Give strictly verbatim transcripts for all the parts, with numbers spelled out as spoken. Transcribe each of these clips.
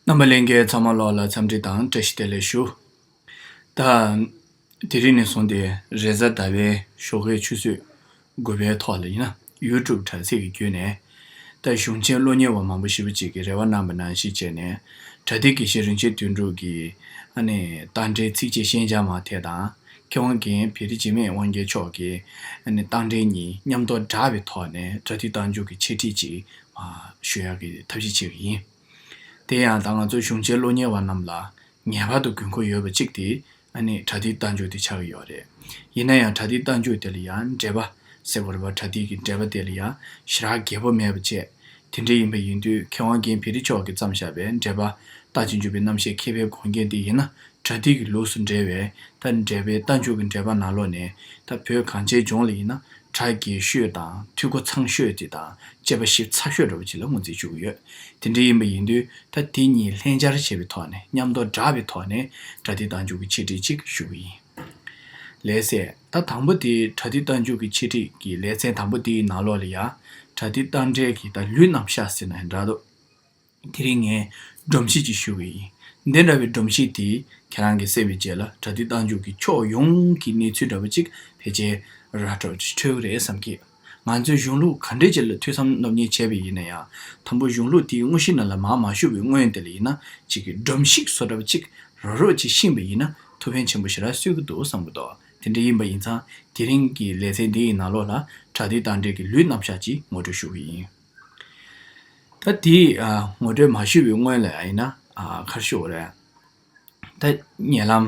རྣམ་པ་ལྷན་རྒྱས་ཚང་མ་ལོགས་ལ་འཚམས་འདྲི་དང་བཀྲ་ཤིས་བདེ་ལེགས་ཞུ། ད། དེ་རིང་ནས་བཟུང་སྟེ་རེས་གཟའ་ཟླ་བའི་ཞོགས་ཀའི་ཆུ་ཚོད་དགུ་པའི་ཐོག་ལ་ཡིན་ན་ཡུ་ཊུབ་དྲ་ཚིགས་ཀྱི་བརྒྱུད་ནས། ད་གཞུང་ཆེན་སློབ་གཉེར་བ་མང་པོ་ཞེ་པོ་ཅིག་གིས་རེ་བ་གནང་བ་ནང་བཞིན་བྱས་ནས། བྲ་ཏི་དགེ་བཤེས་རིན་ཆེན་དོན་གྲུབ་ཀྱི་ཨ་ནི་རྟ་མགྲིན་ཚིགས་བཅད་ཤན་སྦྱར་མ་དེ་དང་། མཁས་དབང་རྒན་བེ་རི་འཇིགས་མེད་དབང་རྒྱལ་མཆོག་གི་ཨ་ནི་རྟ་མགྲིན་གཉིས་མཉམ་དུ་སྦྲགས་པའི་ཐོག་ནས་བྲ་ཏི་རྟགས་འཇུག་གི་འཆད་ཁྲིད་ཅིག་ཞུ་ཡག་གི་ཐབས་ཤེས་བྱེད་ཀྱི་ཡིན། དེ་ཡང་ད་ང་ཚོ་གཞུང་ཆེན་སློབ་གཉེར་བ་རྣམས་ལ་ངེས་པར་དུ་དགོས་མཁོ་ཡོད་པ་གཅིག་དེ་ཨ་ནི་བྲ་ཏིའི་རྟགས་འཇུག་དེ་ཆགས་ཀྱི་ཡོད་རེད། ཡིན་ན་ཡང་བྲ་ཏིའི་རྟགས་འཇུག་དེ་ལ་ཡང་འགྲེལ་པ་ཟེར་དགོས་རེད་པ། བྲ་ཏི་གི་འགྲེལ་པ་དེ་ལ་ཡང་ཞེ་དྲག་རྒྱས་པོ་མེད་པ་བྱས། དེ་འདྲ་ཡིན་པ་ཡིན་དུས་མཁས་དབང་རྒན་བེ་རི་མཆོག་གིས་བརྩམས་བཞག་པའི་འགྲེལ་པ་རྟགས་ཀྱི་འཇུག་པའི་རྣམ་བཤད་མཁས་པའི་དགོངས་རྒྱན་འདི་ཡིན་ན་བྲ་ཏི་གི་ལུགས་སུ་འགྲེལ་བའི་ད་འགྲེལ་པའི་རྟགས་འཇུག་གི་འགྲེལ་པ་ནང་ལོགས་ནས། ད་བོད་གངས་ཅན་ལྗོངས་ལ་ཡིན་ན་བྲ་རྒྱས་ཤོས་དང་འཐུས་སྒོ་ཚང་ཤོས་དེ་དང་དཔྱད་པ་ཞིབ་ཚགས་ཤོས་འདྲ་བོ་ཅིག་ལ་ངོས་འཛིན་ཞུ་གི་ཡོད། དེ་འདྲ་ཡིན་པ་ཡིན་དུས་ད་དེ་གཉིས་ལྷན་སྦྱར་བྱས་པའི་ཐོག་ནས་མཉམ་དུ་སྦྲགས་པའི་ཐོག་ནས་བྲ་ཏི་རྟགས་འཇུག་གི་འཆད་ཁྲིད་ཅིག་ཞུ་གི་ཡིན། ལགས་སེ། ད་དང་པོ་དེ་བྲ་ཏི་རྟགས་འཇུག་གི་འཆད་ཁྲིད་ཀྱི་ལེ་ཚན་དང་པོ་དེའི་ནང་ལོགས་ལ་ཡ་བྲ་ཏི་རྟགས་འགྲེལ་གྱི་ད་ལུས་རྣམ་གཞག་ཟེར་ན་ཡང་འདྲ་འདུག་དེ་རིང་ངས་སྒྲོམ་གཞི་ཅིག་ཞུ་གི་ཡིན། འདི་འདྲ་བའི་སྒྲོམ་གཞི་དེ་ཁྱེད་རང་གིས་གསན་པའི་རྗེས་ལ་བྲ་ཏི་རྟགས་འཇུག་གི་ཕྱོགས་ཡོངས་ཀྱི་གནས་ཚུལ་འདྲ་བོ་ཅིག་ཕལ་ཆེར་ར་འདྲ་བོ་ཅིག་འཕྲོད་ཀྱི་རེད་བསམ་གི། ང་ཚོས་གཞུང་ལུགས་ག་འདྲས་ཅིག་ལ་ཐོས་བསམ་སློབ་གཉེར་བྱས་པ་ཡིན་ན་ཡང་། དང་པོ་གཞུང་ལུགས་དེའི་དངོས་གཞི་ནང་ལ་མར་མ་ཞུགས་པའི་སྔོན་དེ་ལ་ཡིན་ན་ཅིག་གི་སྒྲོམ་གཞི་བཟོ་འདྲ་བོ་ཅིག་རོབ་རོབ་ཅིག་ཤེས་པ་ཡིན་ན་ཐུགས་ཕན་ཆེན་པོ་ཞེ་དྲག་གསོས་ཀྱི་འདུག་བསམ་གྱི་འདུག་དེ་འདྲ་ཡིན་པ་ཡིན་ཙང་དེ་རིང་གི་ལེ་ཚན་འདི་ཡི་ནང་ལོགས་ལ་བྲ་ཏི་རྟགས་འགྲེལ་གྱི་ལུས་རྣམ་གཞག་ཅིག་ངོ་སྤྲོད་ཞུ་གི་ཡིན། ད་དེ་ཨ་ངོ་སྤྲོད་མ་ཞུས་པའི་སྔོན་ལ་ཡིན་ན་ཨ་ག་རེ་ཞུ་དགོས་རེད། ད་ཉེ་ལམ་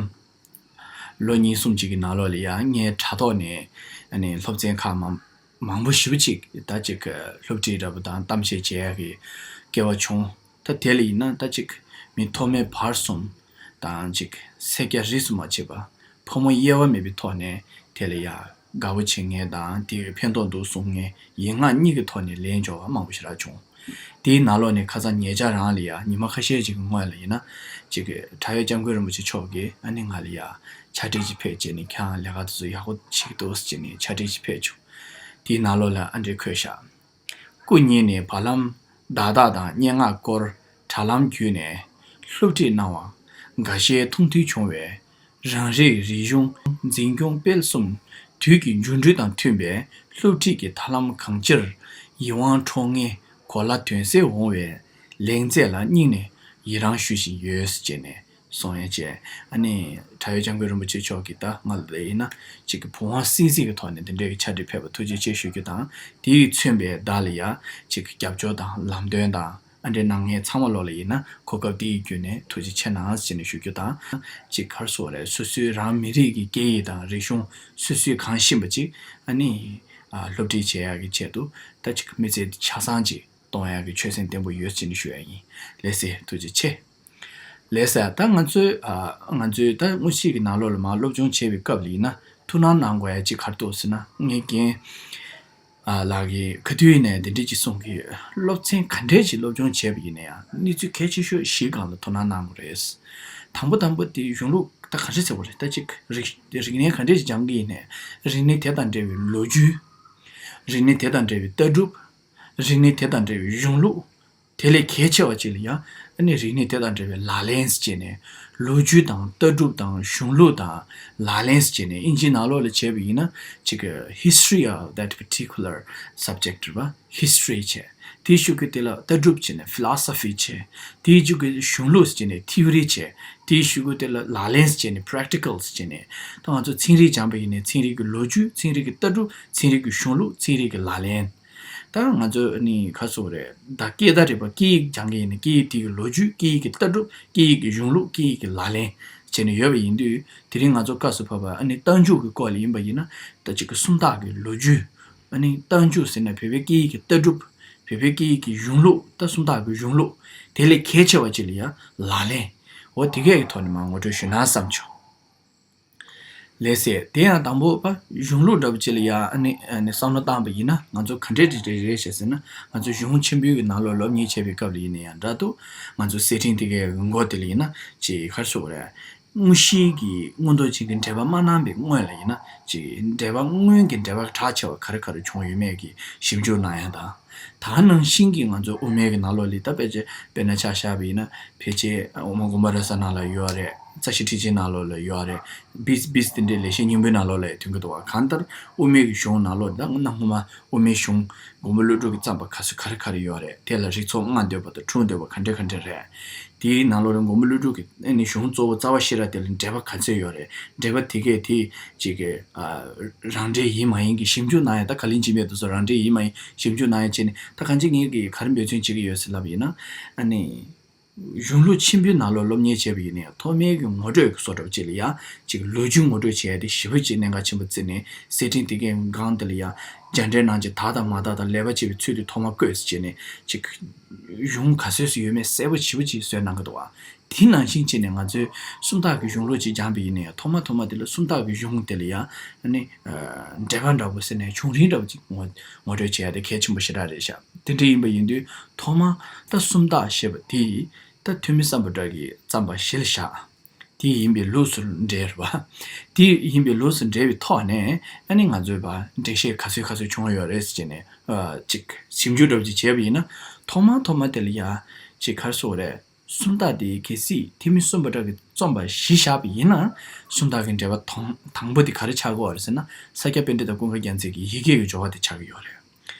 ལོ་གཉིས་གསུམ་ཅིག་གི་ནང་ལོགས་ལ་ཡང་ངའི་དྲ་ཐོག་ནས་ཨ་ནི་སློབ་ཚན་ཁག་མང་མང་པོ་ཞེ་པོ་ཅིག་ད་ཅིག་སློབ་ཁྲིད་འདྲ་པོ་དང་གཏམ་བཤད་བྱེད་ཡག་གི་སྐལ་བ་བྱུང་། ད་དེ་ལ་ཡིན་ན་ད་ཅིག་མི་ཐོག་མའི་བར་གསུམ་དང་ཅིག་སེར་སྐྱ་རིས་སུ་མ་ཆད་པ་ཕོ་མོ་དབྱེ་བ་མེད་པའི་ཐོག་ནས་དེ་ལ་ཡ་དགའ་པོ་བྱེད་མཁན་དང་དེ་ཕན་ཐོགས་འདུག་གསུང་མཁན་ཡན་ལག་གཉིས་ཀྱི་ཐོག་ནས་ལན་འབྱོར་བ་མང་པོ་ཞེ་དྲག་བྱུང་། དེའི་ནང་ལོགས་ནས་ཁ་སང་ཉེ་ཆར་རང་ལ་ཡ་ཉི་མ་ཁ་ཤས་ཅིག་གི་སྔོན་ལ་ཡིན་ན་ཅིག་གྲགས་ཡོད་སྐྱབས་མགོན་རིན་པོ་ཆེ་མཆོག་གིས་ཨ་ནི་ང་ལ་ཡ་ཕྱག་བྲིས་ཅིག་ཕེབས་བྱས་ནས་ཁྱེད་རང་ལས་ཀ་དེ་ཚོ་ཡག་པོ་བྱེད་ཀྱི་འདུག་ཟེར་བྱས་ནས་ཕྱག་བྲིས་ཅིག་ཕེབས་བྱུང་། དེའི་ནང་ལོགས་ལ་ཨ་འདྲས་འཁོད་བཞག་སྐུ་ཉིད་ནས་བར་ལམ་བརྡ་དག་དང་སྙན་ངག་སྐོར་དྲ་ལམ་བརྒྱུད་ནས་སློབ་ཁྲིད་གནང་བ་འགའ་ཤས་མཐོང་ཐོས་བྱུང་བས། རང་རེའི་རིག་གཞུང་འཛིན་སྐྱོང་སྤེལ་གསུམ་དུས་ཀྱི་འགྱུར་འགྲོས་དང་མཐུན་པའི་སློབ་ཁྲིད་ཀྱི་ཐབས་ལམ་གང་ཅིར་ཡིད་དབང་འཕྲོག་མཁན་གོ་ལ་དོན་གསལ་འོང་བའི་ལེགས་མཛད་ལ་སྙིང་ནས་ཡི་རང་ཞུ་བཞིན་ཡོད་ཅེས་ནས་གསུངས་ཡོད་ཅེས། ཨ་ནི་གྲགས་ཡོད་སྐྱབས་མགོན་རིན་པོ་ཆེ་མཆོག་གིས་ད་ང་ལ་ཡིན་ན་ཅིག་གི་བུ་དབང་བསིལ་བསིལ་གྱི་ཐོག་ནས་འདི་འདྲའི་གི་ཕྱག་བྲིས་ཕེབས་པ་ཐུགས་རྗེ་ཆེ་ཞུ་རྒྱུ་དང་། དེས་མཚོན་པའི་བདག་ལ་ཡ་ཅིག་གི་རྒྱབ་སྐྱོར་དང་ལམ་སྟོན་དང་། ཨ་འདྲའི་གནང་མཁན་ཚང་མ་ལོག་ལ་ཡིན་ན་གོ་སྐབས་འདི་ཡི་བརྒྱུད་ནས་ཐུགས་རྗེ་ཆེ་གནང་ཟེར་ནས་ཞུ་རྒྱུ་དང་། ཅིག་ག་རེ་ཟེར་དགོས་རེད། སོ་སོའི་རང་མི་རིགས་ཀྱི་སྐད་ཡིག་དང་རིག་གཞུང་སོ་སོས་གང་ཤེས་པ་ཅིག་ཨ་ནི་ཨ་སློབ་ཁྲིད་བྱེད་ཡག་གི་ཆེད་དུ་ད་ཅིག་མི་ཚེ་འདི་ཆ་ཚང་ཅིག་གཏོང་ཡག་གི་ཆོད་སེམས་བརྟན་པོ་ཡོད་ཟེར་ནས་ཞུ་ཡག་ཡིན། ལགས་སེ། ཐུགས་རྗེ་ཆེ། ལགས་སེ། ད་ང་ཚོའི་ཨ་ང་ཚོའི་ད་དངོས་གཞི་གི་ནང་ལོགས་ལ་མར་སློབ་སྦྱོང་བྱེད་པའི་སྐབས་ལ་ཡིན་ན་ཐུགས་སྣང་གནང་དགོས་ཡག་ཅིག་ག་རེ་འདུག་ཟེར་ན། ངའི་རྒན་ཨ་ལགས་ཀྱིས་ག་དུས་ཡིན་ནའི་འདི་འདྲས་ཅིག་གསུང་གི་ཡོད། སློབ་ཚན་ག་འདྲས་ཅིག་སློབ་སྦྱོང་བྱས་པ་ཡིན་ན་ཡང་གནས་ཚུལ་གལ་ཆེ་ཤོས་བཞིའི་སྒང་ལ་ཐུགས་སྣང་གནང་དགོས་རེད། དང་པོ་དང་པོ་དེ་གཞུང་ལུགས་ད་ག་འདྲས་ཟེར་དགོས་རེད། ད་ཅིག་རིག་རིག་གནས་ག་འདྲས་ཅིག་སྦྱང་གི་ཡིན་ནའི་རིག་གནས་དེ་དང་འབྲེལ་བའི་ལོ་རྒྱུས། རིག་གནས་དེ་དང་འབྲེལ་བའི་ལྟ་གྲུབ། རིག་གནས་དེ་དང་འབྲེལ་བའི་གཞུང་ལུགས། དེ་ལས་གལ་ཆེ་བ་ཅིག་ལ་ཡང་ཨ་ནི་རིག་གནས་དེ་དང་འབྲེལ་བའི་ལག་ལེན་ཟེར་བྱས་ནས་ལོ་རྒྱུས་དང་ལྟ་གྲུབ་དང་གཞུང་ལུགས་དང་ལག་ལེན་ཟེར་བྱས་ནས་ཨིན་ཇིའི་ནང་ལོགས་ལ་བྱས་པ་ཡིན་ན་ཅིག་གི་history of that particular subject རེད་པ། history བྱས། དེའི་གཞུག་གི་དེ་ལ་ལྟ་གྲུབ་བྱས་ནས་philosophy བྱས། དེའི་གཞུག་གི་གཞུང་ལུགས་ཟེར་བྱས་ནས་theory བྱས། དེའི་གཞུག་གི་དེ་ལ་ལག་ལེན་ཟེར་བྱས་ནས་practical ཟེར་བྱས་ནས། ད་ང་ཚོ་ཚན་རིག་སྦྱངས་པ་ཡིན་ནའི་ཚན་རིག་གི་ལོ་རྒྱུས། ཚན་རིག་གི་ལྟ་གྲུབ། ཚན་རིག་གི་གཞུང་ལུགས། ཚན་རིག་གི་ལག་ལེན། ད་ང་ཚོ་ནི་ག་རེ་ཟེར་དགོས་རེད། ད་སྐད་བརྡ་རེད་པ། སྐད་ཡིག་སྦྱང་གི་ཡིན་ན་སྐད་ཡིག་དེ་གི་ལོ་རྒྱུས། སྐད་ཡིག་གི་ལྟ་གྲུབ། སྐད་ཡིག་གི་གཞུང་ལུགས། སྐད་ཡིག་གི་ལག་ལེན་བྱས་ནས་ཡོད་པ་ཡིན་དུས། དེ་རིང་ང་ཚོ་སྐབས་སུ་བབས་པ་ཨ་ནི་རྟགས་འཇུག་གི་སྐོར་ལ་ཡིན་པ་ཡིན་ན། ད་ཅིག་གི་སུམ་རྟགས་ཀྱི་ལོ་རྒྱུས། ཨ་ནི་རྟགས་འཇུག་ཟེར་ན་བོད་པའི་སྐད་ཡིག་གི་ལྟ་གྲུབ། བོད་པའི་སྐད་ཡིག་གི་གཞུང་ལུགས། ད་སུམ་རྟགས་ཀྱི་གཞུང་ལུགས། དེ་ལས་གལ་ཆེ་བ་ཅིག་ལ་ཡང་ལག་ལེན། འོ་དེ་གས་ཀྱི་ཐོག་ནས་མར་ངོ་སྤྲོད་ཞུས་ན་བསམ་བྱུང་། ལགས་སེ། དེ་ཡང་དང་པོ་པ་གཞུང་ལུགས་འདྲ་པོ་ཅིག་ལ་ཡ་ཨ་ནི་ཨ་ནི་བསམ་བློ་བཏང་པ་ཡིན་ན་ང་ཚོ་ག་འདྲས་འདྲ་རེད་ཟེར་ཟེར་ན། ང་ཚོ་གཞུང་ཆེན་པོའི་གི་ནང་ལོགས་སློབ་གཉེར་བྱས་པའི་སྐབས་ལ་ཡིན་ན་ཡང་འདྲ་འདུག་ང་ཚོ་གསེར་ཕྲེང་དེ་གའི་མགོ་དེ་ལ་ཡིན་ན་ཅིག་ག་རེ་ཟེར་དགོས་རེད། དངོས་གཞིའི་གི་མངོན་རྟོགས་ཅན་གྱི་འགྲེལ་པ་མ་གནང་པའི་སྔོན་ལ་ཡིན་ན་ཅིག་འགྲེལ་པ་སྔོན་གྱི་འགྲེལ་པ་གྲགས་ཆེ་བ་ག་རེ་ག་རེ་བྱུང་ཡོད་མེད་ཀྱི་ཞིབ་འཇུག་གནང་ཡ་དང་། ད་ནང་བཞིན་གྱི་ང་ཚོའི་དབུ་མའི་གི་ནང་ལོགས་ལ་ད་ཕལ་ཆེར་དཔེར་ན་ཆ་བཞག་པ་ཡིན་ན་ཕལ་ཆེར་དབུ་མ་དགོངས་པ་རབ་གསལ་ནང་ལ་ཡོད་རེད། རྩ་ཤེ་ཁྲིད་ཆེན་ནང་ལོགས་ལ་ཡོད་རེད། བིས་བིས་དེ་འདྲའི་ལེགས་བཤད་སྙིང་པོའི་ནང་ལོགས་ལ་ཐོན་གྱི་འདུག་བ། གང་ལྟར་དབུ་མའི་གི་གཞུང་ནང་ལོགས་ད་གནའ་སྔོན་མ་དབུ་མའི་གཞུང་མགོན་པོ་ཀླུ་སྒྲུབ་ཀྱིས་བརྩམས་པ་ག་ཚོད་ག་རེ་ག་རེ་ཡོད་རེད། དེ་ལ་རིགས་ཚོགས་ལྔ་འདོད་པ་དང་དྲུག་འདོད་པ་ག་འདྲ་ག་འདྲ་རེད། དེའི་ནང་ལོགས་ལ་མགོན་པོ་ཀླུ་སྒྲུབ་ཀྱི་ཨ་ནི་གཞུང་གཙོ་བོ་རྩ་བ་ཤེས་རབ་དེ་ལ་འགྲེལ་པ་ག་ཚོད་ཡོད་རེད། འགྲེལ་པ་དེ་གས་དེ་ཅིག་གི་ཨ་རང་འགྲེལ་ཡིན་མ་ཡིན་གྱི་ཞིབ་འཇུག་གནང་ཡ། ད་ག་ལེར་འཇིགས་མེད་དེ་ཚོ་རང་འགྲེལ་ཡིན་མ་ཡིན་ཞིབ་འཇུག་གནང་ཡ་བྱས་ནས། ད་གང་ཅི་ངས་ཀྱི་ག་རེ་འབད་བརྩོན་བྱེད་ཀྱི་ཡོད་ཟེར་ལབ་ཡིན་ན། ཨ་ནི་གཞུང་ལུགས་ཆེན་པོའི་ནང་ལོགས་སློབ་གཉེར་བྱས་པ་ཡིན་ན་ཡང་ཐོག་མའི་གི་ངོ་སྤྲོད་ཀྱི་བཟོ་འདྲ་བ་ཅིག་ལ་ཡང་ཅིག་ལོ་རྒྱུས་ངོ་སྤྲོད་བྱས་ཏེ་ཞེ་པོ་ཅིག་གནད་འགག་ཆེན་པོ་བརྩིས་ནས་གསེར་ཕྲེང་དེ་གའི་སྒང་དེ་ལ་ཡང་རྒྱ་འགྲེལ་ནང་གི་དག་དང་མ་དག་དང་ལེགས་པར་བྱས་པའི་ཚུལ་དེ་ཐོག་མར་བཀོད་ཟེར་བྱས་ནས་ཅིག་གཞུང་ག་ཚོད་ཙམ་ཡོད་མེད་གསལ་པོ་ཞེ་པོ་ཅིག་བཟོས་གནང་གི་འདུག་བ། དེ་ནང་བཞིན་བྱས་ནས་ང་ཚོས་སུམ་རྟགས་ཀྱི་གཞུང་ལུགས་ཅིག་སྦྱངས་པ་ཡིན་ན་ཡང་ཐོག་མ་ཐོག་མ་དེ་ལ་སུམ་རྟགས་ཀྱི་གཞུང་དེ་ལ་ཡང་ཨ་ནི་འགྲེལ་པ་འདྲ་པོ་ཟེར་ནས་བྱུང་རིམ་འདྲ་པོ་ཅིག་ངོ་ངོ་སྤྲོད་བྱེད་ཡ་དེ་གལ་ཆེན་པོ་ཞེ་དྲག་རེད་ཤག་དེ་འདྲ་ཡིན་པ་ཡིན་དུས་ཐོག་མ་ད་སུམ་རྟགས་ཞེས་པ་དེ་ད་ཐོན་མི་སམ་བྷོ་ཊ་གིས་བརྩམས་པ་གཞི་ལ་བཞག་དེ་ཡིན་པའི་ལུགས་སུ་འགྲེལ་བ། དེ་ཡིན་པའི་ལུགས་སུ་འགྲེལ་བའི་ཐོག་ནས་ཨ་ནི་ང་ཚོས་པ་འགྲེལ་བཤད་ག་ཚོད་ག་ཚོད་བྱུང་ཡོད་རེད་ཟེར་ནས་ཅིག་ཞིབ་འཇུག་འདྲ་པོ་ཅིག་བྱས་པ་ཡིན་ན། ཐོག་མ་ཐོག་མ་དེ་ལ་ཡ་ཅིག་ག་རེ་ཟེར་དགོས་རེད། སུམ་རྟགས་དེ་གལ་སྲིད་ཐོན་མི་སམ་བྷོ་ཊ་གིས་རྩོམ་པ་གཞི་བཞག་པ་ཡིན་ན། སུམ་རྟགས་ཀྱི་འགྲེལ་པ་དང་དང་པོ་དེ་ག་རེ་ཆགས་ཀྱི་ཡོད་རེད་ཟེར་ན། ས་སྐྱ་པཎྜི་ཏ་ཀུན་དགའ་རྒྱལ་མཚན་གྱི་ཡི་གེ་གི་སྦྱོར་བ་དེ་ཆགས་ཀྱི་ཡོད་རེད།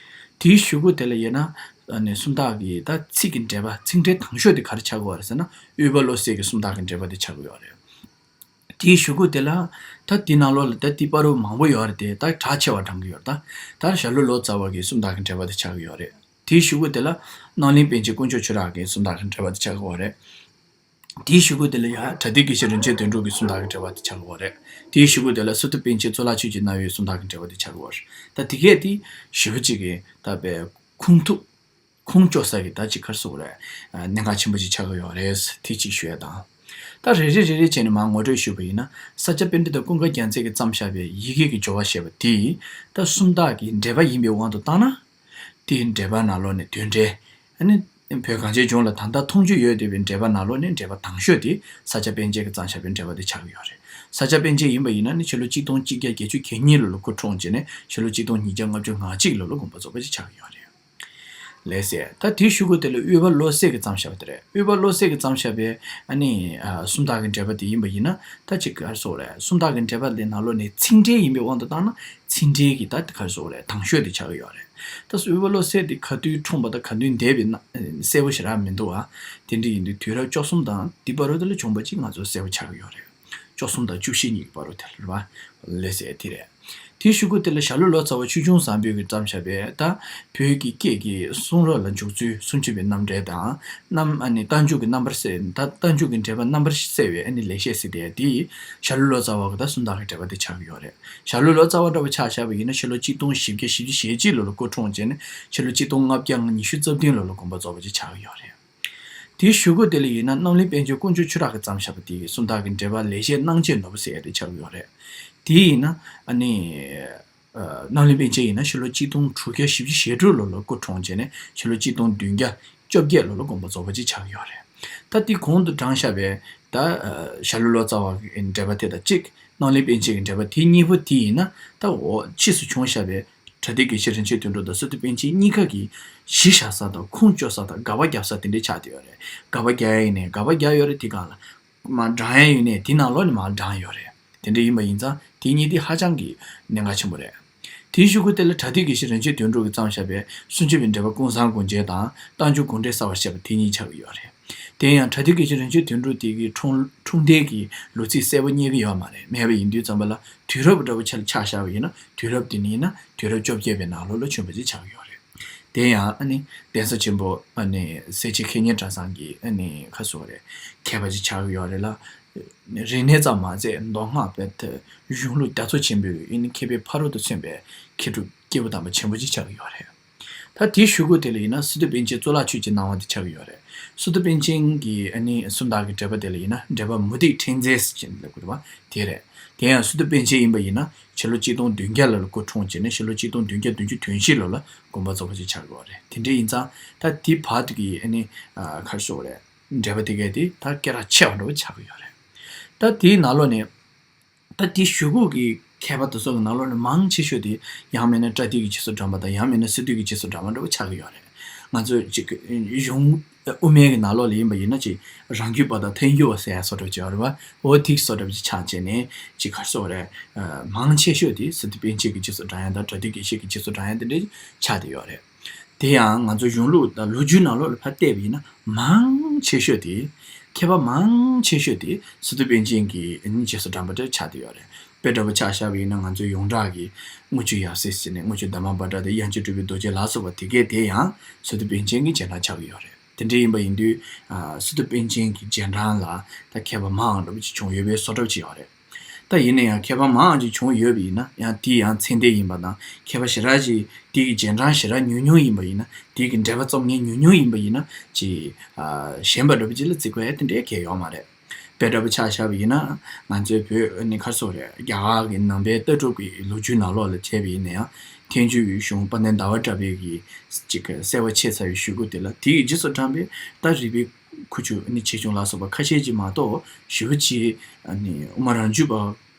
དེའི་གཞུག་གུ་དེ་ལ་ཡིན་ན་ཨ་ནི་སུམ་རྟགས་ཀྱི་ད་ཚིག་གི་འགྲེལ་པ་ཚིག་འགྲེལ་དང་ཤོས་དེ་ག་རེ་ཆགས་ཀྱི་ཡོད་རེད་ཟེར་ན། དབུས་པ་བློ་གསལ་གྱི་སུམ་རྟགས་ཀྱི་འགྲེལ་པ་དེ་ཆགས་ཀྱི་ཡོད་རེད། དེའི་གཞུག་གུ་དེ་ལ་ད་དེའི་ནང་ལོགས་ལ་ད་ཏི་པ་རུ་མང་པོ་ཡོད་རེད་དེ། ད་གྲགས་ཆེ་བ་བགྲང་གི་ཡོད་རེད། ད་ད་ཞྭ་ལུ་ལོ་ཙཱ་བ་གི་སུམ་རྟགས་ཀྱི་འགྲེལ་པ་དེ་ཆགས་ཀྱི་ཡོད་རེད། དེའི་གཞུག་གུ་དེ་ལ་རྣམ་གླིང་པཎ་ཆེན་དཀོན་མཆོག་ཆོས་གྲགས་ཀྱི་སུམ་རྟགས་ཀྱི་འགྲེལ་པ་དེ་ཆགས་ཀྱི་ཡོད་རེད། དེའི་གཞུག་གུ་དེ་ལ་ཡང་བྲ་ཏི་དགེ་བཤེས་རིན་ཆེན་དོན་གྲུབ་ཀྱི་སུམ་རྟགས་ཀྱི་འགྲེལ་པ་དེ་ཆགས་ཀྱི་ཡོད་རེད། དེའི་གཞུག་གུ་དེ་ལ་སི་ཏུ་པཎ་ཆེན་གཙུག་ལག་ཆོས་ཀྱི་རྣ་བའི་སུམ་རྟགས་ཀྱི་འགྲེལ་པ་དེ་ཆགས་ཀྱི་ཡོད་རེད། ད་དེ་གས་དེ་ཞེ་པོ་ཅིག་གི་ད་པའི་ཁུངས་ཐུབ། ཁུངས་གཅོད་ས་གི་ད་ཅིག་ག་རེ་ཟེར་དགོས་རེད། གནད་འགག་ཆེན་པོ་ཅིག་ཆགས་ཀྱི་ཡོད་རེད། དེ་གཅིག་ཞུ་ཡ་དང་། ད་རེ་རེ་རེ་རེ་བྱས་ནས་མར་ངོ་སྤྲོད་ཞུས་པ་ཡིན་ན། ས་སྐྱ་པཎྜི་ཏ་ཀུན་དགའ་རྒྱལ་མཚན་གྱིས་བརྩམས་བཞག་པའི་ཡི་གེ་གི་སྦྱོར་བ་ཞེས་པ་དེ། ད་སུམ་རྟགས་ཀྱི་འགྲེལ་པ་ཡིན་པའི་དབང་དུ་བཏང་ན། དེའི་འགྲེལ་པ་ནང་ལོགས་ནས་དོན་འགྲེལ། ཨ་ནི་བོད་གངས་ཅན་ལྗོངས་ལ་ད་ལྟ་མཐོང་ཆོས་ཡོད་བསྡད་པའི་འགྲེལ་པ་ནང་ལོགས་ནས་འགྲེལ་པ་དང་ཤོས་དེ་ས་སྐྱ་པཎ་ཆེན་གྱིས་བརྩམས་བཞག་པའི་འགྲེལ་པ་དེ་ཆགས་ཀྱི་ཡོད་རེད། ས་སྐྱ་པཎ་ཆེན་ཡིན་པ་ཡིན་ན་ནི་ཕྱི་ལོ་གཅིག་སྟོང་གཅིག་བརྒྱ་བརྒྱད་ཅུ་གྱ་གཉིས་ལོ་ལ་སྐུ་འཁྲུངས་བྱས་ནས་ཕྱི་ལོ་གཅིག་སྟོང་ཉིས་བརྒྱ་ལྔ་བཅུ་ང་གཅིག་ལོ་ལ་དགོངས་པ་རྫོགས་པ་ཞིག་ཆགས་ཀྱི་ཡོད་རེད། ལགས་སེ། ད་དེའི་གཞུག་གུ་དེ་ལ་དབུས་པ་བློ་གསལ་གྱིས་བརྩམས་བཞག་པ་དེ་རེད། དབུས་པ་བློ་གསལ་གྱིས་བརྩམས་བཞག་པའི་ཨ་ནི་ཨ་སུམ་རྟགས་ཀྱི་འགྲེལ་པ་དེ་ཡིན་པ་ཡིན་ན། ད་ཅིག་ག་རེ་ཟེར་དགོས་རེད། སུམ་རྟགས་ཀྱི་འགྲེལ་པ་དེ་ནང་ལོགས་ནས་ཚིག་འགྲེལ་ཡིན་པའི་དབང་དུ་བཏང་ན་ཚིག་འགྲེལ་གྱི་ད་ག་རེ་ཟེར་དགོས་རེད། དང་ཤོས་དེ་ཆགས་ཀྱི་ཡོད་རེད། ད་དབུས་པ་བློ་གསལ་དེ་ག་དུས་འཁྲུངས་པ་དང་ག་དུས་འདས་པའི་ན་གསལ་པོ་ཞེ་དྲག་མི་འདུག་ཨ། དེ་འདྲ་ཡིན་དུས་དུས་རབས་བཅུ་གསུམ་དང་དེའི་བར་དུ་ལ་བྱུང་བ་ཅིག་ང་ཚོར་གསལ་པོ་ཆགས་ཀྱི་ཡོད་རེད། བཅུ་གསུམ་དང་བཅུ་བཞི་གཉིས་ཀྱི་བར་དུ་དེ་ལ་རེད་པ། ལགས་སེ། དེ་རེད། དེའི་གཞུག་གུ་དེ་ལ་ཞྭ་ལུ་ལོ་ཙཱ་བ་ཆོས་འབྱུང་བཟང་པོས་ཀྱིས་བརྩམས་བཞག་པའི་ད་བོད་ཀྱི་སྐད་ཀྱི་གསུང་རབ་ལ་འཇུག་ཚུལ་སུམ་ཅུ་པའི་རྣམ་འགྲེལ་དང་། རྣམ་ཨ་ནི་རྟགས་འཇུག་གི་རྣམ་པར་གསལ། ད་རྟགས་འཇུག་གི་འགྲེལ་པ་རྣམ་པར་གསལ་བའི་ཨ་ནི་ལེགས་བཤད་ཟེར་དེ་དེ་ཞྭ་ལུ་ལོ་ཙཱ་བ་གི་ད་སུམ་རྟགས་ཀྱི་འགྲེལ་པ་དེ་ཆགས་ཀྱི་ཡོད་རེད། ཞྭ་ལུ་ལོ་ཙཱ་བ་འདྲ་བོ་ཆ་བཞག་པ་ཡིན་ན་ཕྱི་ལོ་གཅིག་སྟོང་བཞི་བརྒྱ་བཞི་བཅུ་ཞེ་གཅིག་ལོ་ལ་སྐུ་འཁྲུངས་བྱས་ནས་ཕྱི་ལོ་གཅིག་སྟོང་ལྔ་བརྒྱ་ཉི་ཤུ་རྩ་བདུན་ལོ་ལ་དགོངས་པ་རྫོགས་པ་ཅིག་ཆགས་ཀྱི་ཡོད་རེད། དེའི་གཞུག་གུ་དེ་ལ་ཡིན་ན་རྣམ་གླིང་པཎ་ཆེན་དཀོན་མཆོག་ཆོས་གྲགས་ཀྱིས་བརྩམས་བཞག་པ་དེ་གི་སུམ་རྟགས་ཀྱི་འགྲེལ་པ་ལེགས་བཤད་སྣང་བྱེད་ནོར་བུ་ཟེར་ཡ་དེ་ཆགས་ཀྱི་ཡོད་རེད། དེ་ཡིན་ན་ཨ་ནི་ཨ་རྣམ་གླིང་པཎ་ཆེན་ཡིན་ན་ཕྱི་ལོ་གཅིག་སྟོང་དྲུག་བརྒྱ་བཞི་བཅུ་ཞེ་དྲུག་ལོ་ལ་སྐུ་འཁྲུངས་བྱས་ནས་ཕྱི་ལོ་གཅིག་སྟོང་བདུན་བརྒྱ་བཅོ་བརྒྱད་ལོ་ལ་དགོངས་པ་རྫོགས་པ་ཅིག་ཆགས་ཀྱི་ཡོད་རེད། ད་དེ་གོང་དུ་བགྲངས་བཞག་པའི་ད་ཨ་ཞྭ་ལུ་ལོ་ཙཱ་བ་གི་འགྲེལ་པ་དེ་དང་གཅིག་རྣམ་གླིང་པཎ་ཆེན་གྱི་འགྲེལ་པ་དེ་གཉིས་པོ་དེ་ཡིན་ན་ད་འོ་ཕྱིས་སུ་བྱུང་བཞག་པའི་བྲ་ཏི་དགེ་བཤེས་རིན་ཆེན་དོན་གྲུབ་དང་སི་ཏུ་པཎ་ཆེན་གཉིས་ཀ་གིས་གཞི་བཞག་ས་དང་ཁུངས་གཅོད་ས་དང་དགག་པ་བརྒྱབ་ས་དེ་འདྲའི་ཆགས་བསྡད་ཡོད་རེད། དགག་པ་རྒྱག་ཡ་ཡིན་ནའི་དགག་པ་རྒྱག་ཡོད་རེད། དེ་སྒང་ལ་མར་བགྲང་ཡ་ཡིན་ནའི་དེ་ནང་ལོགས་ནས་མར་བགྲང་ཡོད་རེད། དེ་འདྲ་ཡིན་པ་ཡིན་ཙང་དེ་གཉིས་དེ་ཧ་ཅང་གི་གནད་འགག་ཆེན་པོ་རེད། དེའི་གཞུག་གུ་དེ་ལ་བྲ་ཏི་དགེ་བཤེས་རིན་ཆེན་དོན་གྲུབ་ཀྱིས་བརྩམས་བཞག་པའི་སུམ་ཅུ་པའི་འགྲེལ་པ་ཀུན་བཟང་དགོངས་འགྲེལ་དང་རྟགས་འཇུག་དགོངས་འགྲེལ་གསལ་བར་བཤད་པ་དེ་གཉིས་ཆགས་ཀྱི་ཡོད་རེད། དེ་ཡང་བྲ་ཏི་དགེ་བཤེས་རིན་ཆེན་དོན་གྲུབ་དེ་གི་འཁྲུངས་འཁྲུངས་འདས་ཀྱི་ལོ་ཚིགས་གསལ་པོ་རྙེད་ཀྱི་ཡོད་མ་རེད། མེད་པ་ཡིན་དུས་ཙམ་པ་ལ་དུས་རབས་འདྲ་པོ་ཆ་ལ་ཆ་བཞག་པ་ཡིན་ན་དུས་རབས་དེ་ནི་ཡིན་ན་དུས་རབས་བཅོ་བརྒྱད་པའི་ནང་ལོགས་ལ་བྱོན་པ་ཅིག་ཆགས་ཀྱི་ཡོད་རེད། དེ་ཡང་ཨ་ནི་གདན་ས་ཆེན་པོ་ཨ་ནི་སེར་བྱེས་མཁས་སྙན་གྲྭ་ཚང་གི་ཨ་ནི་ཁ་སོ་རེད། མཁས་པ་ཅིག་ཆགས་ཀྱི་ཡོད་རེད་ལ། རིག་གནས་ཙམ་མ་ཟད་མདོ་སྔགས་པའི་གཞུང་ལུགས་རྒྱ་མཚོ་ཆེན་པོའི་ཨ་ནི་མཁས་པའི་ཕ་རོལ་ཏུ་སོན་པའི་མཁས་གྲུབ་སྐྱེས་བུ་དམ་པ་ཆེན་པོ་ཅིག་ཆགས་ཀྱི་ཡོད་རེད། ད་དེའི་གཞུག་གུ་དེ་ལ་ཡིན་ན་སི་ཏུ་པཎ་ཆེན་གཙུག་ལག་ཆོས་ཀྱི་སྣང་བ་དེ་ཆགས་ཀྱི་ཡོད་རེད། སི་ཏུ་པཎ་ཆེན་གྱི་ཨ་ནི་སུམ་རྟགས་ཀྱི་འགྲེལ་པ་དེ་ལ་ཡིན་ན་འགྲེལ་པ་མུ་སྟེགས་ཕྲེང་མཛེས་ཟེར་བྱས་ནས་ལབ་དགོས་རེད་པ། དེ་རེད། དེ་ཡང་སི་ཏུ་པཎ་ཆེན་ཡིན་པ་ཡིན་ན་ཕྱི་ལོ་གཅིག་སྟོང་བདུན་བརྒྱ་ལོ་ལ་སྐུ་འཁྲུངས་བྱས་ནས་ཕྱི་ལོ་གཅིག་སྟོང་བདུན་བརྒྱ་བདུན་ཅུ་དོན་བཞི་ལོ་ལ་དགོངས་པ་རྫོགས་པ་ཅིག་ཆགས་ཀྱི་ཡོད་རེད། དེ་འདྲ་ཡིན་ཙང་ད་དེ་བར་དུ་གི་ཨ་ནི་ཁ་ཤོ་རེད། འགྲེལ་པ་དེ་གས་དེ་ད་སྐད་གྲགས་ཆེ་བ་འདྲ་བོ་ཆགས་ཀྱི་ཡོད་རེད། ད་དེའི་ནང་ལོགས་ནས་ད་དེའི་གཞུག་གུ་གི་ མཁས་པ་དེ་ཚོ་གི་ནང་ལོགས་ནས་མང་ཆེ་ཤོས་དེ་ཡང་མིན་ན་པྲ་ཏི་གི་རྗེས་སུ་འབྲང་པ་དང་ཡང་མིན་ན་སི་ཏུ་གི་རྗེས་སུ་འབྲང་པ་འདྲ་བོ་ཆགས་ཀྱི་ཡོད་རེད། ང་ཚོས་ཅིག་གཞུང་དབུ་མའི་གི་ནང་ལོགས་ལ་ཡིན་པ་ཡིན་ན་ཅིག་རང་རྒྱུད་པ་དང་ཐལ་འགྱུར་བ་ཟེར་ཡ་བཟོ་འདྲ་བོ་ཅིག་ཡོད་རེད་བ། འོ་དེ་བཟོ་འདྲ་བོ་ཅིག་ཆགས་བྱས་ནས་ཅིག་ག་རེ་ཟེར་དགོས་རེད། མང་ཆེ་ཤོས་དེ་སི་ཏུ་པཎ་ཆེན་གྱི་རྗེས་སུ་འབྲང་ཡ་དང་པྲ་ཏི་དགེ་བཤེས་ཀྱི་རྗེས་སུ་འབྲང་ཡ་དེ་འདྲ་ཆགས་བསྡད་ཡོད་རེད། དེ་ཡང་ང་ཚོ་གཞུང་ལུགས་དང་ལོ་རྒྱུས་ནང་ལོགས་ལ་ཕར་བལྟས་པ་ཡིན་ན་མང་ཆེ་ཤོས་དེ། མཁས་པ་མང་ཆེ་ཤོས་དེ་སི་ཏུ་པཎ་ཆེན་གྱི་རྗེས་སུ་འབྲངས་པ་འདྲ་ཆགས་བསྡད་ཡོད་རེད། དཔེ་འདྲ་པོ་ཆ་བཞག་པ་ཡིན་ན་ང་ཚོའི་ཡོངས་གྲགས་ཀྱི་དངུལ་ཆུ་ཡབ་སྲས་ཟེར་ནས་དངུལ་ཆུ་དྷརྨ་པཱ་ཏྲ་དང་དབྱངས་ཅན་གྲུབ་པའི་རྡོ་རྗེ་ལ་སོགས་པ་དེ་གས་དེ་ཡང་སི་ཏུ་པཎ་ཆེན་གྱི་རྗེས་འབྲང་ཆགས་ཀྱི་ཡོད་རེད། དེ་འདྲ་ཡིན་པ་ཡིན་དུས་སི་ཏུ་པཎ་ཆེན་གྱི་རྗེས་འབྲང་ལ་ད་མཁས་པ་མང་འདྲ་པོ་ཅིག་བྱུང་ཡོད་པའི་བཟོ་འདྲ་པོ་ཅིག་ཡོད་རེད། ད་ཡིན་ན་ཡང་མཁས་པ་མང་ཅིག་བྱུང་ཡོད་པ་ཡིན་ན་ཡང་དེ་ཡང་ཚད་ལྡན་ཡིན་པ་དང་མཁས་པ་ཞེ་དྲག་ཅིག་དེ་གི་རྗེས་འབྲང་ཞེ་དྲག་ཉུང་ཉུང་ཡིན་པ་ཡིན་ན་དེ་གི་འགྲེལ་པ་རྩོམ་མཁན་ཉུང་ཉུང་ཡིན་པ་ཡིན་ན་ཅིག་ཨ་ཞན་པ་འདྲ་པོ་ཅིག་ལ་བརྩི་དགོས་ཡ་དེ་འདྲའི་གལ་ཡོད་མ་རེད། དཔེ་འདྲ་པོ་ཆ་བཞག་པ་ཡིན་ན་ང་ཚོའི་བོད་ནི་ག་རེ་ཟེར་དགོས་རེད། རྒྱ་གར་གྱི་ནང་པའི་ལྟ་གྲུབ་ཀྱི་ལོ་རྒྱུས་ནང་ལོགས་ལ་བྱས་པ་ཡིན་ན་ཡང་ཐེག་མཆོག་གི་གཞུང་དཔལ་ལྡན་ཟླ་བ་གྲགས་པའི་གི་ཅིག་གསལ་བ་ཕྱེ་ཚར་བའི་གཞུག་གུ་དེ་ལ་དེ་ཡི་རྗེས་སུ་འབྲངས་པའི་ད་རིགས་པའི་ཁུ་བྱུག་ནི་ཆེ་ཆུང་ལ་སོགས་པ་ཁ་ཤས་ཅིག་མ་གཏོགས་ཞེ་པོ་ཅིག་ནི་དབུ་མ་རང་རྒྱུད་པ་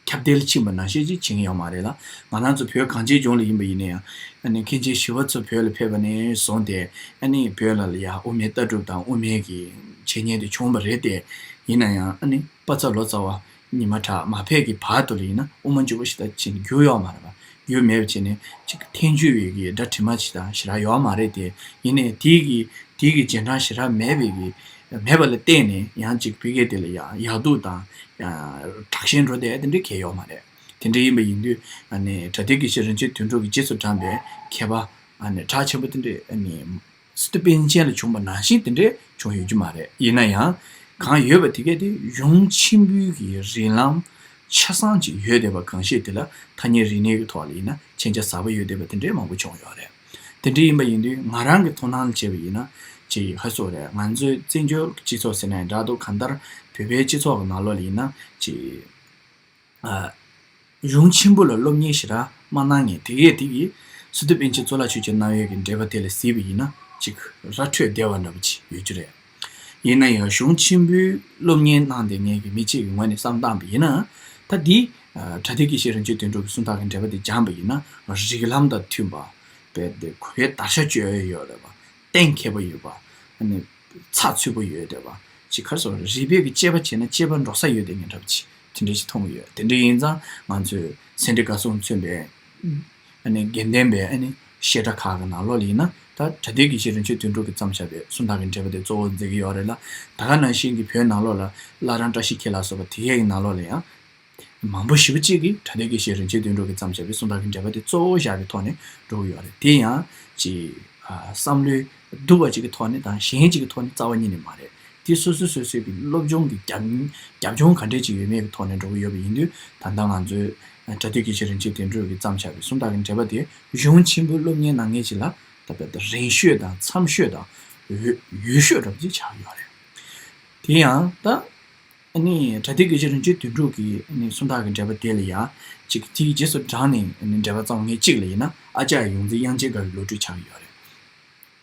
ཁྱབ་གདལ་ཕྱིན་པ་ནང་བཞིན་ཅིག་བྱེད་ཀྱི་ཡོད་མ་རེད་ལ། ང་རང་ཚོ་བོད་གངས་ཅན་ལྗོངས་ལ་ཡིན་པ་ཡིན་ན་ཡང་ནི་མཁན་ཆེན་ཞི་བ་འཚོ་བོད་ལ་ཕེབས་པ་ནས་བཟུང་སྟེ་ནི་བོད་ལ་ཡ་དབུ་མའི་ལྟ་གྲུབ་དང་དབུ་མའི་གི་འཆད་ཉན་དེ་བྱུང་བ་རེད་དེ། ཡིན་ན་ཡང་ནི་དཔེ་ཆ་ལོ་ཙཱ་བ་ཉི་མ་གྲགས་མ་ཕེབས་ཀྱི་བར་དུ་ལ་ཡིན་ན་དབུ་མ་འཇུག་པ་ཞིག་ད་ཕྱིན་གྱུར་ཡོད་མ་རེད་པ། རྒྱུ་མེད་པ་བྱས་ནས་ཅིག་ཐལ་འགྱུར་བའི་གི་སྒྲ་དྲི་མ་ཅིག་དང་ཞེ་དྲག་ཡོད་མ་རེད་དེ། ཡིན་ནའི་དེའི་གི་དེའི་གི་རྗེས་འབྲང་ཞེ་དྲག་མེད་པའི་གི་མེད་པ་ལ་བརྟེན་ནས་ཡང་ཅིག་བོད་སྐད་དེ་ལ་ཡང་ཡག་སྡུག་དང་ཡང་དྲག་ཞན་འགྲོ་བསྡད་དེ་འདྲའི་གལ་ཡོད་མ་རེད། དེ་འདྲ་ཡིན་པ་ཡིན་དུས་ཨ་ནི་པྲ་ཏི་དགེ་བཤེས་རིན་ཆེན་དོན་གྲུབ་ཀྱི་རྗེས་སུ་འབྲངས་པའི་མཁས་པ་ཨ་ནི་གྲགས་ཆེན་པོ་དེ་འདྲའི་ཨ་ནི། སི་ཏུ་པཎ་ཆེན་ལ་བྱུང་བ་ནང་བཞིན་དེ་འདྲའི་བྱུང་ཡོད་རྒྱུ་མ་རེད། ཡིན་ན་ཡང་གང་ཡོད་པ་དེ་གས་དེ་གཞུང་ཆེན་པོའི་གི་རིགས་ལམ་ཆ་ཚང་ཅིག་ཡོད་བསྡད་པ་གང་ཤེས་དེ་ལ་ཐ་སྙད་རིག་གནས་ཀྱི་ཐོག་ལ་ཡིན་ན་མཁྱེན་རྒྱ་ཟབ་པོ་ཡོད་བསྡད་པ་དེ་འདྲའི་མང་པོ་བྱུང་ཡོད་རེད། དེ་འདྲ་ཡིན་པ་ཡིན་དུས་ང་རང་གི་མཐོང་སྣང་ལ་བྱས་པ་ཡིན་ན་ཅིག་ཧ་སོ་རེད། ང་ཚོའི་བཙན་བྱོལ་སྤྱི་ཚོགས་ཟེར་ན་ཡང་འདྲ་འདུག་གང་ལྟར་བོད་པའི་སྤྱི་ཚོགས་ཀྱི་ནང་ལོགས་ལ་ཡིན་ན་ཅིག་གཞུང་ཆེན་པོ་ལ་སློབ་གཉེར་ཞེ་དྲག་མ་གནང་མཁན་དེ་གས་དེ་གིས་སི་ཏུ་པཎ་ཆེན་གཙུག་ལག་ཆོས་ཀྱི་རྣ་བའི་གི་འགྲེལ་པ་དེ་ལ་གཟིགས་པ་ཡིན་ན་ཅིག་ར་འཕྲོད་བདེ་བ་འདྲ་པོ་ཅིག་ཡོད་རྒྱུ་རེད། ཡིན་ན་ཡང་གཞུང་ཆེན་པོའི་སློབ་གཉེར་གནང་བསྡད་མཁན་གྱི་མི་གཅིག་གི་ངོས་ནས་བསམ་བཏང་བ་ཡིན་ན་ད་འདི་པྲ་ཏི་དགེ་བཤེས་རིན་ཆེན་དོན་གྲུབ་ཀྱི་སུམ་རྟགས་ཀྱི་འགྲེལ་པ་དེ་སྦྱངས་པ་ཡིན་ན་རིགས་ལམ་དང་མཐུན་པ། དཔེ་དེ་གོ་བའི་བརྡར་ཤ་གཅོད་ཡ་ཡོད་རེད་པ། གཏན་འཁེལ་པོ་ཡོད་པ། ཨ་ནི་ཚགས་ཚུད་པོ་ཡོད་བསྡད་པ། ཅིག་ག་རེ་ཟེར་རིགས་པའི་གི་དཔྱད་པ་བྱས་ན་དཔྱད་པ་འགྲོ་ས་ཡོད་བསྡད་མཁན་འདྲ་པོ་ཅིག་དེ་འདྲ་ཞིག་མཐོང་གི་ཡོད། དེ་འདྲ་ཡིན་ཙང་ང་ཚོས་སེ་འབྲས་དགའ་གསུམ་མཚོན་པའི་ཨ་ནི་དགེ་ལྡན་པའི་ཨ་ནི་བཤད་གྲྭ་ཁག་གི་ནང་ལོགས་ལ་ཡིན་ན་ད་པྲ་ཏི་དགེ་བཤེས་རིན་ཆེན་དོན་གྲུབ་ཀྱིས་བརྩམས་བཞག་པའི་སུམ་རྟགས་ཀྱི་འགྲེལ་པ་དེ་གཙོ་བོ་མཛད་ཀྱི་ཡོད་རེད་ལ། ད་ག་ནང་བཞིན་གྱི་བོད་ནང་ལོགས་ལ་བླ་བྲང་བཀྲ་ཤིས་འཁྱིལ་ལ་སོགས་པ་དེ་གའི་གི་ནང་ལོགས་ལ་ཡང་མང་པོ་ཞེ་པོ་ཅིག་གིས་པྲ་ཏི་དགེ་བཤེས་རིན་ཆེན་དོན་གྲུབ་ཀྱིས་བརྩམས་བཞག་པའི་སུམ་རྟགས་ཀྱི་འགྲེལ་པ་དེ་གཙོ་བོ་བཞག་པའི་ཐོག་ནས་འགྲོ་གི་ཡོད་རེད། དེ་ཡང་ཅིག་ཨ་བསམ་བློའི་སྡུག་པ་ཅིག་གི་ཐོག་ནས་དང་གཞན་ཅིག་གི་ཐོག་ནས་རྩ་བ་ཉིད་ནས་མ་རེད། དེ་སོ་སོ་སོ་སོའི་གི་སློབ་སྦྱོང་གི་རྒྱབ་རྒྱབ་ལྗོངས་ག་འདྲས་ཅིག་ཡོད་མེད་ཀྱི་ཐོག་ནས་འགྲོ་གི་ཡོད་པ་ཡིན་དུས་ད་ལྟ་ང་ཚོའི་པྲ་ཏི་དགེ་བཤེས་རིན་ཆེན་དོན་གྲུབ་ཀྱིས་བརྩམས་བཞག་པའི་སུམ་རྟགས་ཀྱི་འགྲེལ་པ་དེ་གཞུང་ཆེན་པོའི་སློབ་གཉེར་གནང་མཁན་ཅིག་ལ་ད་དཔེ་རན་ཤོས་དང་འཚམ་ཤོས་དང་འོས་འོས་ཤོས་འདྲ་པོ་ཅིག་ཆགས་ཡོད་རེད། དེ་ཡང་ད། ཨ་ནི་པྲ་ཏི་དགེ་བཤེས་རིན་ཆེན་དོན་གྲུབ་ཀྱི་ཨ་ནི་སུམ་རྟགས་ཀྱི་འགྲེལ་པ་དེ་ལ་ཡང་ཅིག་དེའི་རྗེས་སུ་འབྲངས་ནས་ཨ་ནི་འགྲེལ་པ་རྩོམ་མཁན་གཅིག་ལ་ཡིན་ན་ཨ་ཙརྱ་ཡོངས་འཛིན་དབྱངས་ཅན་དགའ་བའི་བློ་གྲོས་ཆགས་ཀྱི་ཡོད་རེད།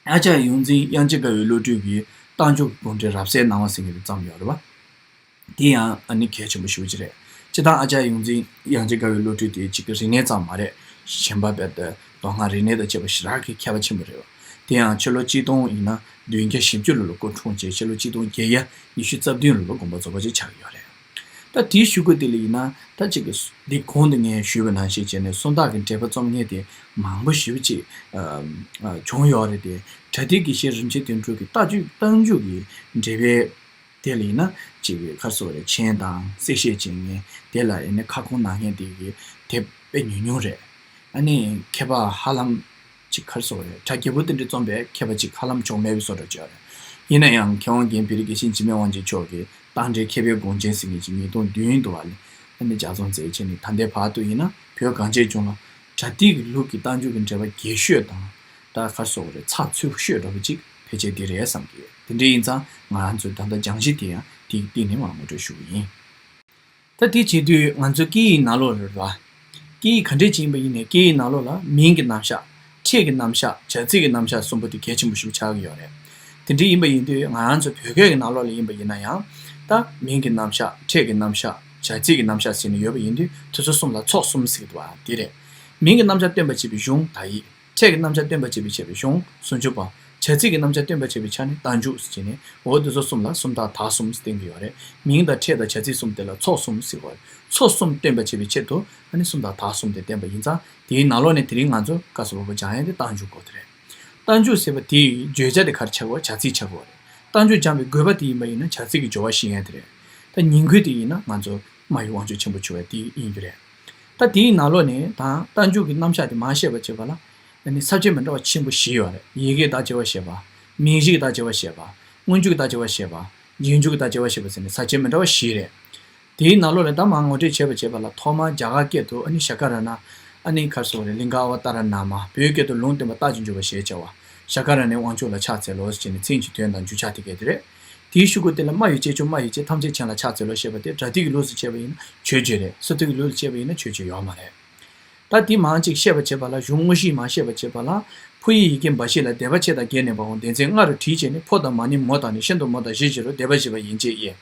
ཨ་ཙརྱ་ཡོངས་འཛིན་དབྱངས་ཅན་དགའ་བའི་བློ་གྲོས་ཀྱིས་རྟགས་འཇུག་གི་དགོངས་འགྲེལ་རབ་གསལ་སྣང་བ་ཟེར་མཁན་དེ་བརྩམས་ཡོད་རེད་བ། དེ་ཡང་ཨ་ནི་གལ་ཆེན་པོ་ཞེ་པོ་ཅིག་རེད། སྤྱིར་བཏང་ཨ་ཙརྱ་ཡོངས་འཛིན་དབྱངས་ཅན་དགའ་བའི་བློ་གྲོས་དེ་གཅིག་གི་རིག་གནས་ཙམ་མ་རེད། གཞན་པ་དཔེ་དེ་མདོ་སྔགས་རིག་གནས་དང་བཅས་པ་ཞེ་དྲག་གི་མཁས་པ་ཆེན་པོ་རེད་བ། དེ་ཡང་ཕྱི་ལོ་གཅིག་སྟོང་ཡིན་ན་བདུན་བརྒྱ་བཞི་བཅུ་ལོ་ལ་སྐུ་འཁྲུངས་རྗེས་ཕྱི་ལོ་གཅིག་སྟོང་བརྒྱད་བརྒྱ་ཉི་ཤུ་རྩ་བདུན་ལོ་ལ་དགོངས་པ་རྫོགས་པ་ཅིག་ཆགས་ཀྱི་ཡོད་རེད། ད་དེའི་གཞུག་གུ་དེ་ལ་ཡིན་ན་ད་གཅིག་གི་འདི་གོང་དུ་ངས་ཞུས་པ་ནང་བཞིན་བྱས་ནས་སུམ་རྟགས་ཀྱི་འགྲེལ་པ་རྩོམ་མཁན་དེ་མང་པོ་ཞེ་པོ་ཅིག་ཨ་ཨ་བྱུང་ཡོད་རེད་དེ། པྲ་ཏི་དགེ་བཤེས་རིན་ཆེན་དོན་གྲུབ་ཀྱི་རྟགས་འཇུག་རྟགས་འཇུག་གི་འགྲེལ་པའི་དེ་ལ་ཡིན་ན་ཅིག་གི་ག་རེ་ཟེར་དགོས་རེད། མཆན་དང་གསལ་བཤད་བྱེད་མཁན་དེ་ལ་ཡིན་ན་ཁ་སྐོང་གནང་མཁན་དེ་གི་དེབ་དཔེ་ཉུང་ཉུང་རེད། ཨ་ནི་མཁས་པ་ཧ་ལམ་ཅིག་ག་རེ་ཟེར་དགོས་རེད། གྲ་རྒྱས་པོ་དེ་འདྲ་རྩོམ་པའི་མཁས་པ་ཅིག་ཧ་ལམ་བྱུང་མེད་པའི་བཟོ་འདྲ་ཅིག་ཡོད་རེད། ཡིན་ན་ཡང་མཁས་དབང་རྒན་བེ་རི་དགེ་བཤེས་འཇིགས་མེད་དབང་ཆེན་མཆོག་གིས་རྟགས་འགྲེལ་མཁས་པའི་དགོངས་ཆེན་ཟེར་མཁན་ཅིག་ཉིས་སྟོང་བདུན་དུ་བ་ལ་ཨ་ནི་ལྗགས་རྩོམ་མཛད་བྱས་ནས་ད་ལྟའི་བར་དུ་ཡིན་ན་བོད་གངས་ཅན་ལྗོངས་ལ་པྲ་ཏི་གི་ལུགས་ཀྱི་རྟགས་འཇུག་གི་འགྲེལ་པ་རྒྱས་ཤོས་དང་། ད་ག་རེ་ཟེར་དགོས་རེད། ཚགས་ཚུད་ཤོས་འདྲ་པོ་ཅིག་ཕལ་ཆེར་འདི་རེད་བསམ་གྱི་ཡོད། དེ་འདྲ་ཡིན་ཙང་ང་རང་ཚོའི་ད་ལྟ་སྦྱང་གཞི་དེ་ཡང་དེའི་སྟེང་ནས་མར་ངོ་སྤྲོད་ཞུ་གི་ཡིན། ད་དེ་བྱེད་དུས་ང་ཚོའི་སྐད་ཡིག་ནང་ལོགས་རེད་བ། སྐད་ཡིག་ག་འདྲས་ཅིག་ཡིན་པ་ཡིན་ནའི་སྐད་ཡིག་ནང་ལོགས་ལ་མིང་གི་རྣམ་གཞག་ཕྲད་ཀྱི་རྣམ་གཞག་བྱ་ཚིག་གི་རྣམ་གཞག་གསུམ་པོ་དེ་གལ་ཆེན་པོ་ཞིག་ཆགས་ཀྱི་ཡོད་རེད། དེ་འདྲ་ཡིན་པ་ཡིན་དུས་ང་རང་ཚོ་བོད་སྐད་ཀྱི་ནང་ལོགས་ལ་ཡིན་པ་ཡིན་ན་ཡང་། ད་མིང་གི་རྣམ་གཞག་ཕྲད་ཀྱི་རྣམ་གཞག་བྱ་ཚིག་གི་རྣམ་གཞག་ཟེར་ནས་ཡོད་པ་ཡིན་དུས། དེ་ཚོ་གསུམ་ལ་ཚོགས་གསུམ་ཟེར་གྱི་འདུག་པ། དེ་རེད། མིང་གི་རྣམ་གཞག་སྟོན་པར་བྱེད་པའི་གཞུང་དག་ཡིག་ཕྲད་ཀྱི་རྣམ་གཞག་སྟོན་པར་བྱེད་པའི་བྱེད་པའི་གཞུང་སུམ་ཅུ་པ། བྱ་ཚིག་གི་རྣམ་གཞག་སྟོན་པར་བྱེད་པའི་ཆ་ནས་རྟགས་འཇུག་ཟེར་ནས། འོ་དེ་ཚོ་གསུམ་ལ་སུམ་རྟགས་དག་གསུམ་ཟེར་བསྟན་གྱི་ཡོད་རེད། མིང་དང་ཕྲད་དང་བྱ་ཚིག་གསུམ་དེ་ལ་ཚོགས་གསུམ་ཟེར་བ་རེད། ཚོགས་གསུམ་སྟོན་པར་བྱེད་པའི་ཆེད་དུ་ཨ་ནི་སུམ་རྟགས་དག་གསུམ་དེ་བསྟན་པ་ཡིན་ཙང་། དེའི་ནང་ལོགས་ནས་དེ་རིང་ང་ཚོ་སྐབས་སུ་བབ་པ་སྦྱང་ཡ་དེ་རྟགས་འཇུག་སྐོར་དེ་རེད། རྟགས་འཇུག་ཟེར་བ་དེའི་བརྗོད་བྱ་དེ་ག་རེ་ཆགས་ཀྱི་ཡོད། བྱ་ཚིག་ཆགས་ཀྱི་ཡོད་རེད། རྟགས་འཇུག་སྦྱང་བའི་དགོས་པ་དེ་ཡིན་པ་ཡིན་ན་བྱ་ཚིག་གི་སྦྱོར་བ་ཤེས་ཡ་དེ་རེད། ད་ཉིང་དགོས་དེ་ཡིན་ན་ང་ཚོ་སྨྲ་བའི་དབང་ཕྱུག་ཆེན་པོ་བྱུང་བ་དེ་ཡིན་རྒྱུ་རེད། ད་དེའི་ནང་ལོགས་ནས་ད་རྟགས་འཇུག་གི་རྣམ་གཞག་དེ་མར་བཤད་པ་བྱེད་པ་ལ། ཨ་ནི་ས་བཅད་མི་འདྲ་བ་ཆེན་པོ་བཞི་ཡོད་རེད། ཡི་གེའི་རྟགས་དཔྱད་པ་བཤད་པ། མིང་གཞིའི་རྟགས་དཔྱད་པ་བཤད་པ། སྔོན་འཇུག་གི་རྟགས་དཔྱད་པ་བཤད་པ། རྗེས་འཇུག་གི་རྟགས་དཔྱད་པ་བཤད་པ་ཟེར་ནས་ས་བཅད་མི་འདྲ་བ་བཞི་རེད། དེའི་ནང་ལོགས་ལ་ད་མར་ངོ་སྤྲོད་བྱས་པ་བྱས་པ་ལ། ཐོག་མར་རྒྱ་གར་སྐད་དུ་ཨ་ནི་ཤཱ་ཀ་ར་ཎ། ཨ་ནི་ག་རེ་ཟེར་དགོས་རེད། གླིང་ག་ཨ་ཝ་ཏ་ར་ན་མ། བོད་སྐད་དུ་ལུང་སྟོན་པ་རྟགས་ཀྱི་འཇུག་པ་ཞེས་བྱ་བ། ཤཱ་ཀ་ར་ཎའི་དབང་ཕྱུག་ལ་ཕྱག་འཚལ་ལོ་ཞེས་བྱས་ནས་མཚན་གྱི་དོན་དང་འཇུག་ཕྱག་དེ་སྐད་དེ་རེད། དེའི་ཤུ་གུ་དེ་ལ་སྨྲ་བའི་སྐྱེས་མཆོག་སྨྲ་བའི་སྐྱེས་ཐམས་ཅད་མཁྱེན་ལ་ཕྱག་འཚལ་ལོ་ཞེས་པ་དེ་སྒྲ་སྡུད་ཀྱི་ལུགས་སུ་བྱས་པ་ཡིན་ན་མཆོད་བརྗོད་རེད། སོ་ཐར་གྱི་ལུགས་ལ་བྱས་པ་ཡིན་ན་མཆོད་བརྗོད་ཡོད་མ་རེད། ད་དེ་མར་ཅིག་བཤད་པ་བྱས་པ་ལ། གཞུང་དངོས་གཞི་མར་བཤད་པ་བྱས་པ་ལ། ཕོ་ཡི་ཡི་གེ་འབའ་ཞིག་ལ་སྡེ་པ་ཕྱེད་དང་བརྒྱད་གནས་པའོ། སྡེ་ཚན་ལྔ་རུ་བྲིས་བྱས་ནས། ཕོ་དང་མ་ནིང་མོ་དང་ནི། ཤིན་ཏུ་མོ་དང་བཞི་བཞི་རུ་སྡེ་པ་བཞི་པ་ཡན་ཆད་དབྱེ།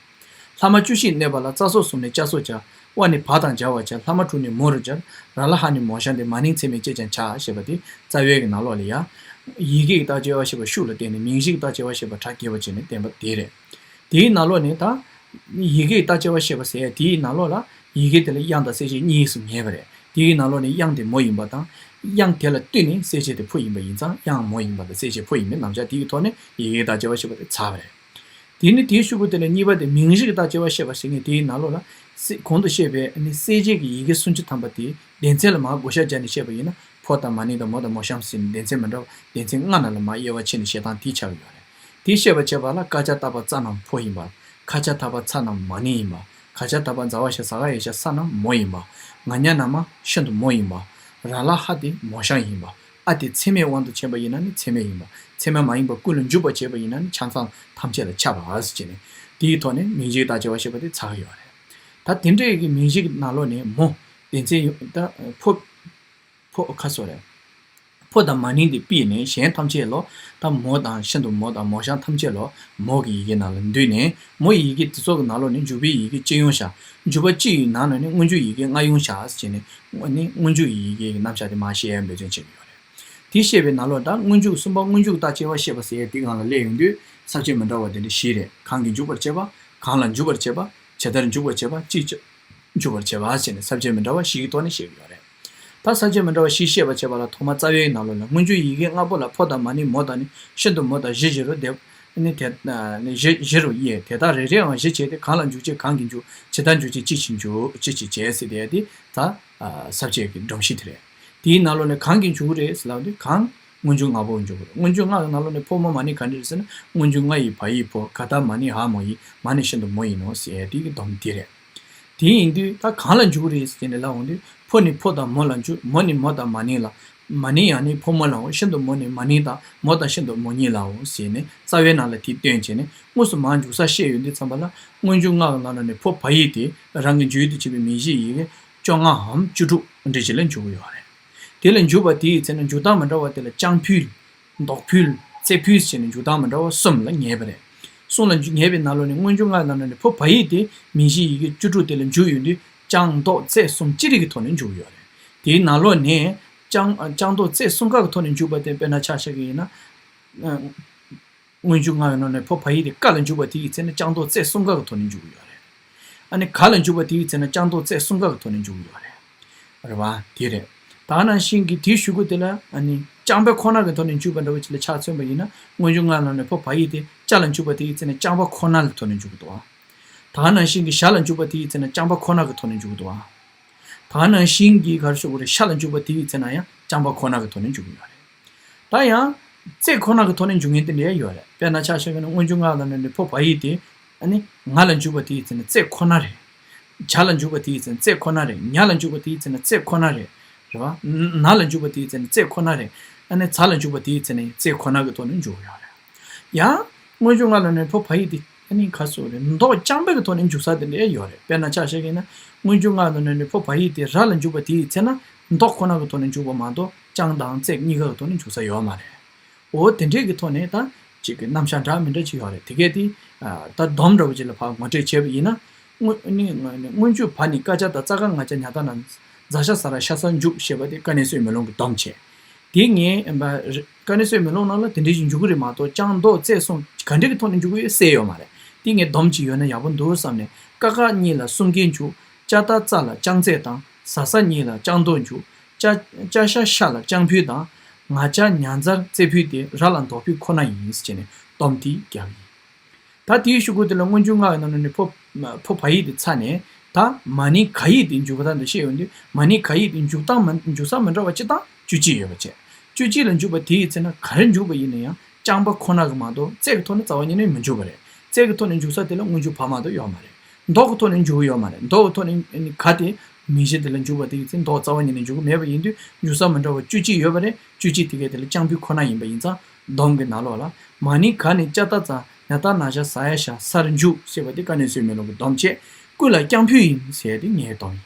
ལྷག་མ་བཅུ་བཞི་གནས་པ་ལ། ཙ་སོགས་གསུམ་ནས་ཅ་སོགས་སྦྱར། ཝ་ནི་བ་དང་སྦྱར་བར་བྱ། ལྷག་མ་དྲུག་ནས་མོ་རུ་སྦྱར། ར་ལ་ཧ་ནི་མོ་ཞང་སྟེ། མ་ནིང་ཚད་མས་བཅད་ཀྱང་བྱ་ཞེས་པ་དེ་རྩ་བའི་གི་ནང་ལོགས་ལ་ཡ། ཡི་གེ་གི་རྟགས་དཔྱད་པ་བཤད་པ་ཤུགས་ལ་བརྟེན་ནས་མིང་གཞི་གི་རྟགས་དཔྱད་པ་བཤད་པ་གྲ་རྒྱས་པ་བྱས་ནས་བསྟན་པ་དེ་རེད། དེའི་ནང་ལོགས་ནས་ད། ཡི་གེ་གི་རྟགས་དཔྱད་པ་བཤད་པ་ཟེར་ཡ་དེའི་ནང་ལོགས་ལ། ཡི་གེ་དེ་ལ་དབྱངས་དང་གསལ་བྱེད་གཉིས་སུ་ངེས་པ་རེད། དེའི་ནང་ལོགས་ནས་དབྱངས་དེ་མོ་ཡིན་པ་དང་། དབྱངས་དེ་ལ་བསྟུན་ནས་གསལ་བྱེད་དེ་ཕོ་ཡིན་པ་ཡིན་ཙང་། དབྱངས་མོ་ཡིན་པ་དང་གསལ་བྱེད་ཕོ་ཡིན་པའི་རྣམ་གཞག་དེའི་ཐོག་ནས་ཡི་གེ་གི་རྟགས་དཔྱད་པ་བཤད་པ་དེ་ཚར་བ་རེད། དེ་ནས་དེའི་ཤུ་གུ་དེ་ལ་གཉིས་པ་དེ་མིང་གཞི་གི་རྟགས་དཔྱད་པ་བཤད་པ་ཟེར་མཁན་དེའི་ནང་ལོགས་ལ། གསལ་གོང་དུ་བཤད་པའི་ནི་གསལ་བྱེད་ཀྱི་ཡི་གེ་སུམ་ཅུ་ཐམ་པ་དེ་སྡེ་ཚན་ལ་མར་བགོ་བཤའ་སྦྱར་ནས་བཤད་པ་ཡིན་ན། ཕོ་དང་མ་ནིང་དང་མོ་དང་མོ་ཞང་ཟེར་ནས་སྡེ་ཚན་མི་འདྲ་བ་སྡེ་ཚན་ལྔ་ནང་ལ་མར་དབྱེ་བ་ཕྱེ་ནས་བཤད་སྟངས་དེ་ཆགས་ཀྱི་ཡོད་རེད། དེ་བཤད་པ་བྱས་པ་ལ། ཀ་ཅ་ཏ་པ་ཙ་རྣམས་ཕོ་ཡིན་པ། ཁ་ཆ་ད་པ་ཚ་རྣམས་མ་ནིང་ཡིན་པ། ག་ཇ་ད་པ་ཛ་ཝ་ཞ་ཟ་ག་ཡ་ཞ་ས་རྣམས་མོ་ཡིན་པ། ང་ཉ་ན་མ་ཤིན་ཏུ་མོ་ཡིན་པ། ར་ལ་ཧ་དེ་མོ་ཞང་ཡིན་པ། ཨ་དེ་ཚད་མའི་དབང་དུ་བྱས་པ་ཡིན་ན་ནི་ཚད་མ་ཡིན་པ། ཚད་མ་མ་ཡིན་པ་ཀུན་ལ་འཇུག་པར་བྱེད་པ་ཡིན་ན་ནི་ཆ་ཚང་ཐམས་ཅད་ལ་ཁྱབ་པ་ཟེར་བྱས་ནས། དེའི་ཐོག་ནས་མིང་གཞིའི་རྟགས་དཔྱད་པ་བཤད་པ་དེ་ཚར་གི་ཡོད་རེད། ད་དེ་འདྲའི་གི་མིང་གཞི་གི་ནང་ལོགས་ནས་མོ། སྡེ་ཚན་ཡོད་ད། ཕོ། ཕོ་ཁ་སོ་རེད། ཕོ་དང་མ་ནིང་དེ་ཕུད་ནས་གཞན་ཐམས་ཅད་ལོ། ད་མོ་དང་ཤིན་ཏུ་མོ་དང་མོ་ཞང་ཐམས་ཅད་ལོ་མོ་གི་ཡི་གེ་ནང་ལ་འདུས་ནས། མོ་ཡི་ཡི་གེ་དེ་ཚོ་གི་ནང་ལོགས་ནས་འཇུག་པའི་ཡི་གེ་སྤྱི་ཡོངས་བཞག་འཇུག་པ་སྤྱི་ཡི་ནང་ལ་ནི་སྔོན་འཇུག་ཡི་གེ་ལྔ་ཡོངས་བཞག་ཟེར་ནས། ནི་སྔོན་འཇུག་ཡི་གེ་གི་རྣམ་གཞག་དེ་མར་བཤད་ཡ་འབད་བརྩོན་བྱེད་ཀྱི་ཡོད་རེད། དེ་བཤད་པའི་ནང་ལོགས་ད་སྔོན་འཇུག་གསུམ་པ་སྔོན་འཇུག་རྟགས་དཔྱད་པ་བཤད་པ་ཟེར་ཡ་དེ་སྒང་ལ་སླེབས་ཡོང་དུས་ས་བཅད་མི་འདྲ་བ་དེ་འདྲ་བཞི་རེད། གང་གིས་འཇུག་པར་བྱེད་པ། གང་ལ་འཇུག་པར་བྱེད་པ། ཇི་ལྟར་འཇུག་པར་བྱེད་པ། ཅིས་ཀྱང་འཇུག་པར་བྱེད་པ་ཟེར་ནས་ས་བཅད་མི་འདྲ་བ་བཞི་གི་ཐོག་ནས་བཤད་ཀྱི་ཡོད་རེད། ད་ས་བཅད་མི་འདྲ་བ་བཞི་བཤད་པ་བྱས་པ་ལ། ཐོག་མར་རྩ་བའི་ནང་ལོགས་ལ་སྔོན་འཇུག་ཡི་གེ་ལྔ་པོ་ལ་ཕོ་དང་མ་ནིང་མོ་དང་ནི་ཤིན་ཏུ་མོ་དང་བཞི་བཞི་རུ་སྡེ། ནི་དེ་ནི་བཞི་བཞི་རུ་དབྱེ། དེ་དག་རེ་རེའང་བཞི་བྱས་ཏེ། གང་ལ་འཇུག་བྱེད་གང་གིས་འཇུག་ཇི་ལྟར་འཇུག་བྱེད་ཅི་ཞིག་འཇུག་ཅི་ཞིག་བྱེད་ཟེར་དེ་དེ་ད་ས་བཅད་ཀྱི་སྒྲོམ་གཞི་དེ་རེད། དེའི་ནང་ལོགས་ནས་གང་གིས་འཇུག་རེད་ཟེར་ལབ་དུས། གང་སྔོན་འཇུག་ལྔ་པོ་འཇུག་རེད། སྔོན་འཇུག་ལྔ་གི་ནང་ལོགས་ནས་ཕོ་མོ་མ་ནིང་ག་འདྲ་རེད་ཟེར་ན། སྔོན་འཇུག་ལྔ་ཡི་བ་ཡིག་ཕོ། ག་ད་མ་ནིང་ཧ་མོ་ཡི། མ་ནིང་ཤིན་ཏུ་མོ་ཡིན་ནོ་ཟེར་དེ་གི་སྡོམ་དེ་རེད། དེ་ཡིན་དུས་ད་གང་ལ་འཇུག་རེད་ཟེར་ནས་ལབ་འོང་དུས། ཕོ་ནི་ཕོ་དང་མོ་ལ་འཇུག་མོ་ནི་མོ་དང་མ་ནིང་ལ། མ་ནིང་ཡང་ནི་ཕོ་མོ་ལའོ། ཤིན་ཏུ་མོ་ནི་མ་ནིང་དང་མོ་དང་ཤིན་ཏུ་མོ་གཉིས་ལའོ་ཟེར་ནས་རྩ་བའི་ནང་ལ་དེ་སྟོན་བྱས་ནས། དངོས་སུ་མར་འཇུག་ས་བཤད་ཡོང་དུས་ཙམ་པ་ལ། སྔོན་འཇུག་ལྔ་གི་ནང་ལ་ནི་ཕོ་བ་ཡིག་དེ་རང་གི་འཇུག་ཡུལ་དུ་བྱེད་པའི་མིང་གཞིའི་ཡི་གེ་བཅོ་ལྔའམ་བཅུ་དྲུག་འདྲ་ཞིག་ལ་འཇུག་གི་ཡོད་རེད། དེ་ལ་འཇུག་པ་དེའི་ཚེ་ན་འཇུག་སྟངས་མི་འདྲ་བ་དེ་ལ་རྐྱང་ཕུལ། འདོགས་ཕུལ། རྩེ་ཕུལ་ཟེར་ནས་འཇུག་སྟངས་མི་འདྲ་བ་གསུམ་ལ་ངེས་པ་རེད། གསུམ་ལ་འཇུག་ངེས་པའི་ནང་ལོགས་ནས་སྔོན་འཇུག་ལྔ་ནང་ལོགས་ནས་ཕོ་བ་ཡིག་དེ་མིང་གཞིའི་ཡི་གེ་བཅུ་དྲུག་དེ་ལ་འཇུག་ཡོང་དུས། རྐྱང་འདོགས་རྩེ་གསུམ་ཅི་རིགས་ཀྱི་ཐོག་ནས་འཇུག་ཡོད་རེད། དེའི་ནང་ལོགས་ནས་རྐྱང་རྐྱང་འདོགས་རྩེ་གསུམ་ཀ་གི་ཐོག་ནས་འཇུག་པ་དེ་དཔེར་ན་ཆ་བཞག་གི་ཡིན་ན། སྔོན་འཇུག་ལྔ་ཡི་ནང་ནས་ཕོ་བ་ཡིག་དེ་ཀ་ལ་འཇུག་པ་དེ་ཡི་ཚེ་ན་རྐྱང་འདོགས་རྩེ་གསུམ་ཀ་གི་ཐོག་ནས་འཇུག་གི་ཡོད་རེད། ཨ་ནི་ག་ལ་འཇུག་པ་དེ་ཡི་ཚེ་ན་རྐྱང་འདོགས་རྩེ་གསུམ་ཀ་གི་ཐོག་ནས་འཇུག་གི་ཡོད་རེད། རེད་བ། དེ་རེད། ད་ནང་བཞིན་གྱི་དེའི་ཤུ་གུ་དེ་ལ་ཨ་ནི་རྐྱང་པའི་ཁོ་ན་གི་ཐོག་ནས་འཇུག་པ་འདྲ་བོ་ཅིག་ལ་ཆ་མཚོན་པ་ཡིན་ན། སྔོན་འཇུག་ལྔ་ནང་ནས་ཕོ་བ་ཡིག་དེ་ཅ་ལ་འཇུག་པ་དེ་ཡི་ཚེ་ན་རྐྱང་པ་ཁོ་ན་ལ་ཐོག་ནས་འཇུག་གི་འདུག་བ། ད་ནང་བཞིན་གྱི་ཞ་ལ་འཇུག་པ་དེ་ཡི་ཚེ་ན་རྐྱང་པ་ཁོ་ན་གི་ཐོག་ནས་འཇུག་གི་འདུག་བ། ད་ནང་བཞིན་གྱི་ག་རེ་ཞུ་དགོས་རེད། ཤ་ལ་འཇུག་པ་དེ་ཡི་ཚེ་ན་ཡང་རྐྱང་པ་ཁོ་ན་གི་ཐོག་ནས་འཇུག་གི་ཡོད་རེད། ད་ཡང་རྩེ་ཁོ་ན་གི་ཐོག་ནས་འཇུག་མཁན་དེ་འདྲ་ཡང་ཡོད་རེད། དཔེར་ན་ཆ་བཞག་ན་སྔོན་འཇུག་ལྔ་ལ་ནི་ཕོ་བ་ཡིག་དེ། ཨ་ནི་ང་ལ་འཇུག་པ་དེ་ཡི་ཚེ་ན་རྩེ་ཁོ་ན་རེད། ཇ་ལ་འཇུག་པ་དེ་ཡི་ཚེ་ན་རྩེ་ཁོ་ན་རེད། ཉ་ལ་འཇུག་པ་དེ་ཡི་ཚེ་ན་རྩེ་ཁོ་ན་རེད། རེད་བ། ན་ལ་འཇུག་པ་དེ་ཡི་ཚེ་ན་རྩེ་ཁོ་ན་རེད། ཨ་ནི་ཛ་ལ་འཇུག་པ་དེ་ཡི་ཚེ་ན་རྩེ་ཁོ་ན་གི་ཐོག་ནས་འཇུག་ཡོད་རེད། ཡང་སྔོན་འཇུག་ལྔ་ལ་ནི་ཕོ་བ་ཡིག་དེ། ཨ་ནི་ག་རེ་ཞུ་དགོས་རེད། འདོགས་རྐྱང་པའི་གི་ཐོག་ནས་འཇུག་ས་དེ་འདྲ་ཡོད་རེད། དཔེར་ན་ཆ་བཞག་ཡིན་ན། སྔོན་འཇུག་ལྔ་ལ་ནི་ཕོ་བ་ཡིག་དེ་ར་ལ་འཇུག་པ་དེ་ཡི་ཚེ་ན་འདོགས་ཁོ་ན་གི་ཐོག་ནས་འཇུག་པ་མ་གཏོགས་རྐྱང་དང་རྩེ་གཉིས་ཀ་གི་ཐོག་ནས་འཇུག་ས་ཡོད་མ་རེད། འོ་དེ་འདྲའི་གི་ཐོག་ནས་ད་ཅིག་གི་རྣམ་གཞག་འདྲ་མི་འདྲ་ཅིག་ཡོད་རེད། དེ་གས་དེ་ད་སྡོམ་འདྲ་བོ་ཅིག་ལ་ཕར་ངོ་སྤྲོད་བྱས་པ་ཡིན་ན། སྔོན་ནི་སྔོན་འཇུག་བ་ནི་ཀ་ཅ་ད་ཙ་ག་ང་ཅ་ཉ་ད་ན་ཛ་ཤ་ས་ར་ཤ་ས་འཇུག་ཞེས་པ་དེ་ཀ་ནས་སོའི་མེ་ལོང་གི་སྡོམ་བྱས། དེ་ངས་ཀ་ནས་སོའི་མེ་ལོང་ནང་ལ་དེ་འདྲའི་ཞིག་འཇུག་གི་རེད་མ་གཏོགས་ཀྱང་མདོ་རྩེ་གསུམ་ག་འདྲ་གི་ཐོག་ནས་འཇུག་གི་ཡོད་གསལ་ཡོད་མ་རེད། དེ་ངས་སྡོམ་ཅིག་ཡོད་ན་ཡག་པོ་འདུག་བསམ་ནས། ཀ་ཁ་གཉིས་ལ་གསུམ་ཀའི་འཇུག་ཅ་ད་ཙ་ལ་ཀྱང་ཙེ་དང་། ཟ་ས་གཉིས་ལ་ཀྱང་མདོ་འཇུག་ཅ་ཅ་ཤ་ཤ་ལ་ཀྱང་ཕུད་དང་། ང་ཅ་ཉ་ཛར་ཙེ་ཕུད་དེ་ར་ལ་མདོ་ཕུད་ཁོ་ན་ཡིན་ཟེར་ནས་སྡོམ་དེ་རྒྱག་ཡིན། ད་དེའི་གཞུག་གུ་དེ་ལ་སྔོན་འཇུག་ལྔ་ཡི་ནང་ནས་ཕོ་ཕོ་བ་ཡིག་དེ་ཚར་ནས། ད་མ་ནིང་ག་ཡིག་དེ་འཇུག་སྟངས་དེ་བཤད་ཡོང་དུས། མ་ནིང་ག་ཡིག་དེ་འཇུག་སྟངས་མ་འཇུག་ས་མི་འདྲ་བ་སྤྱིར་བཏང་བཅུ་གཅིག་ཡོད་པ་བྱས། བཅུ་གཅིག་ལ་འཇུག་པ་དེའི་ཚེ་ན་ག་རེ་འཇུག་པ་ཡིན་ན་ཡང་རྐྱང་པ་ཁོ་ན་གི་མ་གཏོགས་རྩལ་གྱི་ཐོག་ནས་རྩ་བ་ཉིད་ནས་མི་འཇུག་པ་རེད། རྩལ་གྱི་ཐོག་ནས་འཇུག་ས་དེ་ལ་སྔོན་འཇུག་བ་མ་གཏོགས་ཡོད་མ་རེད། མདོ་གི་ཐོག་ནས་འཇུག་གི་ཡོད་མ་རེད། མདོ་གི་ཐོག་ནས་ག་དེ་མིང་གཞི་དེ་ལ་འཇུག་པ་དེའི་ཚེ་མདོ་རྩ་བ་ཉིད་ནས་འཇུག་གི་མེད་པ་ཡིན་དུས། འཇུག་ས་མི་འདྲ་བ་བཅུ་གཅིག་ཡོད་པ་རེད། བཅུ་གཅིག་དེ་གའི་དེ་ལ་ཀྱང་ཕུད་ཁོ་ན་ཡིན་པ་ཡིན་ཙང་། སྡོམ་གྱི་ནང་ལོགས་ལ། མ་ནིང་ག་ནི་ཅ་ད་ཙ་ཉ་ད་ན་ཤ་ཟ་ཡ་ཤ་སར་འཇུག་ཞེས་པ་དེ་ཀ་ནས་སོའི་མེ་ལོང་གི་སྡོམ་བྱས། ཀུན་ལ་ཀྱང་ཕུད་ཡིན་ཟེར་ཡ་དེ་ངའི་སྡོམ་ཡིན།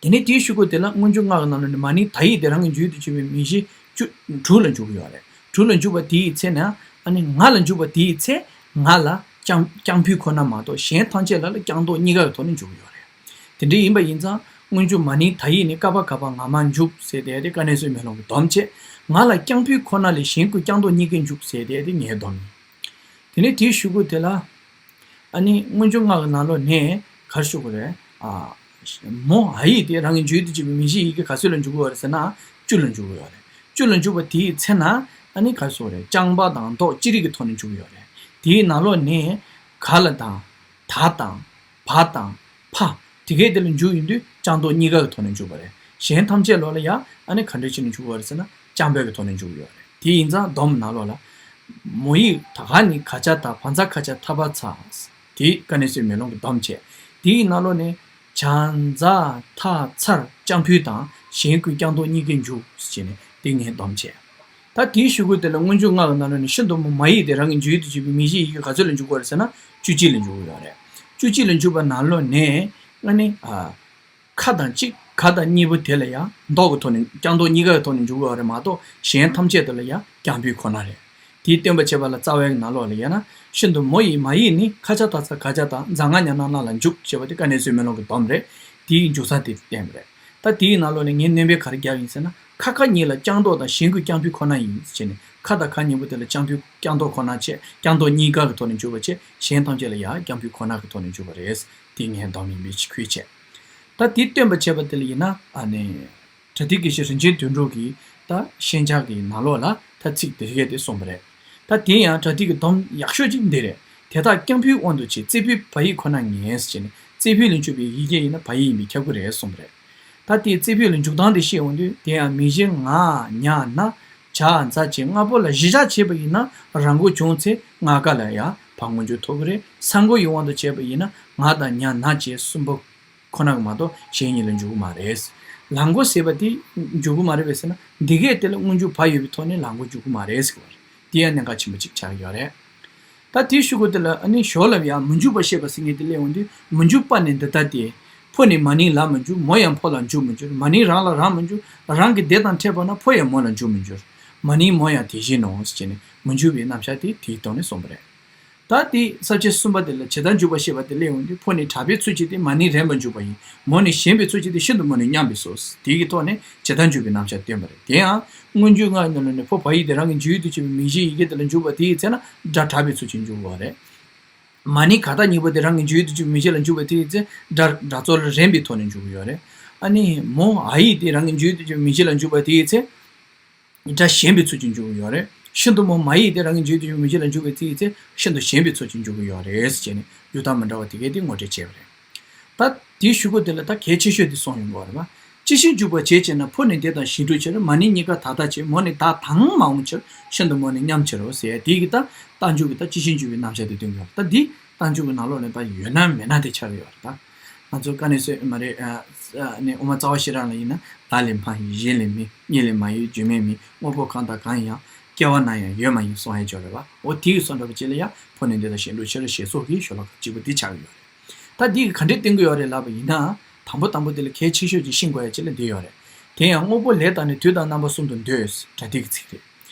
དེ་ནས་དེའི་གཞུག་གུ་དེ་ལ་སྔོན་འཇུག་ལྔ་གི་ནང་ལ་ནི་མ་ནིང་ད་ཡིག་དེ་རང་གི་འཇུག་ཡུལ་དུ་བྱེད་པའི་མིང་གཞི་བཅུ་དྲུག་ལ་འཇུག་གི་ཡོད་རེད། དྲུག་ལ་འཇུག་པ་དེའི་ཚེ་ན། ཨ་ནི་ང་ལ་འཇུག་པ་དེའི་ཚེ། ང་ལ་ཀྱང་ཀྱང་ཕུད་ཁོ་ན་མ་གཏོགས་གཞན་ཐམས་ཅད་ལ་ལ་ཀྱང་མདོ་གཉིས་ཀ་གི་ཐོག་ནས་འཇུག་གི་ཡོད་རེད། དེ་འདྲ་ཡིན་པ་ཡིན་ཙང་། སྔོན་འཇུག་མ་ནིང་ད་ཡིག་ནི་ཀ་བ་ག་བ་ང་མ་འཇུག་ཟེར་དེ་དེ་ཀ་ནས་སོའི་མེ་ལོང་གི་སྡོམ་བྱས། ང་ལ་ཀྱང་ཕུད་ཁོ་ན་ལས་གཞན་ཀུན་ཀྱང་མདོ་གཉིས་ཀས་འཇུག་ཟེར་དེ་དེ་ངའི་སྡོམ་ཡིན། དེ་ནས་དེའི་གཞུག་གུ་དེ་ལ། ཨ་ནི་སྔོན་འཇུག་ལྔ་གི་ནང་ལོགས་ནས་ག་རེ་ཞུ་དགོས་རེད། ཨ། མོ་འ་ཡིག་དེ་རང་གི་འཇུག་ཡུལ་དུ་བྱེད་པའི་མིང་གཞི་ཡི་གེ་ག་ཚོད་ལ་འཇུག་གི་ཡོད་རེད་ཟེར་ན། བཅུ་ལ་འཇུག་གི་ཡོད་རེད། བཅུ་ལ་འཇུག་པ་དེའི་ཚེ་ན། ཨ་ནི་ག་རེ་ཞུ་དགོས་རེད། རྐྱང་པ་དང་མདོ་ཅི་རིགས་ཀྱི་ཐོག་ནས་འཇུག་གི་ཡོད་རེད། དེའི་ནང་ལོགས་ནས་ག་ལ་དང་། ད་དང་། བ་དང་། ཕ། དེ་གའི་དེ་ལ་འཇུག་ཡིན་དུས་ཀྱང་མདོ་གཉིས་ཀ་གི་ཐོག་ནས་འཇུག་པ་རེད། གཞན་ཐམས་ཅད་ལོགས་ལ་ཡང་ཨ་ནི་ག་འདྲ་བྱས་ནས་འཇུག་པ་རེད་ཟེར་ན། རྐྱང་པའི་གི་ཐོག་ནས་འཇུག་གི་ཡོད་རེད། དེ་ཡིན་ཙང་སྡོམ་ནང་ལོགས་ལ། མོ་ཡིག་ད་ག་ནི་ག་ཅ་ད་བ་ཛ་ཁ་ཅ་ཐ་བ་ཚ། དེ་ཀ་ནས་སོའི་མེ་ལོང་གི་སྡོམ་བྱས། དེའི་ནང་ལོགས་ནས་ཇ་ཛ་ཐ་ཚར་ཀྱང་ཕུད་དང་གཞན་ཀུན་ཀྱང་མདོ་གཉིས་ཀས་འཇུག་ཟེར་ནས་དེ་ངས་སྡོམ་བྱས། ད་དེའི་གཞུག་གུ་དེ་ལ་སྔོན་འཇུག་ལྔ་གི་ནང་ལོགས་ནས་ཤིན་ཏུ་མོ་མ་ཡིག་དེ་རང་གི་འཇུག་ཡུལ་དུ་བྱེད་པའི་མིང་གཞི་ཡི་གེ་ག་ཚོད་ལ་འཇུག་གི་ཡོད་རེད་ཟེར་ན། བཅུ་གཅིག་ལ་འཇུག་གི་ཡོད་རེད། བཅུ་གཅིག་ལ་འཇུག་པ་ནང་ལོགས་ནས་ཨ་ནི་ཨ། ཁ་དང་གཅིག་ག་དང་གཉིས་པོ་དེ་ལ་ཡང་མདོ་གི་ཐོག་ནས་ཀྱང་མདོ་གཉིས་ཀ་གི་ཐོག་ནས་འཇུག་གི་ཡོད་རེད་མ་གཏོགས་གཞན་ཐམས་ཅད་དེ་ལ་ཡང་ཀྱང་ཕུད་ཁོ་ན་རེད། དེའི་སྟོན་པ་བྱེད་པ་ལ་རྩ་བའི་ནང་ལོགས་ལ་ཡང་ན། ཤིན་ཏུ་མོ་ཡིག་མ་ཡིག་ནི་ཁ་ཅ་ད་ཚ་ག་ཅ་དང་ཛ་ང་ཉ་ན་ན་ལ་འཇུག་ཅེས་པ་དེ་ཀ་ནས་སོའི་མེ་ལོང་གི་སྡོམ་རེད། དེའི་འཇུག་ས་དེ་བསྟན་པ་རེད། ད་དེའི་ནང་ལོགས་ནས་ངས་སྣོན་པ་ག་རེ་བརྒྱབ་ཡིན་ཟེར་ན། ཁ་ཁ་གཉིས་ལ་ཀྱང་མདོ་དང་གཞན་ཀུན་ཀྱང་ཕུད་ཁོ་ན་ཡིན་ཟེར་ནས། ཁ་དང་ཁ་གཉིས་པོ་དེ་ལ་ཀྱང་ཕུད་ཀྱང་མདོ་ཁོ་ན་བྱས། ཀྱང་མདོ་གཉིས་ཀ་གི་ཐོག་ནས་འཇུག་པ་བྱས། གཞན་ཐམས་ཅད་ལ་ཡང་ཀྱང་ཕུད་ཁོ་ན་གི་ཐོག་ནས་འཇུག་པ་རེད། དེ་ངས་སྡོམ་ཡིན་པའི་ཆི་ཁུལ་བྱས། ད་དེ་སྟོན་པ་བྱེད་པ་དེ་ལ་ཡིན་ན། ཨ་ནི། པྲ་ཏི་དགེ་བཤེས་རིན་ཆེན་དོན་གྲུབ་ཀྱིས་ད་ཤན་སྦྱར་གྱི་ནང་ལོགས་ལ་ད་ཚིག་དེ་གས་དེ་གསུངས་པ་རེད། ད་དེ་ཡང་པྲ་ཏི་གི་སྡོམ་ཡག་ཤོས་ཅིག་འདི་རེད། དེ་དག་ཀྱང་ཕུད་དབང་དུ་བྱས། རྩེ་ཕུད་བ་ཡིག་ཁོ་ན་ངེས་ཟེར་ནས། རྩེ་ཕུད་ལ་འཇུག་པའི་ཡི་གེ་ཡིན་ན་བ་ཡིག་ཡིན་པས་ཁྱབ་ཀྱི་རེད་གསུངས་པ་རེད། ད་དེའི་རྩེ་ཕུད་ལ་འཇུག་སྟངས་དེ་བཤད་འོང་དུས། དེ་ཡང་མིང་གཞི་ང་ཉ་ན་ཇ་ཛ་བཅས་ལྔ་པོ་ལ་གཞི་བཞག་བྱས་པ་ཡིན་ན། ར་མགོ་བྱུང་ཚེ་ང་ག་ལ་ཡང་བ་སྔོན་འཇུག་ཐོབ་ཀྱི་རེད། ས་མགོ་ཡི་དབང་དུ་བྱས་པ་ཡིན་ན་ང་དང་ཉ་ན་བཅས་གསུམ་པོ་ཁོ་ན་གི་མ་གཏོགས་གཞན་གཉིས་ལ་འཇུག་གི་མ་རེད། ལ་མགོ་ཟེར་བ་དེ་འཇུག་གི་མ་རེད་པས་ཟེར་ན། འདི་གས་དེ་ལ་སྔོན་འཇུག་བ་ཡོད་པའི་ཐོག་ནས་ལ་མགོ་འཇུག་གི་མ་རེད་ཟེར་བ་རེད། དེ་ཡང་གནད་འགག་ཆེན་པོ་གཅིག་ཆགས་ཀྱི་ཡོད་རེད། ད་དེའི་གཞུག་གུ་དེ་ལ་ཨ་ནི་ཞོར་ལ་ཡང་མི་འཇུག་པ་བཤད་པ་ཟེར་མཁན་དེ་སླེབས་འོང་དུས། མི་འཇུག་པ་ནི་འདི་ལྟ་སྟེ། ཕོ་ནི་མ་ནིང་ལ་མི་འཇུག་མོ་ཡང་ཕོ་ལ་འཇུག་མི་འགྱུར། མ་ནིང་རང་ལ་རང་མི་འཇུག་རང་གི་དེ་དང་ཕྲད་པ་ན་ཕོ་ཡང་མོ་ལ་འཇུག་མི་འགྱུར། མ་ནིང་མོ་ཡང་དེ་བཞིན་ནོ་ཟེར་ནས་མི་འཇུག་པའི་རྣམ་གཞག་དེ་དེའི་ཐོག་ནས་གསུངས་པ་རེད། ད་དེ་ས་བཅད་གསུམ་པ་དེ་ལ་ཇི་ལྟར་འཇུག་པ་ཞེས་པ་དེ་སླེབས་འོང་དུས། ཕོ་ནི་དྲག་པའི་ཚུལ་གྱིས་ཏེ་མ་ནིང་རན་པར་འཇུག་པ་ཡིན། མོ་ནི་ཞན་པའི་ཚུལ་གྱིས་ཏེ་ཤིན་ཏུ་མོ་ནི་མཉམ་པས་སོ། དེ་གི་ཐོག་ནས་ཇི་ལྟར་འཇུག་པའི་རྣམ་གཞག་སྟོན་པ་རེད། དེ་ཡང་སྔོན་འཇུག་ལྔ་ཡི་ནང་ལ་ནི་ཕོ་བ་ཡིག་དེ་རང་གི་འཇུག་ཡུལ་དུ་བྱེད་པའི་མིང་གཞིའི་ཡི་གེ་དེ་ལ་འཇུག་པ་དེའི་ཚེ་ན་སྒྲ་དྲག་པའི་ཚུལ་གྱིས་འཇུག་པ་རེད། མ་ནིང་ག་ད་གཉིས་པོ་དེ་རང་གི་འཇུག་ཡུལ་དུ་བྱེད་པའི་མིང་གཞི་ལ་འཇུག་པ་དེའི་ཚེ་སྒྲ་སྒྲ་ཚོར་རན་པའི་ཐོག་ནས་འཇུག་གི་ཡོད་རེད། ཨ་ནི་མོ་འ་ཡིག་དེ་རང་གི་འཇུག་ཡུལ་དུ་བྱེད་པའི་མིང་གཞི་ལ་འཇུག་པ་དེའི་ཚེ། སྒྲ་ཞན་པའི་ཚུལ་གྱིས་འཇུག་གི་ཡོད་རེད། ཤིན་ཏུ་མོ་མ་ཡིག་དེ་རང་གི་འཇུག་ཡུལ་དུ་བྱེད་པའི་མིང་གཞི་ལ་འཇུག་པའི་ཚེ་ཡི་ཚེ་ཤིན་ཏུ་ཞན་པའི་ཚུལ་གྱིས་འཇུག་གི་ཡོད་རེད་ཟེར་ནས་འཇུག་སྟངས་མི་འདྲ་བ་དེ་གས་དེ་ངོ་སྤྲོད་བྱས་པ་རེད། ད་དེའི་གཞུག་གུ་དེ་ལ་ད་གལ་ཆེ་ཤོས་དེ་གསུངས་ཡོང་གི་ཡོད་རེད་པ། ཅི་ཕྱིར་འཇུག་པར་བྱེད་ཅེ་ན། ཕོ་ནི་དེ་དང་གཞན་འགྲོའི་ཕྱིར། མ་ནིང་གཉིས་ཀ་ད་ལྟ་ཕྱིར། མོ་ནི་ད་དང་མ་འོངས་ཕྱིར། ཤིན་ཏུ་མོ་ནི་མཉམ་ཕྱིར་རོ་ཟེར་ཡ་དེ་གི་ད་རྟགས་འཇུག་གི་ད་ཅི་ཕྱིར་འཇུག་པའི་རྣམ་གཞག་དེ་སྟོན་གྱི་ཡོད་རེད། ད་འདི་རྟགས་འཇུག་གི་ནང་ལོགས་ནས་ད་ཡོད་ན་མེད་ན་དེ་ཆགས་ཀྱི་ཡོད་རེད། ད་ང་ཚོ་ཀ་ནས་སོ་མ་རེད། ཨ་ནི་དབུ་མ་རྩ་བ་ཤེས་རབ་ལ་ཡིན་ན། བདག་ལས་མ་ཡིན་གཞན་ལས་མིན། གཉིས་ལས་མ་ཡོད་རྒྱུ་མེད་མིན། དངོས་པོ་གང་དང་གང་ཡིན་ཡང་། སྐྱེ་བ་ན་ཡང་ཡོད་མ་ཡིན་གསུང་ཡ་ཅིག་ཡོད་རེད་པ། འོ་དེ་གི་གསུང་འདྲ་པོ་ཅིག་ལ་ཡང་ཕོ་ནི་འདི་དང་གཞན་འགྲོའི་ཕྱིར་ཞེས་སོགས་ཀྱི་ཤོ་ལོ་ཀ་གཅིག་པ་འདི་ཆགས་ཀྱི་ཡོད་རེད། ད་འདི་གི་ག་འདྲས་བསྟན་གྱི་ཡོད་རེད་ལབ་པ་ཡིན་ན། དང་པོ་དང་པོ་དེ་ལ་གལ་ཆེ་ཤོས་ཅིག་ཤེས་དགོས་ཡ་ཅིག་ལ་འདི་ཡོད་རེད། དེ་ཡང་དངོས་པོ་ལས་དང་ནི་དུས་དང་རྣམ་པ་གསུམ་དུ་འདོད། པྲ་ཏི་གི་ཚིག་རེད།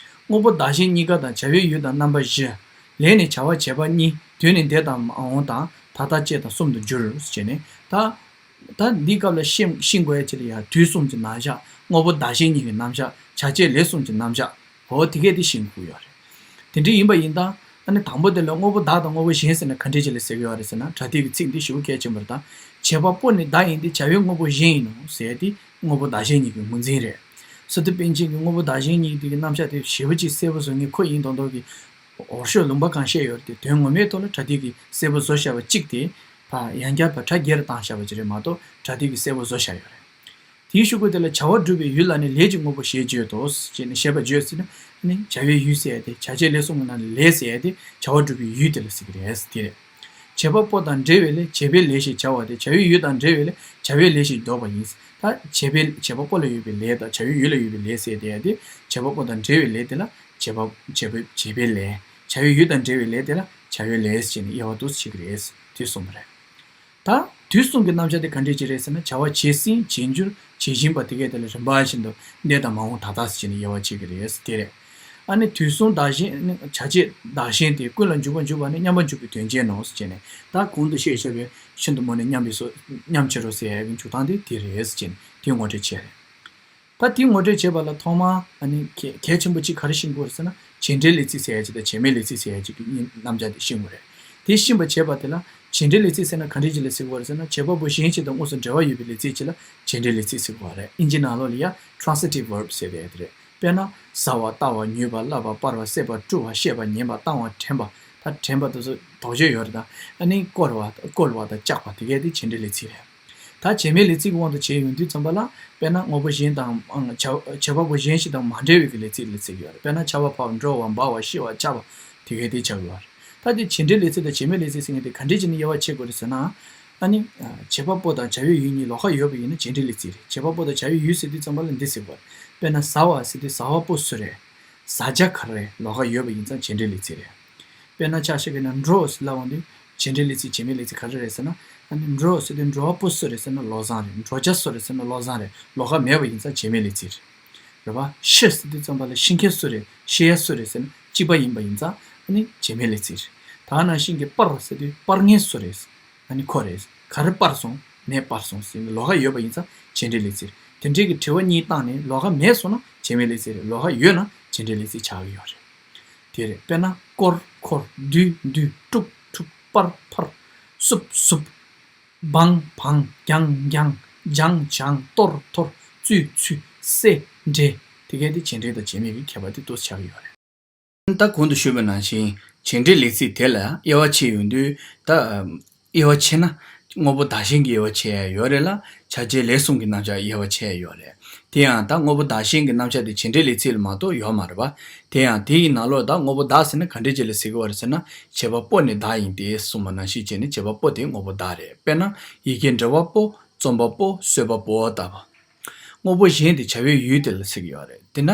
དངོས་པོ་བདག་གཞན་གཉིས་ཀ་དང་བྱ་བའི་ཡུལ་དང་རྣམ་པ་བཞི། ལས་ནི་བྱ་བ་བྱེད་པ་གཉིས། དུས་ནི་འདས་དང་མ་འོངས་དང་ ད་ལྟ་བཅས་དང་གསུམ་དུ་འགྱུར་ཟེར་ནས། ད་ད་འདི་སྐབས་ལ་ཤེས་ཤེས་དགོས་ཡ་ཅིག་ལ་ཡ། དུས་གསུམ་གྱི་རྣམ་གཞག། དངོས་པོ་བདག་གཞན་གཉིས་ཀྱི་རྣམ་གཞག། བྱ་བྱེད་ལས་གསུམ་གྱི་རྣམ་གཞག། འོ་དེ་གས་དེ་ཤེས་དགོས་ཡོད་རེད། དེ་འདྲ་ཡིན་པ་ཡིན་ད། ཨ་ནི་དང་པོ་དེ་ལ་དངོས་པོ་བདག་དང་དངོས་པོ་གཞན་ཟེར་ན་ག་འདྲས་ཅིག་ལ་ཟེར་གྱི་ཡོད་རེད་ཟེར་ན། པྲ་ཏི་གི་ཚིག་འདི་ཞེ་པོ་གལ་ཆེན་པོ་རེད་ད། བྱེད་པ་པོ་ནི་བདག་ཡིན་ཏེ། བྱ་བའི་དངོས་པོ་གཞན་ཡིན་ནོ་ཟེར་དེ་དངོས་པོ་བདག་གཞན་གཉིས་ཀྱི་ངོས་འཛིན་རེད། སི་ཏུ་པཎ་ཆེན་གྱིས་དངོས་པོ་བདག་གཞན་གཉིས་དེ་གི་རྣམ་གཞག་དེ་ཞེ་པོ་ཅིག་གསལ་པོ་བཟོ་མཁན་ཁོ་ཡིན་མདོག་མདོག་གི། འོ་ཤོད་ལུང་པ་གང་བཤད་ཡོད་རེད་དེ། དོན་ངོ་མའི་ཐོག་ལ་པྲ་ཏི་གིས་གསལ་པོ་བཟོ་བཞག་པ་གཅིག་དེ། ཕ་ཡང་བསྐྱར་ཕ་ཕྲ་རྒྱས་རུ་བཏང་བཞག་པ་ཅིག་རེད་མ་གཏོགས། པྲ་ཏི་གིས་གསལ་པོ་བཟོ་བཞག་ཡོད་རེད། དེའི་གཞུག་གུ་དེ་ལ་བྱ་བ་སྒྲུབ་པའི་ཡུལ་ལ་ནི་ལས་ཀྱི་དངོས་པོ་ཞེས་བརྗོད་དོ། ཞེས་ནི་བཤད་པ་བརྗོད་ཟེར་ན། ནི་བྱ་བའི་ཡུལ་ཟེར་ཡ་དེ། བྱ་བྱེད་ལས་གསུམ་གྱི་ནང་ནས་ལས་ཟེར་ཡ་དེ་བྱ་བ་སྒྲུབ་པའི་ཡུལ་དེ་ལ་ཟེར་གྱི་རེད། དེ་རེད། བྱེད་པ་པོ་དང་འབྲེལ་བའི་ལས་བྱེད་པའི་ལས་ཞེས་བྱ་བ་སྟེ། བྱ་བའི་ཡུལ་དང་འབྲེལ་བའི་ལས་བྱ་བའི་ལས་ཞེས་འདོགས་པ་ཡིན། ད་བྱེད་པའི་བྱེད་པ་པོ་ལ་ཡོད་པའི་ལས་དང་བྱ་བའི་ཡུལ་ལ་ཡོད་པའི་ལས་ཟེར་དེ་ཡ་དེ། བྱེད་པ་པོ་དང་འབྲེལ་བའི་ལས་དེ་ལ་བྱེད་པ་བྱེད་པའི་བྱེད་པའི་ལས། བྱ་བའི་ཡུལ་དང་འབྲེལ་བའི་ལས་དེ་ལ་བྱ་བའི་ལས་ཟེར་ནས་དབྱེ་བ་འདུག་སེ་ཕྱེ་གི་རེད། དེ་གསུངས་པ་རེད། ད་དུས་གསུམ་གྱི་རྣམ་གཞག་དེ་ག་འདྲས་ཅིག་རེད་ཟེར་ན། བྱ་བ་བྱས་ཟིན། བྱེད་འགྱུར། བྱེད་བཞིན་པ། དེ་གས་དེ་ལ་རིམ་པ་བཞིན་དུ་འདས་དང་མ་འོངས་ད་ལྟ་ཟེར་བྱས་ནས་དབྱེ་བ་ཕྱེ་གི་རེད། དེ་རེད། ཨ་ནི་དུས་གསུམ་བདག་གཞན་ནི། བྱ་བྱེད་བདག་གཞན་ཏེ། ཀུན་ལ་འཇུག་པར་འཇུག་པ་ནི། མཉམ་པར་འཇུག་པའི་དོན་ཅན་ནོ་ཟེར་བྱས་ནས། ད་གོང་དུ་བཤད་བཞག་པའི་ཤིན་ཏུ་མོ་ནི་མཉམ་པའི་སོ། མཉམ་བྱེད་རོ་ཟེར་ཡ་གི་འཇུག་སྟངས་དེ་དེ་རེད་ཟེར་བྱས་ནས་དེ་ངོ་སྤྲོད་བྱས་རེད། ད་དེ་ངོ་སྤྲོད་བྱེད་པ་ལ་ཐོག་མར་ཨ་ནི་གལ་གལ་ཆེན་པོ་གཅིག་ག་རེ་ཤེས་དགོས་རེད་ཟེར་ན། བྱེད་འབྲེལ་ལས་ཚིག་ཟེར་ཡ་གཅིག་དང་བྱེད་མེད་ལས་ཚིག་ཟེར་ཡ་གཅིག་གི་གཉིས་རྣམ་གཞག་དེ་ཤེས་དགོས་རེད། དེ་ཤེས་པ་བྱེད་པ་དེ་ལ་བྱེད་འབྲེལ་ལས་ཚིག་ཟེར་ན་ག་འདྲས་ཅིག་ལ་ཟེར་དགོས་རེད་ཟེར་ན། བྱེད་པ་པོ་གཞན་ཞིག་དང་དངོས་སུ་འབྲེལ་བ་ཡོད་པའི་ལས་ཚིག་ཅིག་ལ་བྱེད་འབྲེལ་ལས་ཚིག་ཟེར་དགོས་རེད། ཨིན་ཇིའི་ནང་ལོགས་ལ་ཡ་transitive verb ཟེར་བ་དེ་རེད། དཔེར་ན་ཟ་བ། བལྟ་བ། ཉོས་པ། བསླབ་པ། པར་བ། བསད་པ། བཀྲུ་བ། བཤད་པ། ཉན་པ། བཏང་བ། དྲན་པ། ད་དྲན་པ་དེ་ཚོ་དོགས་གཅོད་ཡོད་རེད་ད། ཨ་ནི་བསྐོར་བ། བསྐོལ་བ་དང་བཅག་པ། དེ་གས་དེ་བྱེད་འབྲེལ་ལས་ཚིག་རེད། ད་བྱེད་མེད་ལས་ཚིག་གི་དབང་དུ་བྱས་ཡོང་དུས་ཙམ་པ་ལ། དཔེར་ན་དངོས་པོ་གཞན་དང་། ཨང་། བྱ་བྱེད་པ་པོ་གཞན་ཞིག་དང་མ་འབྲེལ་བའི་གི་ལས་ཚིག་ལ་ཟེར་གྱི་ཡོད་རེད། དཔེར་ན་འཕྱ་བ་ཕབ། འགྲོ་བ། འབག་པ། ཤི་བ། འཕྱག་པ། དེ་གས་དེ་ཆགས་ཀྱི་ཡོད་རེད། ད་དེ་བྱེད་འབྲེལ་ལས་ཚིག་དང་བྱེད་མེད་ལས་ཚིག་ཟེར་མཁན་དེ་ག་འདྲས་བྱས་ནས་དབྱེ་བ་ཕྱེ་དགོས་རེད་ཟེར་ན། ཨ་ནི་བྱེད་པ་པོ་དང་བྱ་བའི་ཡུལ་གཉིས་ལོགས་ཀ་ཡོད་པ་ཡིན་ན་བྱེད་འབྲེལ་ལས་ཚིག་རེད། བྱེད་པ་པོ་དང་བྱ་བའི་ཡུལ་ཟེར་དུས་ཙམ་པ་ལ་འདི་ཟེར་དགོས་རེད། དཔེར་ན་ཟ་བ་ཟེར་དུས་ཟ་བ་པོ་སུ་རེད། ཟ་བྱ་ག་རེ་རེད། ལོགས་ཀ་ཡོད་པ་ཡིན་ཙང་བྱེད་འབྲེལ་ལས་ཚིག་རེད། དཔེར་ན་ཆ་བཞག་གི་ན་འགྲོ་ཟེར་ལབ་ཡོང་དུས་བྱེད་འབྲེལ་ལས་ཚིག་བྱེད་མེད་ལས་ཚིག་ག་རེ་རེད་ཟེར་ན། ཨ་ནི་འགྲོ་ཟེར་དུས་འགྲོ་བ་པོ་སུ་རེད་ཟེར་ན་བློ་བཟང་རེད། འགྲོ་བྱ་སུ་རེད་ཟེར་ན་བློ་བཟང་རེད། ལོགས་ཀ་མེད་པ་ཡིན་ཙང་བྱེད་མེད་ལས་ཚིག་རེད། རེད་པ། ཤི་ཟེར་དུས་ཙམ་པ་ལ་ཤི་མཁན་སུ་རེད། ཤི་ཡ་སུ་རེད་ཟེར་ན་གཅིག་པ་ཡིན་པ་ཡིན་ཙང་ཨ་ནི་བྱེད་མེད་ལས་ཚིག་རེད། ད་ནང་བཞིན་གྱི་པར་ཟེར་དུས་པར་མཁན་སུ་རེད། ཨ་ནི་ཁོ་རེད། ག་རེ་པར་སོང་། ངས་པར་སོང་ཟེར་ནས་ལོགས་ཀ་ཡོད་པ་ཡིན་ཙང་བྱེད་འབྲེལ་ལས་ཚིག་རེད། དེ་འདྲའི་གི་དྲི་བ་གཉིས་བཏང་ནས་ལོགས་ཀ་མེད་སོང་ན་བྱེད་མེད་ལས་ཚིག་རེད། ལོགས་ཀ་ཡོད་ན་བྱེད་འབྲེལ་ལས་ཚིག་ཆགས་ཀྱི་ཡོད་རེད། དེ་རེད། དཔེར་ན་བསྐོར། འཁོར། བསྡུ། བསྡུས། དཀྲུགས། འཁྲུགས། པར། ཕར། བསུབ། བསུབས། སྦངས། སྦངས། བརྒྱངས། བརྒྱངས། སྦྱངས། སྦྱངས། གཏོར། གཏོར། བཙུད། བཙུད། བསད། འབྲེལ། དེ་གས་དེ་བྱེད་འབྲེལ་དང་བྱེད་མེད་ཀྱི་ཁྱད་པར་དེ་འདུག་སེ་ཆགས་ཀྱི་ཡོད་རེད། ད་གོང་དུ་ཞུས་པ་ནང་བཞིན་བྱེད་འབྲེལ་ལས་ཚིག་དེ་ལ་དབྱེ་བ་ཕྱེ་ཡོང་དུས། ད་དབྱེ་བ་ཕྱེ་ན་དངོས་པོ་བདག་གཞན་གྱི་དབྱེ་བ་ཕྱེ་ཡ་ཡོད་རེད་ལ། བྱ་བྱེད་ལས་གསུམ་གྱི་རྣམ་གཞག་དབྱེ་བ་ཕྱེ་ཡ་ཡོད་རེད། དེ་ཡང་ད་དངོས་པོ་བདག་གཞན་གྱི་རྣམ་གཞག་དེ་བྱེད་འབྲེལ་ལས་ཚིག་ལ་མ་གཏོགས་ཡོད་མ་རེད་པ། དེ་ཡང་དེ་ཡི་ནང་ལོགས་ད་དངོས་པོ་བདག་ཟེར་ན་ག་འདྲས་ཅིག་ལ་ཟེར་གྱི་ཡོད་རེད་ཟེར་ན། བྱེད་པ་པོ་ནི་བདག་ཡིན་ཏེ་གསུངས་པ་ནང་བཞིན་བྱས་ནས་བྱེད་པ་པོ་དེ་དངོས་པོ་བདག་རེད། དཔེར་ན་ཡི་གེ་འབྲི་བ་པོ། རྩོམ་པ་པོ། བཟོས་པ་པོ་ལྟ་བུ། དངོས་པོ་གཞན་དེ་བྱ་བའི་ཡུལ་དེ་ལ་ཟེར་གྱི་ཡོད་རེད། དེ་ན་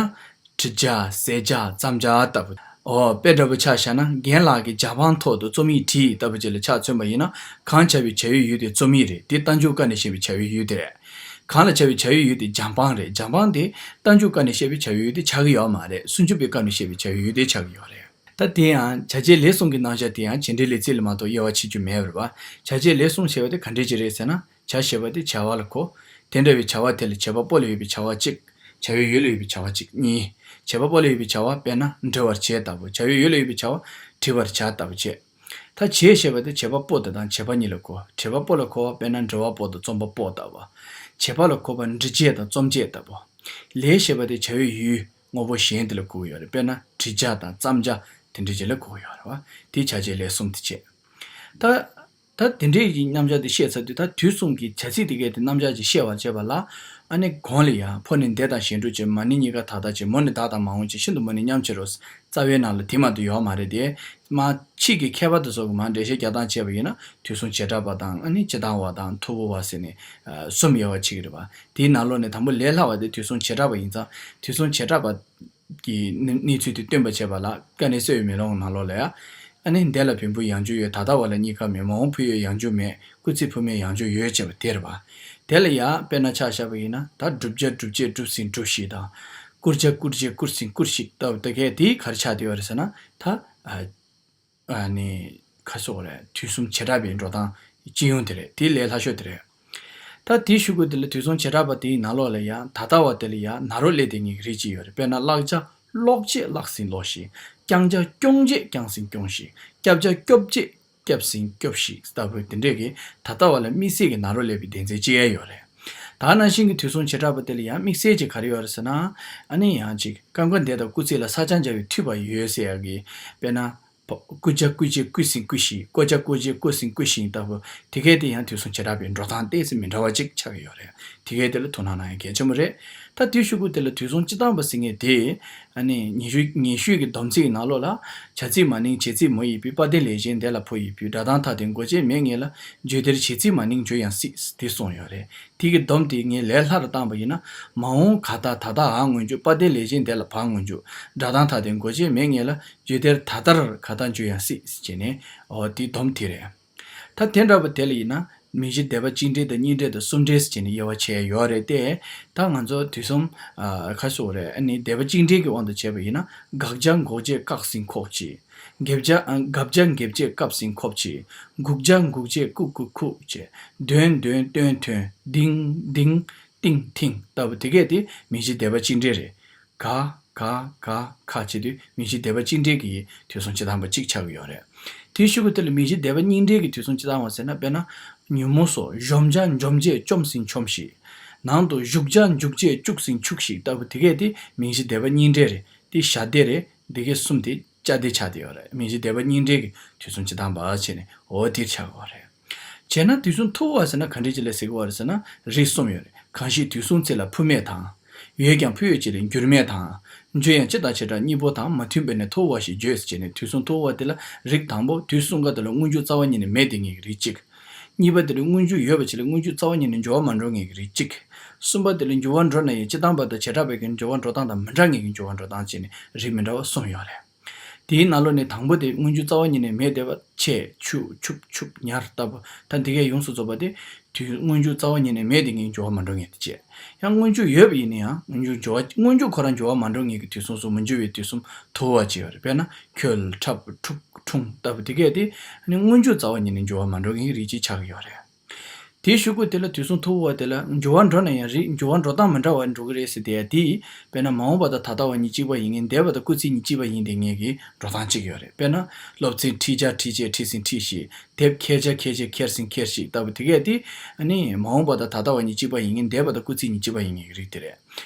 བྲི་བྱ། ཟད་བྱ། བརྩམ་བྱ་ལྟ་བུ། འོ་དཔེ་འདྲ་པོ་ཆ་བཞག་ན་རྒན་ལགས་ཀྱིས་ཇ་ཕང་ཐོག་ཏུ་རྩོམ་ཡིག་བྲིས་ལྟ་བུ་ཅིག་ལ་ཆ་མཚོན་པ་ཡིན་ན། གང་བྱ་བའི་བྱ་བའི་ཡུལ་དེ་རྩོམ་ཡིག་རེད། དེ་རྟགས་འཇུག་སྐབས་ནས་བཤད་པའི་བྱ་བའི་ཡུལ་དེ་རེད། གང་ལ་བྱ་བའི་བྱ་བའི་ཡུལ་དེ་ཇ་ཕང་རེད། ཇ་ཕང་དེ་རྟགས་འཇུག་སྐབས་ནས་བཤད་པའི་བྱ་བའི་ཡུལ་དེ་ཆགས་ཀྱི་ཡོད་མ་རེད། སུན་འབྱིན་པའི་སྐབས་ནས་བཤད་པའི་བྱ་བའི་ཡུལ་དེ་ཆགས་ཀྱི་ཡོད་རེད། ད་དེ་ཡང་བྱ་བྱེད་ལས་གསུམ་གྱི་རྣམ་གཞག་དེ་ཡང་བྱེད་འབྲེལ་ལས་ཚིག་ལ་མ་གཏོགས་དབྱེ་བ་ཕྱེ་རྒྱུ་མེད་པ་རེད་པ། བྱ་བྱེད་ལས་གསུམ་ཞེས་པ་དེ་ག་འདྲས་ཅིག་རེད་ཟེར་ན། བྱ་ཞེས་པ་དེ་བྱ་བ་ལ་གོ། དེ་འདྲ་བའི་བྱ་བ་དེ་ལ་བྱེད་པ་པོ་ལ་ཡོད་པའི་བྱ་བ་གཅིག། བྱ་བའི་ཡུལ་ལ་ཡོད་པའི་བྱ་བ་གཅིག་གཉིས། བྱེད་པ་པོ་ལ་ཡོད་པའི་བྱ་བ་དཔེར་ན་འབྲི་བར་བྱེད་ལྟ་བུ། བྱ་བའི་ཡུལ་ལ་ཡོད་པའི་བྱ་བ་བྲི་བར་བྱ་ལྟ་བུ་བྱས། ད་བྱེད་ཞེས་པ་དེ་བྱེད་པ་པོ་དེ་དང་བྱེད་པ་གཉིས་ལ་གོ། བྱེད་པ་པོ་ལ་གོ་བ་དཔེར་ན་འབྲི་བ་པོ་དང་རྩོམ་པ་པོ་ལྟ་བུ། བྱེད་པ་ལ་གོ་བ་འབྲི་བྱེད་དང་རྩོམ་བྱེད་ལྟ་བུ། ལས་ཞེས་པ་དེ་བྱ་བའི་ཡུལ་དངོས་པོ་གཞན་དེ་ལ་གོ་གི་ཡོད་རེད། དཔེར་ན་བྲི་བྱ་དང་རྩོམ་བྱ་དེ་འདྲ་ཅིག་ལ་གོ་གི་ཡོད་རེད་པ། དེ་བྱ་བྱེད་ལས་གསུམ་དེ་བྱས། ད། ད་དེ་འདྲའི་གི་རྣམ་གཞག་དེ་བཤད་ཚར་དུས། ད་དུས་གསུམ་གྱི་བྱ་ཚིག་དེ་གས་དེ་རྣམ་གཞག་ཅིག་བཤད་པར་བྱེད་པ་ལ། ཨ་ནི་གོང་ལ་ཡང་ཕོ་ནི་འདས་དང་གཞན་སྒྲུབ་བྱེད། མ་ནི་གཉིས་ཀ་ད་ལྟ་བྱེད། མོ་ནི་བདག་དང་མ་འོངས་བྱེད། ཤིན་ཏུ་མོ་ནི་མཉམ་བྱེད་རོ། རྩ་བའི་ནང་ལ་དེ་མ་གཏོགས་ཡོད་མ་རེད་དེ། མ་ཕྱིས་ཀྱི་མཁས་པ་དེ་ཚོ་གི་མ་འགྲེལ་བཤད་རྒྱག་སྟངས་བྱས་པ་ཡིན་ན་དུས་གསུམ་བྱེ་བྲག་པ་དང་། ཨ་ནི་སྤྱིར་བཏང་བ་དང་ཐུ་བོ་བ་ཟེར་ནས་གསུམ་དབྱེ་བ་ཕྱེ་གི་རེད་པ། དེའི་ནང་ལོགས་ནས་དང་པོ་ལས་སླ་བ་དེ་དུས་གསུམ་བྱེ་བྲག་པ་ཡིན་ཙང་། དུས་གསུམ་བྱེ་བྲག་པ་གི་གནས་གནས་ཚུལ་དེ་སྟོན་པར་བྱེད་པ་ལ། དཀའ་གནད་གསལ་བའི་མེ་ལོང་ནང་ལོགས་ལ་ཡང་། ཨ་ནི་འདས་ལ་བེམ་པོའི་ཡང་འཇུག་ཡོད། ད་ལྟ་བ་ལ་གཉིས་ཀ་མེད། མ་འོངས་བུ་ཡོད་ཡང་འཇུག་མེད། སྐུལ་ཚིག་བུ་མེད་ཡང་འཇུག་ཡོད་ཅེས་པ་དེ་རེད་པ། དེ་ལ་ཡང་དཔེར་ན་ཆ་བཞག་པ་ཡིན་ན། ད་བསྒྲུབ་བྱ་སྒྲུབ་བྱེད་སྒྲུབ་ཟིན་སྒྲུབས་ཤིག་དང་། བསྐུར་བྱ་བསྐུར་བྱེད་བསྐུར་ཟིན་བསྐུར་ཞིག་ལྟ་བུ་དེ་གས་དེ་ག་རེ་ཆགས་བསྡད་ཡོད་རེད་ཟེར་ན། ད་ཨ་ནི་ ག་སོགས་རེད། དུས་གསུམ་བྱེ་བྲག་པའི་འགྲོ་སྟངས་སྤྱི་ཡོངས་དེ་རེད། དེ་ལས་སླ་ཤོས་དེ་རེད། ད་དེའི་གཞུག་གུ་དེ་ལ་དུས་གསུམ་བྱེ་བྲག་པ་དེའི་ནང་ལོགས་ལ་ཡང་ད་ལྟ་བ་དེ་ལ་ཡང་ན་རོ་སླེབས་དེ་ངེས་ཀྱི་རིགས་གཅིག་ཡོད་རེད། དཔེར་ན་བཀླག་བྱ་ཀློག་བྱེད་བཀླགས་ཟིན་ཀློགས་ཤིག་བརྐྱང་བྱ་བརྐྱོང་བྱེད་བརྐྱངས་ཟིན་བརྐྱོངས་ཤིག་བསྐྱབ་བྱ་སྐྱོབ་བྱེད་བསྐྱབས་ཟིན་སྐྱོབས་ཤིག་ལྟ་བུ་དེ་འདྲས་ཀྱི་ད་ལྟ་བ་ལ་དམིགས་བསལ་གྱི་ན་རོ་སླེབས་པའི་སྡེ་ཚན་གཅིག་ཡང་ཡོད་རེད། ད་ནང་བཞིན་གྱི་དུས་གསུམ་བྱེ་བྲག་པ་དེ་ལ་ཡང་དམིགས་བསལ་གྱི་ག་རེ་ཡོད་རེད་ཟེར་ན། ཨ་ནི་ཡང་ཅིག་སྐབས་འགར་འདས་དང་སྐུལ་ཚིག་ལ་ས་ཆ་འབྱར་བའི་མཐུད་པ་ཡོད་ཟེར་ཡག་གི། དཔེར་ན། བཀུ་བྱ་བཀུ་བྱེད་བཀུ་ཟིན་བཀུ་ཤིག་བཀོལ་བྱ་བཀོལ་བྱེད་བཀོལ་ཟིན་བཀུ་ཤིག་ལྟ་བུ། དེ་གས་དེ་ཡང་དུས་གསུམ་བྱེ་བྲག་པའི་འགྲོ་སྟངས་ཏོག་ཙམ་མི་འདྲ་བ་ཅིག་ཆགས་ཀྱི་ཡོད་རེད། དེ་གས་དེ་ལ་དོ་སྣང་གནང་ཡག་གལ་ཆེན་པོ་རེད། ད་དེའི་གཞུག་གུ་དེ་ལ་དུས་གསུམ་སྤྱི་བཏང་པ་ཟེར་མཁན་དེ། ཨ་ནི་ཉེ་ཤོས་ཉེ་ཤོས་ཀྱི་སྡོམ་ཚིག་གི་ནང་ལོགས་ལ། བྱ་ཚིག་མ་ནིང་བྱེད་ཚིག་མོ་ཡིན་པས། དཔལ་ལྡན་ལས་ཅན་འདས་ལ་འཕོ་ཡིན་པས། སྒྲ་གདངས་མཐའ་དེར་མགོ་ཅན་མེད་ངེས་ལ། བརྗོད་བདེར་བྱེད་ཚིག་མ་ནིང་བརྗོད་ཡང་སྲིད། དེ་གསུངས་ཡོད་རེད། དེ་གི་སྡོམ་དེ་ངས་ལས་སླ་རུ་བཏང་པ་ཡིན་ན། མ་འོངས་ག་ད་ད་ལྟ་འ་སྔོན་འཇུག་དཔལ་ལྡན་ལས་ཅན་འདས་ལ་བ་སྔོན་འཇུག་སྒྲ་གདངས་མཐའ་དེར་མགོ་ཅན་མེད་ངེས་ལ། བརྗོད་བདེར་ད་ལྟར་ག་ད་བརྗོད་ཡང་སྲིད་ཟེར་ནས་འོ་དེའི་སྡོམ་དེ་རེད། ད་དེ་འདྲ་བ་དེ་ལ་ཡིན་ན་མིང་གཞི་སྡེ་པ་གཅིག་འདྲེས་དང་གཉིས་འདྲེས་དང་གསུམ་འདྲེས་ཟེར་ནས་དབྱེ་བ་ཕྱེ་ཡོད་རེད་དེ། ད་ང་ཚོ་དུས་གསུམ་ཨ་ཁ་ཤོག་རེད། ཨ་ནི་སྡེ་པ་གཅིག་འདྲེས་ཀྱི་དབང་དུ་བྱས་པ་ཡིན་ན། དགག་བྱ་འགོག་བྱེད་བཀག་ཟིན་འགོག་བྱེད། འགེབས་བྱ་ཨ་དགག་བྱ་འགེབས་བྱེད་བཀག་ཟིན་འགོག་བྱེད། འགུག་བྱ་འགུག་བྱེད་བཀུག་བཀུག་བཀུག་བྱེད། འདོན་འདོན་སྟོན་སྟོན་འདིང་འདིང་ཏིང་ཐིང་ལྟ་བུ་དེ་གས་དེ་མིང་གཞི་སྡེ་པ་གཅིག་འདྲེས་རེད། ག་ག་ག་ག་བྱེད་དུས་མིང་གཞི་སྡེ་པ་གཅིག་འདྲེས་ཀྱི་དུས་གསུམ་སྤྱི་བཏང་པ་གཅིག་ཆགས་ཀྱི་ཡོད་རེད། དེའི་གཞུག་གུ་དེ་ལ་མིང་གཞི་སྡེ་པ་གཉིས་འདྲེས་ཀྱི་དུས་གསུམ་སྤྱི་བཏང་བ་ཟེར་ན། དཔེར་ན། ཉོན་མོངས་སོགས་གཞོམ་བྱ་འཇོམས་བྱེད་བཅོམ་ཟིན་འཇོམས་ཤིག་ནང་དུ་ཞུགས་བྱ་འཇུག་བྱེད་བཅུག་ཟིན་བཅུག་ཤིག་ལྟ་བུ་དེ་གས་དེ་མིང་གཞི་སྡེ་པ་གཉིས་འདྲེས་རེད། དེ་བྱ་སྡེ་རེད། འདི་གས་གསུམ་དེ་བྱ་སྡེ་ཆགས་བསྡད་ཡོད་རེད། མིང་གཞི་སྡེ་པ་གཉིས་འདྲེས་ཀྱི་དུས་གསུམ་སྤྱི་བཏང་པ་བྱས་ནས་འོ་དེར་ཆགས་ཀྱི་ཡོད་རེད། བྱས་ན་དུས་གསུམ་ཐུ་བོ་བ་ཟེར་ན་ག་འདྲ་ཅིག་ལ་ཟེར་གྱི་ཡོད་རེད་ཟེར་ན། རིགས་གསུམ་ཡོད་རེད། གང་ཞིག་དུས་གསུམ་ཚེ་ལ་འཕོ་མེད་དང་། ཡོད་ཀྱང་འཕོ་ཡོད་ཅེས་ལས་འགྱུར་མེད་དང་། འབྱུང་ཡང་སྤྱི་དང་བྱེ་བྲག་གཉིས་པོ་དང་། མ་མཐུན་པས་ནི་ཐུ་བོ་བ་ཞེས་བརྗོད་ཟེར་བྱས་ནས། དུས་གསུམ་ཐུ་བོ་བ་དེ་ལ་རིགས་དང་པོ་དུས་གསུམ་ཀ་དེ་ལ་སྔོན་འཇུག་རྩ་བ་ཉིད་ནས་མེད་དེ་ངེས་ཀྱི་རིགས་གཅིག་གཉིས་པ་དེ་ལ་སྔོན་འཇུག་ཡོད་པ་ཅིག་ལ་སྔོན་འཇུག་རྩ་བ་ཉིད་ནས་འགྱུར་བ་མ་འགྲོ་ངེས་ཀྱི་རིགས་གཅིག་གསུམ་པ་དེ་ལ་འགྱུར་བ་འགྲོ་ན་ཡང་སྤྱི་བཏང་པ་དང་བྱེ་བྲག་པའི་གི་འགྱུར་བ་འགྲོ་སྟངས་དང་མི་འདྲ་ངེས་ཀྱི་འགྱུར་བ་འགྲོ་སྟངས་བྱས་ནས་རིགས་མི་འདྲ་བ་གསུམ་ཡོད་རེད། དེའི་ནང་ལོགས་ནས་དང་པོ་དེ་སྔོན་འཇུག་རྩ་བ་ཉིད་ནས་མེད་བསྡད་པ། ཆད་ཆུད་ཆུབ་ཆུབ་ཉར་ལྟ་བུ། ད་འདི་གས་ཡོངས་སུ་རྫོགས་པ་དེ་དུས་སྔོན་འཇུག་རྩ་བ་ཉིད་ནས་མེད་དེ་ངེས་འགྱུར་བ་མ་འགྲོ་ངེས་དེ་བྱས། ཡང་སྔོན་འཇུག་ཡོད་པ་ཡིན་ན་ཡང་སྔོན་འཇུག་འགྱུར་བ་སྔོན་འཇུག་ཁོ་རང་འགྱུར་བ་མ་འགྲོ་ངེས་ཀྱི་དུས་གསུམ་སོགས་མི་འགྱུར་བའི་དུས་གསུམ་ཐུ་བོ་བ་ཅིག་ཡོད་རེད། དཔེར་ན་ཁོལ་ཁྲབ་ཁྲུག་ཁྲུང་ལྟ་བུ་དེ་གས་དེ་ནི་སྔོན་འཇུག་རྩ་བ་ཉིད་ནས་འགྱུར་བ་མ་འགྲོ་ངེས་ཀྱི་རིགས་གཅིག་ཆགས་ཀྱི་ཡོད་རེད། དེའི་གཞུག་གུ་དེ་ལ་དུས་གསུམ་ཐུ་བོ་བ་དེ་ལ་འགྱུར་བ་འགྲོ་ན་ཡང་རིགས་འགྱུར་བ་འགྲོ་སྟངས་མི་འདྲ་བ་འགྲོ་གི་རེད་ཟེར་དེ་ཡང་དེ། དཔེར་ན་མ་འོངས་པ་དང་ད་ལྟ་བ་གཉིས་གཅིག་པ་ཡིན་ངེས། འདས་པ་དང་སྐུལ་ཚིག་གཉིས་གཅིག་པ་ཡིན་དེ་ངེས་ཀྱི་འགྲོ་སྟངས་གཅིག་ཡོད་རེད། དཔེར་ན་སློབ་ཚན་ཁྲིད་བྱ་ཁྲིད་བྱེད་ཁྲིད་ཟིན་ཁྲིད་ཤིག་དེབ་ཁྱེར་བྱ་ཁྱེར་བྱེད་ཁྱེར་ཟིན་ཁྱེར་ཤིག་ལྟ་བུ་དེ་གས་དེ། ཨ་ནི་མ་འོངས་པ་དང་ད་ལྟ་བ་གཉིས་གཅིག་པ་ཡིན་ངེས། འདས་པ་དང་སྐུལ་ཚིག་གཉིས་གཅིག་པ་ཡིན་ངེས་ཀྱི་རིགས་དེ་རེད།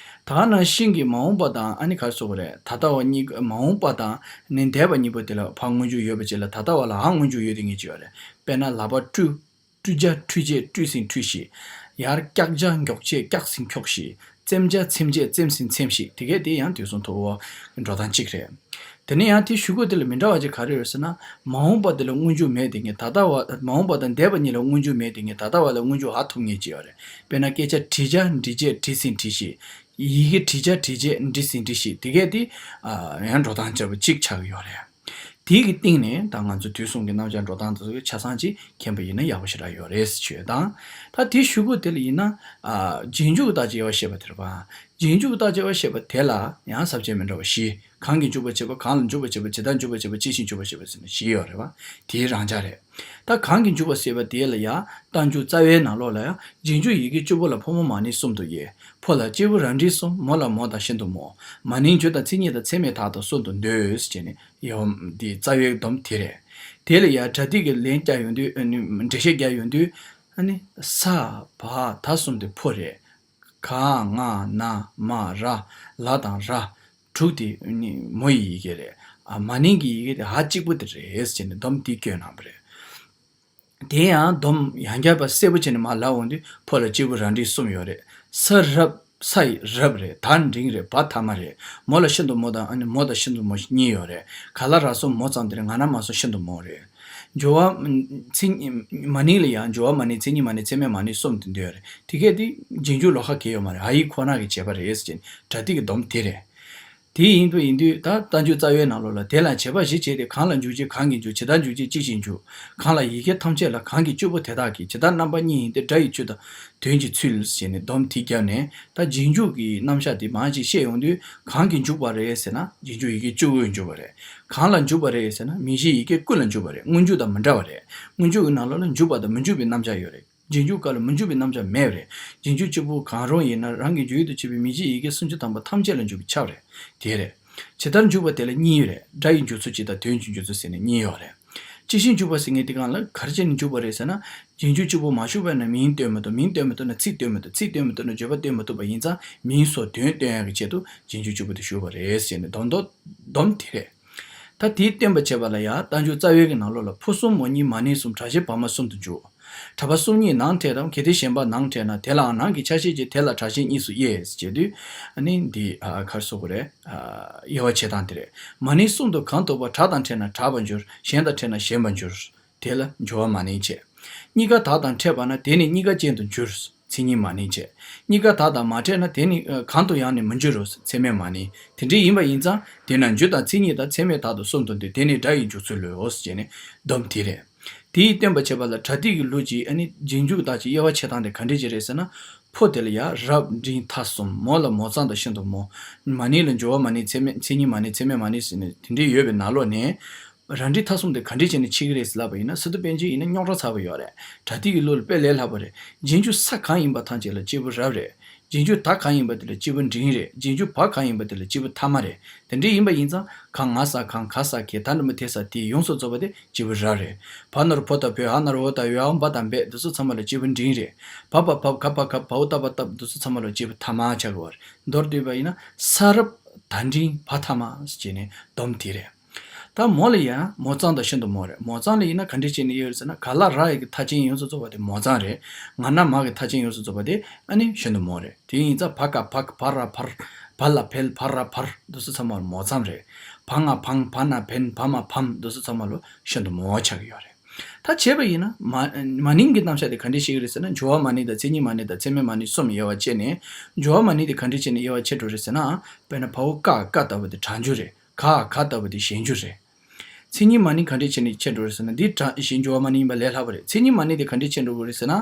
ད་ནང་བཞིན་གྱི་མ་འོངས་པ་དང་ཨ་ནི་ག་རེ་ཟེར་དགོས་རེད། ད་ལྟ་བ་གཉིས་མ་འོངས་པ་དང་ནི་འདས་པ་གཉིས་པོ་དེ་ལ་བ་སྔོན་འཇུག་ཡོད་པ་ཅིག་ལ་ད་ལྟ་བ་ལ་འ་སྔོན་འཇུག་ཡོད་དེ་ངེས་ཀྱི་ཡོད་རེད། དཔེར་ན་ལག་པ་བཀྲུ། བཀྲུ་བྱ་བཀྲུས་བྱས་བཀྲུས་ཟིན་བཀྲུས་ཤིག་ཡར་བཀྱག་བྱ་མགྱོགས་བྱས་བཀྱགས་ཟིན་འཁྱོགས་ཤིག་བཙེམ་བྱ་ཚེམ་བྱས་བཙེམས་ཟིན་ཚེམས་ཤིག་དེ་གས་དེ་ཡང་དུས་གསུམ་ཐུ་བོ་བའི་འགྲོ་སྟངས་གཅིག་རེད། དེ་ནས་ཡང་དེའི་གཞུག་གུ་དེ་ལ་མི་འདྲ་བ་ཅིག་ག་རེ་ཡོད་ཟེར་ན། མ་འོངས་པ་དེ་ལ་སྔོན་འཇུག་མེད་དེ་ངེས། ད་ལྟ་བ་མ་འོངས་པ་དང་འདས་པ་གཉིས་ལ་སྔོན་འཇུག་མེད་དེ་ངེས། ད་ལྟ་བ་ལ་སྔོན་འཇུག་འ་ཐུབ་ངེས་ཀྱི་ཡོད་རེད། དཔེར་ན་སྐད་ཆ་བྲིས་བྱ་བྲིས་བྱས་བྲིས་ཟིན་བྲིས་ཤིག་ཡི་གེ་བྲིས་བྱ་བྲིས་བྱས་འབྲི་ཟིན་འབྲི་ཤིག་དེ་གས་དེ་ཡང་འགྲོ་སྟངས་འདྲ་བོ་གཅིག་ཆགས་ཀྱི་ཡོད་རེད། དེ་གི་སྟེང་ནས་ད་ང་ཚོ་དུས་གསུམ་གྱི་རྣམ་གཞག་འགྲོ་སྟངས་དེ་ཚོ་ཆ་ཚང་ཅིག་མཁྱེན་པ་ཡིན་ན་ཡག་པོ་ཞེ་དྲག་ཡོད་རེད་ཞུ་ཡ་དང་། ད་དེའི་གཞུག་གུ་དེ་ལ་ཡིན་ན། ཨ། རྗེས་འཇུག་གི་རྟགས་ཀྱི་དབྱེ་བ་བཤད་པ་དེ་རེད་པ། རྗེས་འཇུག་གི་རྟགས་ཀྱི་དབྱེ་བ་བཤད་པ་དེ་ལ་ཡང་ས་བཅད་མི་འདྲ་བ་བཞི། གང་གིས་འཇུག་པར་བྱེད་པ། གང་ལ་འཇུག་པར་བྱེད་པ། ཇི་ལྟར་འཇུག་པར་བྱེད་པ། ཅི་ཞིག་འཇུག་པར་བྱེད་པ་ཟེར་ནས་བཞི་ཡོད་རེད་པ། དེའི་རང་འཇགས་རེད། ད་གང་གིས་འཇུག་པ་ཟེར་བ་དེ་ལ་ཡང་རྟགས་འཇུག་རྩ་བའི་ནང་ལོགས་ལ་ཡང་རྗེས་འཇུག་ཡི་གེ་གཅིག་པོ་ལ་ཕོ་མོ་མ་ནིང་གསུམ་དུ་དབྱེ། ཕོ་ལ་གཅེར་བུ་རལ་གྲིས་གསུམ། མོ་ལ་མོ་དང་ཤིན་ཏུ་མོ། མ་ནིང་བརྗོད་དང་མཚན་ཉིད་དང་མཚན་མེད་དག་དང་གསུམ་དུ་འདོད་ཅེས་ནས་ཡོད་འདི་རྩ་བའི་སྡོམ་དེ་རེད། དེ་ལ་ཡང་སྒྲ་སྡེབ་ཀྱི་ལན་རྒྱག་ཡོང་དུས་ཨ་ནི་འགྲེལ་བཤད་རྒྱག་ཡོང་དུས། ཨ་ནི་ས་བ་ད་གསུམ་དེ་ཕོ་རེད། ག་ང་ན་མ་ར་ལ་དང་ར། དྲུག་དེ་ནི་མོ་ཡི་ཡི་གེ་རེད། ཨ། མ་ནིང་གི་ཡི་གེ་དེ་འ་གཅིག་པུ་དེ་རེད་ཟེར་ནས་སྡོམ་འདི་བཀོད་གནང་བ་རེད། དེ་ཡང་སྡོམ་ཡང་བསྐྱར་པ་གསལ་པོ་བྱས་ནས་མར་ལབ་འོང་དུས་ཕོ་ལ་གཅེར་བུ་རལ་གྲིས་གསུམ་ཡོད་རེད། ས་རབ་ས་ཡི་རབ་རེད། ད་འབྲིང་རེད། བ་ཐ་མ་རེད། མོ་ལ་ཤིན་ཏུ་མོ་དང་ཨ་ནི་མོ་དང་ཤིན་ཏུ་མོ་གཉིས་ཡོད་རེད། ག་ལ་ར་གསུམ་མོ་ཙམ་དེ་རེད། ང་ན་མ་གསུམ་ཤིན་ཏུ་མོ་རེད། སྦྱོར་བ་མཚན་མ་ནིང་ལ་ཡང་སྦྱོར་བ་མ་ནིང་མཚན་ཉིད་མ་ནིང་མཚན་མེད་མ་ནིང་གསུམ་དེ་འདུས་ཡོད་རེད། དེ་གས་དེ་རྗེས་འཇུག་ལོགས་ཀ་གང་ཡང་ཡོད་མ་རེད། འ་ཡིག་ཁོ་ན་གི་བྱས་པ་རེད་ཟེར་གྱིན་སྒྲ་སྡེབ་ཀྱི་སྡོམ་དེ་རེད། དེ་ཡིན་དུས་ཡིན་དུས་ད་རྟགས་འཇུག་རྩ་བའི་ནང་ལོགས་ལ། དེ་ལ་བྱེད་པ་བཞི་བྱས་ཏེ། གང་ལ་འཇུག་ཅེས་གང་གིས་འཇུག་ཇི་ལྟར་འཇུག་ཅེས་ཅི་ཞིག་འཇུག་གང་ལ་ཡི་གེ་ཐམས་ཅད་ལ། གང་གིས་བཅུ་པོ་དེ་དག་གིས། ཇི་ལྟར་རྣམ་པ་གཉིས་ཡིན་ཏེ། སྒྲ་ཡི་ཆོས་དང་དོན་གྱི་ཚུལ་ཞེས་ནས་སྡོམ་དེ་བརྒྱབ་ནས། ད་རྗེས་འཇུག་གི་རྣམ་གཞག་དེ་མར་ཅིག་བཤད་ཡོང་དུས། གང་གིས་འཇུག་པ་རེད་ཟེར་ན། རྗེས་འཇུག་ཡི་གེ་བཅུ་པོས་འཇུག་པ་རེད། གང་ལ་འཇུག་པ་རེད་ཟེར་ན། མིང་གཞི་ཡི་གེ་ཀུན་ལ་འཇུག་པ་རེད། སྔོན་འཇུག་དང་མི་འདྲ་བ་རེད། སྔོན་འཇུག་གི་ནང་ལོགས་ལ་འཇུག་པ་དང་མི་འཇུག་པའི་རྣམ་གཞག་ཡོད་རེད། རྗེས་འཇུག་སྐབས་ལ་མི་འཇུག་པའི་རྣམ་གཞག་མེད་པ་རེད། རྗེས་འཇུག་གཅིག་པུ་གང་རུང་ཡིན་ན་རང་གི་འཇུག་ཡུལ་དུ་བྱེད་པའི་མིང་གཞི་ཡི་གེ་སུམ་ཅུ་ཐམ་པ་ཐམས་ཅད་ལ་འཇུག་པས་ཁྱབ་རེད། དེ་རེད། ཇི་ལྟར་འཇུག་པ་དེ་ལ་གཉིས་ཡོད་རེད། སྒྲ་ཡི་འཇུག་ཚུལ་གཅིག་དང་དོན་གྱི་འཇུག་ཚུལ་ཟེར་ནས་གཉིས་ཡོད་རེད། ཅི་ཞིག་འཇུག་པ་ཟེར་མཁན་དེ་གང་ལ་ག་རེ་བྱས་ནས་འཇུག་པ་རེད་ཟེར་ན། རྗེས་འཇུག་གཅིག་པུ་མ་ཞུགས་པ་ན་མིང་སྟོན་མི་ཐུབ། མིང་སྟོན་མི་ཐུབ་ན་ཚིག་སྟོན་མི་ཐུབ། ཚིག་སྟོན་མི་ཐུབ་ན་བརྗོད་པ་སྟོན་མི་ཐུབ་པ་ཡིན་ཙང་། མིང་སོགས་དོན་སྟོན་ཡག་གི་ཆེད་དུ་རྗེས་འཇུག་གཅིག་པུ་དེ་ཞུགས་པ་རེད་ཟེར་ནས་སྡོམ་སྡོམ་སྡོམ་དེ་རེད། ད་དེའི་སྟོན་པ་བྱེད་པ་ལ་ཡང་རྟགས་འཇུག་རྩ་བའི་གི་ནང་ལོགས་ལ་ཕོ་གསུམ་མོ་གཉིས་མ་ནིང་གསུམ་གྲགས་ཆེན་བར་མ་གསུམ་དུ་འཇུག་གྲྭ་པ་གསུམ་གཉིས་ནང་ཕྲད་དམ། གལ་ཏེ་གཞན་པ་ནང་ཕྲད་ན། དེ་ལའང་ནང་གི་ཆ་ཤས་ཀྱིས་དེ་ལ་གྲགས་ཆེན་གཉིས་སུ་དབྱེ་ཟེར་བྱས་དུས། ཨ་ནི་འདི་ཨ་ག་རེ་ཟེར་དགོས་རེད། ཨ་དབྱེ་བ་ཕྱེ་སྟངས་དེ་རེད། མ་ནིང་གསུམ་དུ་གང་ཐུག་པ། གྲགས་དང་ཕྲད་ན་གྲགས་པར་འགྱུར། གཞན་དང་ཕྲད་ན་ཞན་པར་འགྱུར། དེ་ལ་སྦྱོར་བ་མ་ནིང་བྱས། གཉིས་ཀ་དག་དང་ཕྲད་པ་ན། དེ་ནི་གཉིས་ཀ་ཅན་དུ་འགྱུར། མཚན་ཉིད་མ་ནིང་བྱས། གཉིས་ཀ་དག་དང་མ་ཕྲད་ན། དེ་ནི་ཨ་གང་དུ་ཡང་ནི་མི་འགྱུར་རོ། ཚད་མས་མ་ནིང་། དེ་འདྲ་ཡིན་པ་ཡིན་ཙང་། དེས་ན་འགྱུར་དང་མཚན་ཉིད་དང་། ཚད་མས་དག་དང་གསུམ་དུ་འདུས། དེ་ནི་སྒྲ་ཡི་འཇུག་ཚུལ་ལོ། ཞེས་ནས་སྡོམ་དེ་རེད། དེའི་སྟོན་པ་བྱེད་པ་ལ་པྲ་ཏི་གི་ལུགས་ཀྱིས་ཨ་ནི་རྗེས་འཇུག་དག་གི་དབྱེ་བ་ཕྱེ་སྟངས་དེ་ག་འདྲ་ཅིག་རེད་ཟེར་ན། ཕོ་དེ་ལ་ཡང་རབ་འབྲིང་ཐ་གསུམ། མོ་ལ་མོ་གཙང་དང་ཤིན་ཏུ་མོ། མ་ནིང་ལ་སྦྱོར་བ་མ་ནིང་། ཚད་མས་མཚན་ཉིད་མ་ནིང་། ཚད་མས་མ་ནིང་ཟེར་ནས་དེ་འདྲ་ཡོད་པའི་ནང་ལོགས་ནས། རབ་འབྲིང་ཐ་གསུམ་དེ་ག་འདྲ་བྱས་ནས་ཕྱེ་གི་རེད་ཟེར་ལབ་པ་ཡིན་ན། སི་ཏུ་པཎ་ཆེན་ཡིན་ན་རྙོག་དྲ་ཚ་པོ་ཡོད་རེད། པྲ་ཏི་གི་ལུགས་ལ་དཔེ་ལས་སླ་པོ་རེད། རྗེས་འཇུག་ས་གང་ཡིན་པ་ཐམས་ཅད་ལ་གཅིག་པུ་རབ་རེད། རྗེས་འཇུག་ད་གང་ཡིན་པ་དེ་ལ་གཅིག་པུ་འབྲིང་རེད། རྗེས་འཇུག་བ་གང་ཡིན་པ་དེ་ལ་གཅིག་པུ་ཐ་མ་རེད། དེ་འདྲ་ཡིན་པ་ཡིན་ཙང་། ག་ང་ས་གང་ག་ས་གེ་ད་འདྲ་མི་དེ་ས་དེ་ཡོངས་སུ་རྫོགས་པ་དེ་གཅིག་པུ་རབ་རེད། བ་ན་རོ་བོ་ད་བོད། འ་ན་རོ་འོ་ད་འོད། འ་འབ་ད་འབད། འདི་ཚོ་ཚང་མ་ལ་གཅིག་པུ་འབྲིང་རེད། བ་བ་བབ། ག་བ་གབ། བ་འོ་ད་བ་བཏབ། འདི་ཚོ་ཚང་མ་ལ་གཅིག་པུ་ཐ་མ་ཆགས་ཀྱི་ཡོད་རེད། མདོར་བསྡུས་པ་ཡིན་ན་ས་རབ་ད་འབྲིང་བ་ཐ་མ་ཟེར་ནས་སྡོམ་དེ་རེད། ད་མོ་ལ་ཡང་མོ་གཙང་དང་ཤིན་ཏུ་མོ་རེད། མོ་གཙང་ལ་ཡིན་ན་ག་འདྲ་བྱས་ནས་ཡོད་རེད་ཟེར་ན། ག་ལ་ར་ཡི་གི་མཐའ་ཅན་ཡོངས་སུ་རྫོགས་པ་དེ་མོ་གཙང་རེད། ང་ན་མ་གི་མཐའ་ཅན་ཡོངས་སུ་རྫོགས་པ་དེ་ཨ་ནི་ཤིན་ཏུ་མོ་རེད། དེ་ཡིན་ཙང་བ་ག་བག། བ་ར་བར། བ་ལ་བལ། བ་ར་བར། འདི་ཚོ་ཚང་མ་ལ་མོ་གཙང་རེད། བ་ང་བང་། བ་ན་བན། བ་མ་བམ། འདི་ཚོ་ཚང་མ་ལ་ཤིན་ཏུ་མོ་ཆགས་ཀྱི་ཡོད་རེད། ད་བྱས་པ་ཡིན་ན་མ་མ་ནིང་གི་རྣམ་གཞག་དེ་ག་འདྲ་ཞིག་རེད་ཟེར་ན། སྦྱོར་བ་མ་ནིང་དང་། མཚན་ཉིད་མ་ནིང་དང་། ཚད་མས་མ་ནིང་གསུམ་དབྱེ་བ་ཕྱེ་ནས། སྦྱོར་བ་མ་ནིང་དེ་ག་འདྲ་བྱས་ནས་དབྱེ་བ་ཕྱེ་འགྲོ་རེད་ཟེར་ན། དཔེར་ན་བ་འོ་ཀ་ཀ་ལྟ་བུ་དེ་གྲགས་འགྱུར་རེད། ག་ག་ལྟ་བུ་དེ་ཞན་འགྱུར་རེད། མཚན་ཉིད་མ་ནིང་ག་འདྲ་བྱས་ནས་ཕྱེ་འགྲོ་རེད་ཟེར་ན། འདི་གྲགས་ཞན་འགྱུར་བ་མ་ནིང་ཡིན་པ་ལས་སླ་པོ་རེད། མཚན་ཉིད་མ་ནིང་དེ་ག་འདྲ་ཕྱེ་འགྲོ་དགོས་རེད་ཟེར་ན།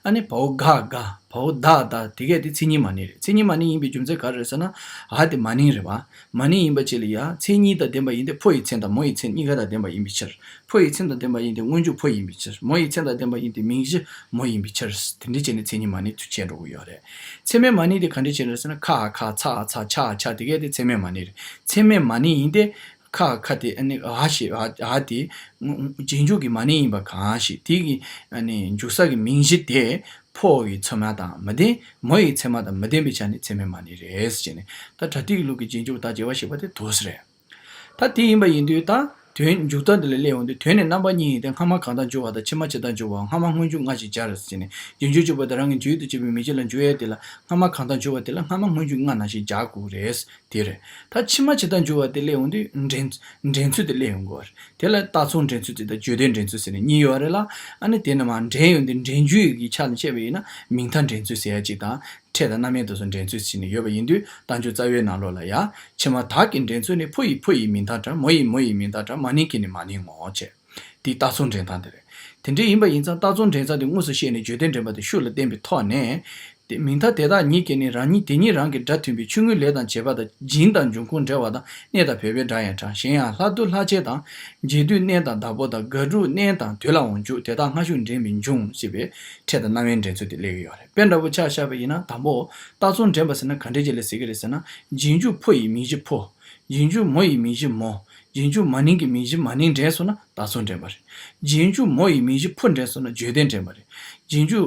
ཨ་ནི་བ་འོ་ག་ག། བ་འོ་ད་ད། དེ་གས་དེ་མཚན་ཉིད་མ་ནིང་རེད། མཚན་ཉིད་མ་ནིང་ཡིན་པའི་རྒྱུ་མཚན་ག་རེ་རེད་ཟེར་ན། འ་དེ་མ་ནིང་རེད་བ། མ་ནིང་ཡིན་པ་ཅིག་ལ་ཡང་མཚན་ཉིད་དང་ལྡན་པ་ཡིན་ཏེ། ཕོ་ཡི་མཚན་དང་མོ་ཡི་མཚན་གཉིས་ཀ་དང་ལྡན་པ་ཡིན་པའི་ཕྱིར། ཕོ་ཡི་མཚན་དང་ལྡན་པ་ཡིན་ཏེ་སྔོན་འཇུག་ཕོ་ཡིན་པའི་ཕྱིར། མོ་ཡི་མཚན་དང་ལྡན་པ་ཡིན་ཏེ་མིང་གཞི་མོ་ཡིན་པའི་ཕྱིར། དེ་འདྲ་བྱས་ནས་མཚན་ཉིད་མ་ནིང་དུ་ཕྱེ་འགྲོ་གི་ཡོད་རེད། ཚད་མས་མ་ནིང་དེ་ག་འདྲ་བྱས་ནས་ཟེར་ན། ཁ་ཧ་ཁ་ཚ་ཧ་ཚ་ཆ་ཧ་ཆ། དེ་གས་དེ་ཚད་མས་མ་ནིང་རེད། ཚད་མས་མ་ནིང་ཡིན་ཏེ། ཁ་ཁ་དེ་ཨ་ནི་ཧ་ཞེས་ཧ་ཧ་དེ་རྗེས་འཇུག་གི་མ་ནིང་ཡིན་པ་གང་ཞིག་དེ་གི་ཨ་ནི་འཇུག་ས་གི་མིང་གཞི་དེ་ཕོ་ཡི་ཚད་མ་དང་མི་ལྡན། མོ་ཡི་ཚད་མ་དང་མི་ལྡན་པའི་ཆ་ནས་ཚད་མས་མ་ནིང་རེད་ཟེར་ནས། ད་པྲ་ཏི་གི་ལུགས་ཀྱི་རྗེས་འཇུག་དག་དབྱེ་བ་ཕྱེ་བ་དེ་འདུག་སེ་རེད། ད་དེ་ཡིན་པ་ཡིན་དུས་ད་དོན་འཇུག་ལྡོག་འདི་ལ་སླེབས་ཡོང་དུས། དོན་ནི་རྣམ་པ་གཉིས་ཡིན་ཏེ། སྔ་མ་གང་དག་འཇུག་པ་དང་། ཕྱི་མ་ཇི་ལྟར་འཇུག་པའམ། སྔ་མ་སྔོན་འཇུག་སྔ་ཞིང་སྦྱར་ཟེར་ནས། རྗེས་འཇུག་གཅིག་པོ་དེ་རང་གི་འཇུག་ཡུལ་དུ་བྱེད་པའི་མིང་གཞི་ལ་འཇུག་ཡས་དེ་ལ་སྔ་མ་གང་དག་འཇུག་པ་དེ་ལ་སྔ་མ་སྔོན་འཇུག་སྔ་ནང་བཞིན་སྦྱར་དགོས་རེད། དེ་རེད། ད་ཕྱི་མ་ཇི་ལྟར་འཇུག་པ་དེ་སླེབས་ཡོང་དུས་འདྲེན་འདྲེན་ཚུལ་དེ་སླེབས་ཡོང་གི་རེད། དེ་ལ་རྟགས་མཚུངས་འདྲེན་ཚུལ་དེ་དང་བརྗོད་དོན་འདྲེན་ཚུལ་ཟེར་ནས་གཉིས་ཡོད་རེད་ལ། ཨ་ནི་དེ་ནི་མར་འདྲེན་ཡོང་དུས་འདྲེན་རྒྱུ་ཡི་གི་ཆ་ནས་བཤད་པ་ཡིན་ན་མིང་མཐའ་འདྲེན་ཚུལ་ཟེར་ཡ་གཅིག་དང་། ཕྲད་དང་རྣམ་དབྱེ་དེ་ཚོ་འདྲེན་ཚུལ་ཟེར་ནས་ཡོད་པ་ཡིན་དུས། རྟགས་འཇུག་རྩ་བའི་ནང་ལོགས་ལ་ཡ། ཕྱི་མ་དག་གི་འདྲེན་ཚུལ་ནི། ཕོ་ཡིས་ཕོ་ཡི་མིང་མཐའ་དྲངས། མོ་ཡིས་མོ་ཡི་མིང་མཐའ་དྲངས། མ་ནིང་གིས་ནི་མ་ནིང་ངོ་། བྱས། དེའི་རྟགས་མཚུངས་འདྲེན་སྟངས་དེ་རེད། དེ་འདྲ་ཡིན་པ་ཡིན་ཙང་རྟགས་མཚུངས་འདྲེན་སྟངས་དེ་དངོས་སུ་བཤད་ནས་བརྗོད་དོན་འདྲེན་པ་དེ་ཤུགས་ལ་བསྟན་པའི་ཐོག་ནས། དེ་མིང་མཐའ་དེ་དག་ཉིད་ཀྱིས་ནི་རང་ཉིད་དེ་ཉིད་རང་གི་སྒྲ་མཐུན་པའི་ཆོས་དངོས་ལས་དང་བྱེད་པ་དང་། སྦྱིན་དང་འབྱུང་ཁུངས་འབྲེལ་བ་དང་། གནས་དང་བོད་པའི་སྒྲ་ཡང་དྲངས། གཞན་ཡང་ལྷ་བསྡུ་ལྷག་བཅས་དང་། འབྱེད་སྡུད་གནས་དང་བདག་པོ་དང་། དགག་སྒྲུབ་གནས་དང་དུས་ལའང་འཇུག་དེ་དག་སྔ་ཤོས་འདྲེན་པའི་འབྱུང་ཞེས་པའི་ཕྲད་དང་རྣམ་དབྱེའི་འདྲེན་ཚུལ་དེ་སླེབས་ཀྱི་ཡོད་རེད། དཔེ་འདྲ་པོ་ཆ་བཞག་པ་ཡིན་ན། དང་པོ། རྟགས་མཚུངས་འདྲེན་པ་ཟེར་ན་ག་འདྲ་ཅིག་ལ་ཟེར་གྱི་རེད་ཟེར་ན། རྗེས་འཇུག་ཕོ་ཡི་མིང་གཞི་ཕོ། རྗེས་འཇུག་མོ་ཡི་མིང་གཞི་མོ། རྗེས་འཇུག་མ་ནིང་གི་མིང་གཞི་མ་ནིང་འདྲེན་སོང་ན་རྟགས་མཚུངས་འདྲེན་པ་རེད། རྗེས་འཇུག་མོ་ཡི་མིང་གཞི་ཕོ་འདྲེན་སོང་ན་བརྗོད་དོན་འདྲེན་པ་རེད། རྗེས་འཇུག་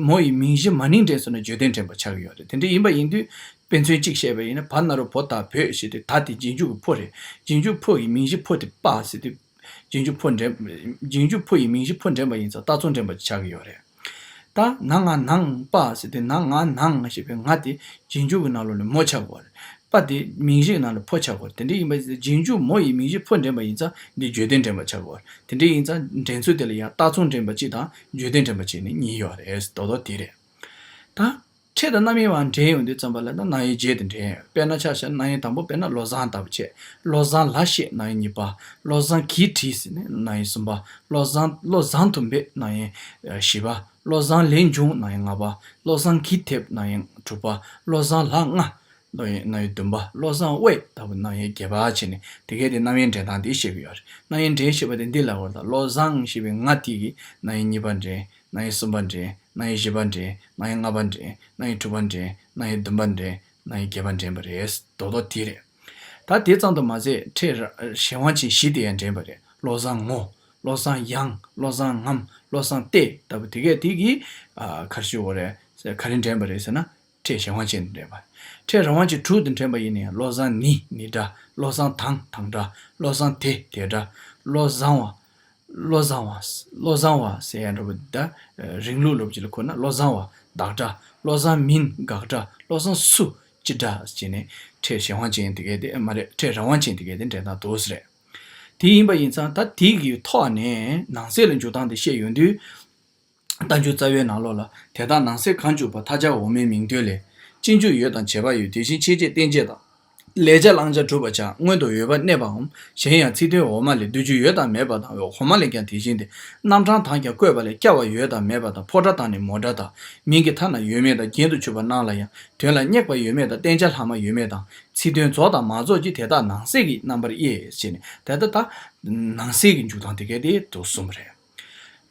མོ་ཡི་མིང་གཞི་མ་ནིང་འདྲེན་སོང་ན་བརྗོད་དོན་འདྲེན་པ་ཆགས་ཀྱི་ཡོད་རེད། དེ་འདྲ་ཡིན་པ་ཡིན་དུས། དཔེ་མཚོན་གཅིག་བཤད་པ་ཡིན་ན། བ་ན་རོ་བོ་ད་བོད་ཞེས་ཏེ། ད་དེ་རྗེས་འཇུག་གི་ཕོ་རེད། རྗེས་འཇུག་ཕོ་ཡི་མིང་གཞི་ཕོ་དེ་པ་ཟེར་དུས། རྗེས་འཇུག་ཕོ་འདྲེན། རྗེས་འཇུག་ཕོ་ཡི་མིང་གཞི་ཕོ་འདྲེན་པ་ཡིན་ཙང་རྟགས་མཚུངས་འདྲེན་པ་ཆགས་ཀྱི་ཡོད་རེད། ད་ན་ང་ནང་པ་ཟེར་དུས། ན་ང་ནང་ཞེས་པའི་ང་དེ་རྗེས་འཇུག་གི་ནང་ལོགས་ནས་མོ་ཆགས་དགོས་རེད། པ་དེ་མིང་གཞི་ནང་ལ་ཕོ་ཆགས་དགོས་རེད། དེ་འདྲ་ཡིན་པ་ཡིན་ཙང་། རྗེས་འཇུག་མོ་ཡི་མིང་གཞི་ཕོ་འདྲེན་པ་ཡིན་ཙང་འདི་བརྗོད་དོན་འདྲེན་པ་ཆགས་དགོས་རེད། དེ་འདྲ་ཡིན་ཙང་འདྲེན་ཚུལ་དེ་ལ་ཡང་རྟགས་མཚུངས་འདྲེན་པ་གཅིག་དང་བརྗོད་དོན་འདྲེན་པ་གཅིག་ནས་གཉིས་ཡོད་རེད། རྡོག་རྡོག་དེ་རེད། ད་ ཕྲད་དང་རྣམ་དབྱེ་བ་འདྲེན་ཡོང་དུས་ཙམ་པ་ལ་ན་རྣམ་དབྱེ་བརྒྱད་དུ་འདྲེན་ཡོད། དཔེར་ན་ཆ་བཞག་ན་རྣམ་དབྱེ་དང་པོ་དཔེར་ན་བློ་བཟང་ལྟ་བུ་བྱས། བློ་བཟང་ལ་ཞེས་རྣམ་དབྱེ་གཉིས་པ། བློ་བཟང་གིས་བྲིས་ཟེར་ནས་རྣམ་དབྱེ་གསུམ་པ། བློ་བཟང་བློ་བཟང་དུ་འབད་རྣམ་དབྱེ་བཞི་པ། བློ་བཟང་ལས་བྱུང་རྣམ་དབྱེ་ལྔ་པ། བློ་བཟང་གིས་ཐེབས་རྣམ་དབྱེ་དྲུག་པ། བློ་བཟང་ལ་ང་རྣམ་དབྱེ་བདུན་པ། བློ་བཟང་དབྱེ་ལྟ་བུ་རྣམ་དབྱེ་བརྒྱད་པ་བྱས་ནས་དེ་གས་དེ་རྣམ་དབྱེ་འདྲེན་སྟངས་དེ་བཤད་ཀྱི་ཡོད་རེད། རྣམ་དབྱེ་འདྲེན་ཞེས་པ་དེ་འདི་ལ་བར་དང་བློ་བཟང་ཞེས་པའི་ང་དེ་གིས་རྣམ་དབྱེ་གཉིས་པ་འདྲེན། རྣམ་དབྱེ་གསུམ་པ་འདྲེན། རྣམ་དབྱེ་བཞི་པ་འདྲེན། རྣམ་དབྱེ་ལྔ་པ་འདྲེན། རྣམ་དབྱེ་དྲུག་པ་འདྲེན། རྣམ་དབྱེ་བདུན་པ་འདྲེན། རྣམ་དབྱེ་བརྒྱད་པ་འདྲེན་པ་རེད། རྡོག་རྡོག་དེ་རེད། ད་དེ་ཙམ་དུ་མ་ཟད་ཕྲད་གཞན་དབང་ཅན་བཞི་དེ་ཡང་འདྲེན་པ་རེད། བློ་བཟང་ངོ་། བློ་བཟང་ཡང་། བློ་བཟང་ངམ། བློ་བཟང་སྟེ་ལྟ་བུ་དེ་གས་དེ་གིས་ཨ་ག་རེ་ཞུ་དགོས་རེད། ག་རེ་འདྲེན་པ་རེད་ཟེར་ན། ཕྲད་གཞན་དབང་ཅན་དུ་འདྲེན་པ། ཕྲད་རང་དབང་ཅན་དྲུག་ཏུ་འདྲེན་པ་ཡིན་ན་ཡང་བློ་བཟང་ནི་ནི་སྒྲ། བློ་བཟང་དང་དང་སྒྲ། བློ་བཟང་དེ་དེ་སྒྲ། བློ་བཟང་བ། བློ་བཟང་བ། བློ་བཟང་བ་ཟེར་ཡ་འདྲ་པོ་ད། རིང་ལུགས་སློབ་སྤྱི་ལ་གོ་ན་བློ་བཟང་བ་བདག་སྒྲ། བློ་བཟང་མིན་དགག་སྒྲ། བློ་བཟང་སུ་སྤྱི་སྒྲ་ཟེར་ནས་ཕྲད་གཞན་དབང་ཅན་དེ་གས་དེ་མ་རེད། ཕྲད་རང་དབང་ཅན་དེ་གས་དེ་འདྲེན་སྟངས་འདུག་ཟེར་རེད། དེ་ཡིན་པ་ཡིན་ཙང་ད་དེ་གི་ཐོག་ནས་ནང་གསེས་ལ་འཇུག་སྟངས་དེ་བཤད་ཡོང་དུས། རྟགས་འཇུག་རྩ་བའི་ནང་ལོགས་ལ་དེ་དག་ནང་གསེས་གང་འཇུག་པ་མཐའ་སྦྱར་འོག་མའི་མིང་དོན་ལས། སྤྱི་འཇུག་ཡོད་དང་བྱེད་པ་ཡོད། དེ་བཞིན་ཆོས་ཅན་རྟེན་བྱེད་དང་། ལེགས་སྦྱར་བླང་བྱ་གྲུབ་པར་བྱ། སྔོན་དུ་ཡོད་པར་གནས་པའམ། གཞན་ཡང་ཚིག་དོན་འོག་མ་ལས་སྡོད་རྒྱུ་ཡོད་དང་མེད་པ་དང་འོག་མ་ལས་ཀྱང་དེ་བཞིན་ཏེ། རྣམ་གྲངས་དང་ཀྱང་བཀོད་པ་ལས་སྐྱ་བ་ཡོད་དང་མེད་པ་དང་ཕོ་སྒྲ་དང་ནི་མོ་སྒྲ་དང་། མིང་གི་མཐའ་ན་ཡོད་མེད་དང་རྒྱན་དུ་ཆུད་པ་རྣམས་ལ་ཡང་དོན་ལ་སྙེག་པ་ཡོད་མེད་དང་བསྟན་བྱ་ལྷག་མ་ཡོད་མེད་དང་ཚིག་དོན་རྫོགས་དང་མ་རྫོགས་ཀྱི་དེ་དག་ནང་གསེས་ཀྱི་རྣམ་པར་དབྱེ་ཞེས་ནས་དེ་ལྟ་ད་ནང་གསེས་ཀྱི་འཇུག་སྟངས་དེ་གས་དེ་དུ་གསུངས་པ་རེད།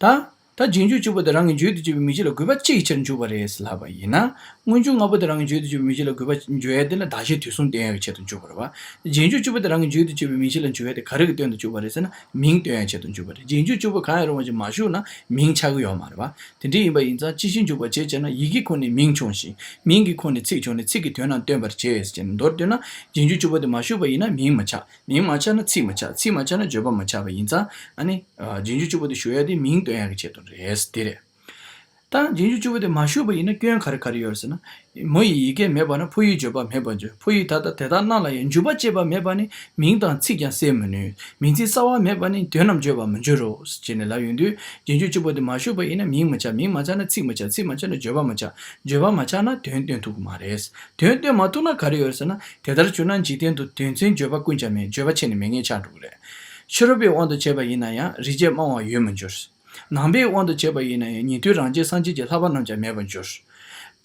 ད། ད་རྗེས་འཇུག་གཅིག་པོ་དེ་རང་གི་མཇུག་ཏུ་གྱུར་པའི་མིང་གཞི་ལ་དགོས་པ་གཅིག་གི་ཕྱིར་འཇུག་པ་རེད་ལབ་པ་ཡིན་ན། སྔོན་འཇུག་ལྔ་པོ་དེ་རང་གི་མཇུག་ཏུ་གྱུར་པའི་མིང་གཞི་ལ་དགོས་པ་འཇུག་ཡས་དེ་ལ་བདག་གཞན་དུས་གསུམ་བསྟན་ཡག་གི་ཆེད་དུ་འཇུག་པ་རེད་བ། རྗེས་འཇུག་གཅིག་པོ་དེ་རང་གི་མཇུག་ཏུ་གྱུར་པའི་མིང་གཞི་ལ་འཇུག་ཡས་དེ་ག་རེ་གི་དོན་དུ་འཇུག་པ་རེད་ཟེར་ན་མིང་སྟོན་ཡག་ཆེད་དུ་འཇུག་པ་རེད། རྗེས་འཇུག་གཅིག་པོ་གང་ཡང་རུང་བ་ཞིག་མ་ཞུགས་ན་མིང་ཆགས་ཀྱི་ཡོད་མ་རེད་བ། དེ་འདྲ་ཡིན་པ་ཡིན་ཙང་གཅིག་གཞི་འཇུག་པ་བྱེད་ཅེ་ན་ཡི་གེ་ཁོ་ནས་མིང་བྱུང་ཞིང་མིང་གི་ཁོ་ནས་ཚིག་བྱུང་ནས་ཚིག་གི་དོན་རྣམས་སྟོན་པར་བྱེད་ཅེ་ན་མདོར་བསྡུས་ན་རྗེས་འཇུག་གཅིག་པོ་དེ་མ་ཞུགས་པ་ཡིན་ན་མིང་མ་ཆགས། མིང་མ་ཆགས་ན་ཚིག་མ་ཆགས། ཚིག་མ་ཆགས་ན་བརྗོད་པ་མ་ཆགས་པ་ཡིན་ཙང་ཨ་ནི། རྗེས་འཇུག་གཅིག་པོ་དེ་ཞུ་ཡ་དེ་མིང་སྟོན་ཡ་གི་ཆེད་དུ་རེད་དེ་རེད། ད་རྗེས་འཇུག་གཅིག་པོ་དེ་མ་ཞུགས་པ་ཡིན་ན་སྐྱོན་ག་རེ་ག་རེ་ཡོད་རེད་ཟེར་ན། མོ་ཡི་ཡི་གེ་མེད་པ་ན་ཕོ་ཡིས་བརྗོད་པ་མེད་པར་འགྱུར། ཕོ་ཡིས་ད་ལྟ་དེ་དག་རྣམས་ལ་ཡང་འཇུག་པ་ཅེས་པ་མེད་པ་ནི་མིང་དང་ཚིག་ཀྱང་གསལ་མི་ནུས། མིང་ཚིག་གསར་བ་མེད་པ་ནི་དོན་རྣམས་བརྗོད་པར་མི་འགྱུར་རོ། ཅེས་ནས་ལབ་ཡོང་དུས་རྗེས་འཇུག་གཅིག་པོ་དེ་མ་ཞུགས་པ་ཡིན་ན་མིང་མི་ཆགས། མིང་མ་ཆགས་ན་ཚིག་མི་ཆགས། ཚིག་མ་ཆགས་ན་བརྗོད་པ་མི་ཆགས། བརྗོད་པ་མ་ཆགས་ན་དོན་སྟོན་ཐུབ་ཀྱི་མ་རེད། དོན་སྟོན་མ་ཐུབ་ན་ག་རེ་ཡོད་རེད་ཟེར་ན་དེ་ལྟར་གྱུར་ན་འཇིག་རྟེན་དུ་དོན་མཚོན་བརྗོད་པ་ཀུན་ཀྱང་མེད། བརྗོད་པ་ཆད་ནས་མེད་མཁན་ཆགས་འགྲོ་གི་རེད། ཕྱི་རོལ་པའི་དབང་དུ་བྱས་པ་ཡིན་ན་ཡང་རིག་བྱེད་སྨྲ་བ་ཡོད་མི་འགྱུར། ནང་པའི་དབང་དུ་བྱས་པ་ཡིན་ན་ཡང་ཉན་ཐོས་རང་རྒྱལ་སངས་རྒྱས་ཀྱི་ལྷག་པ་རྣམས་ཀྱང་མེད་པར་འགྱུར།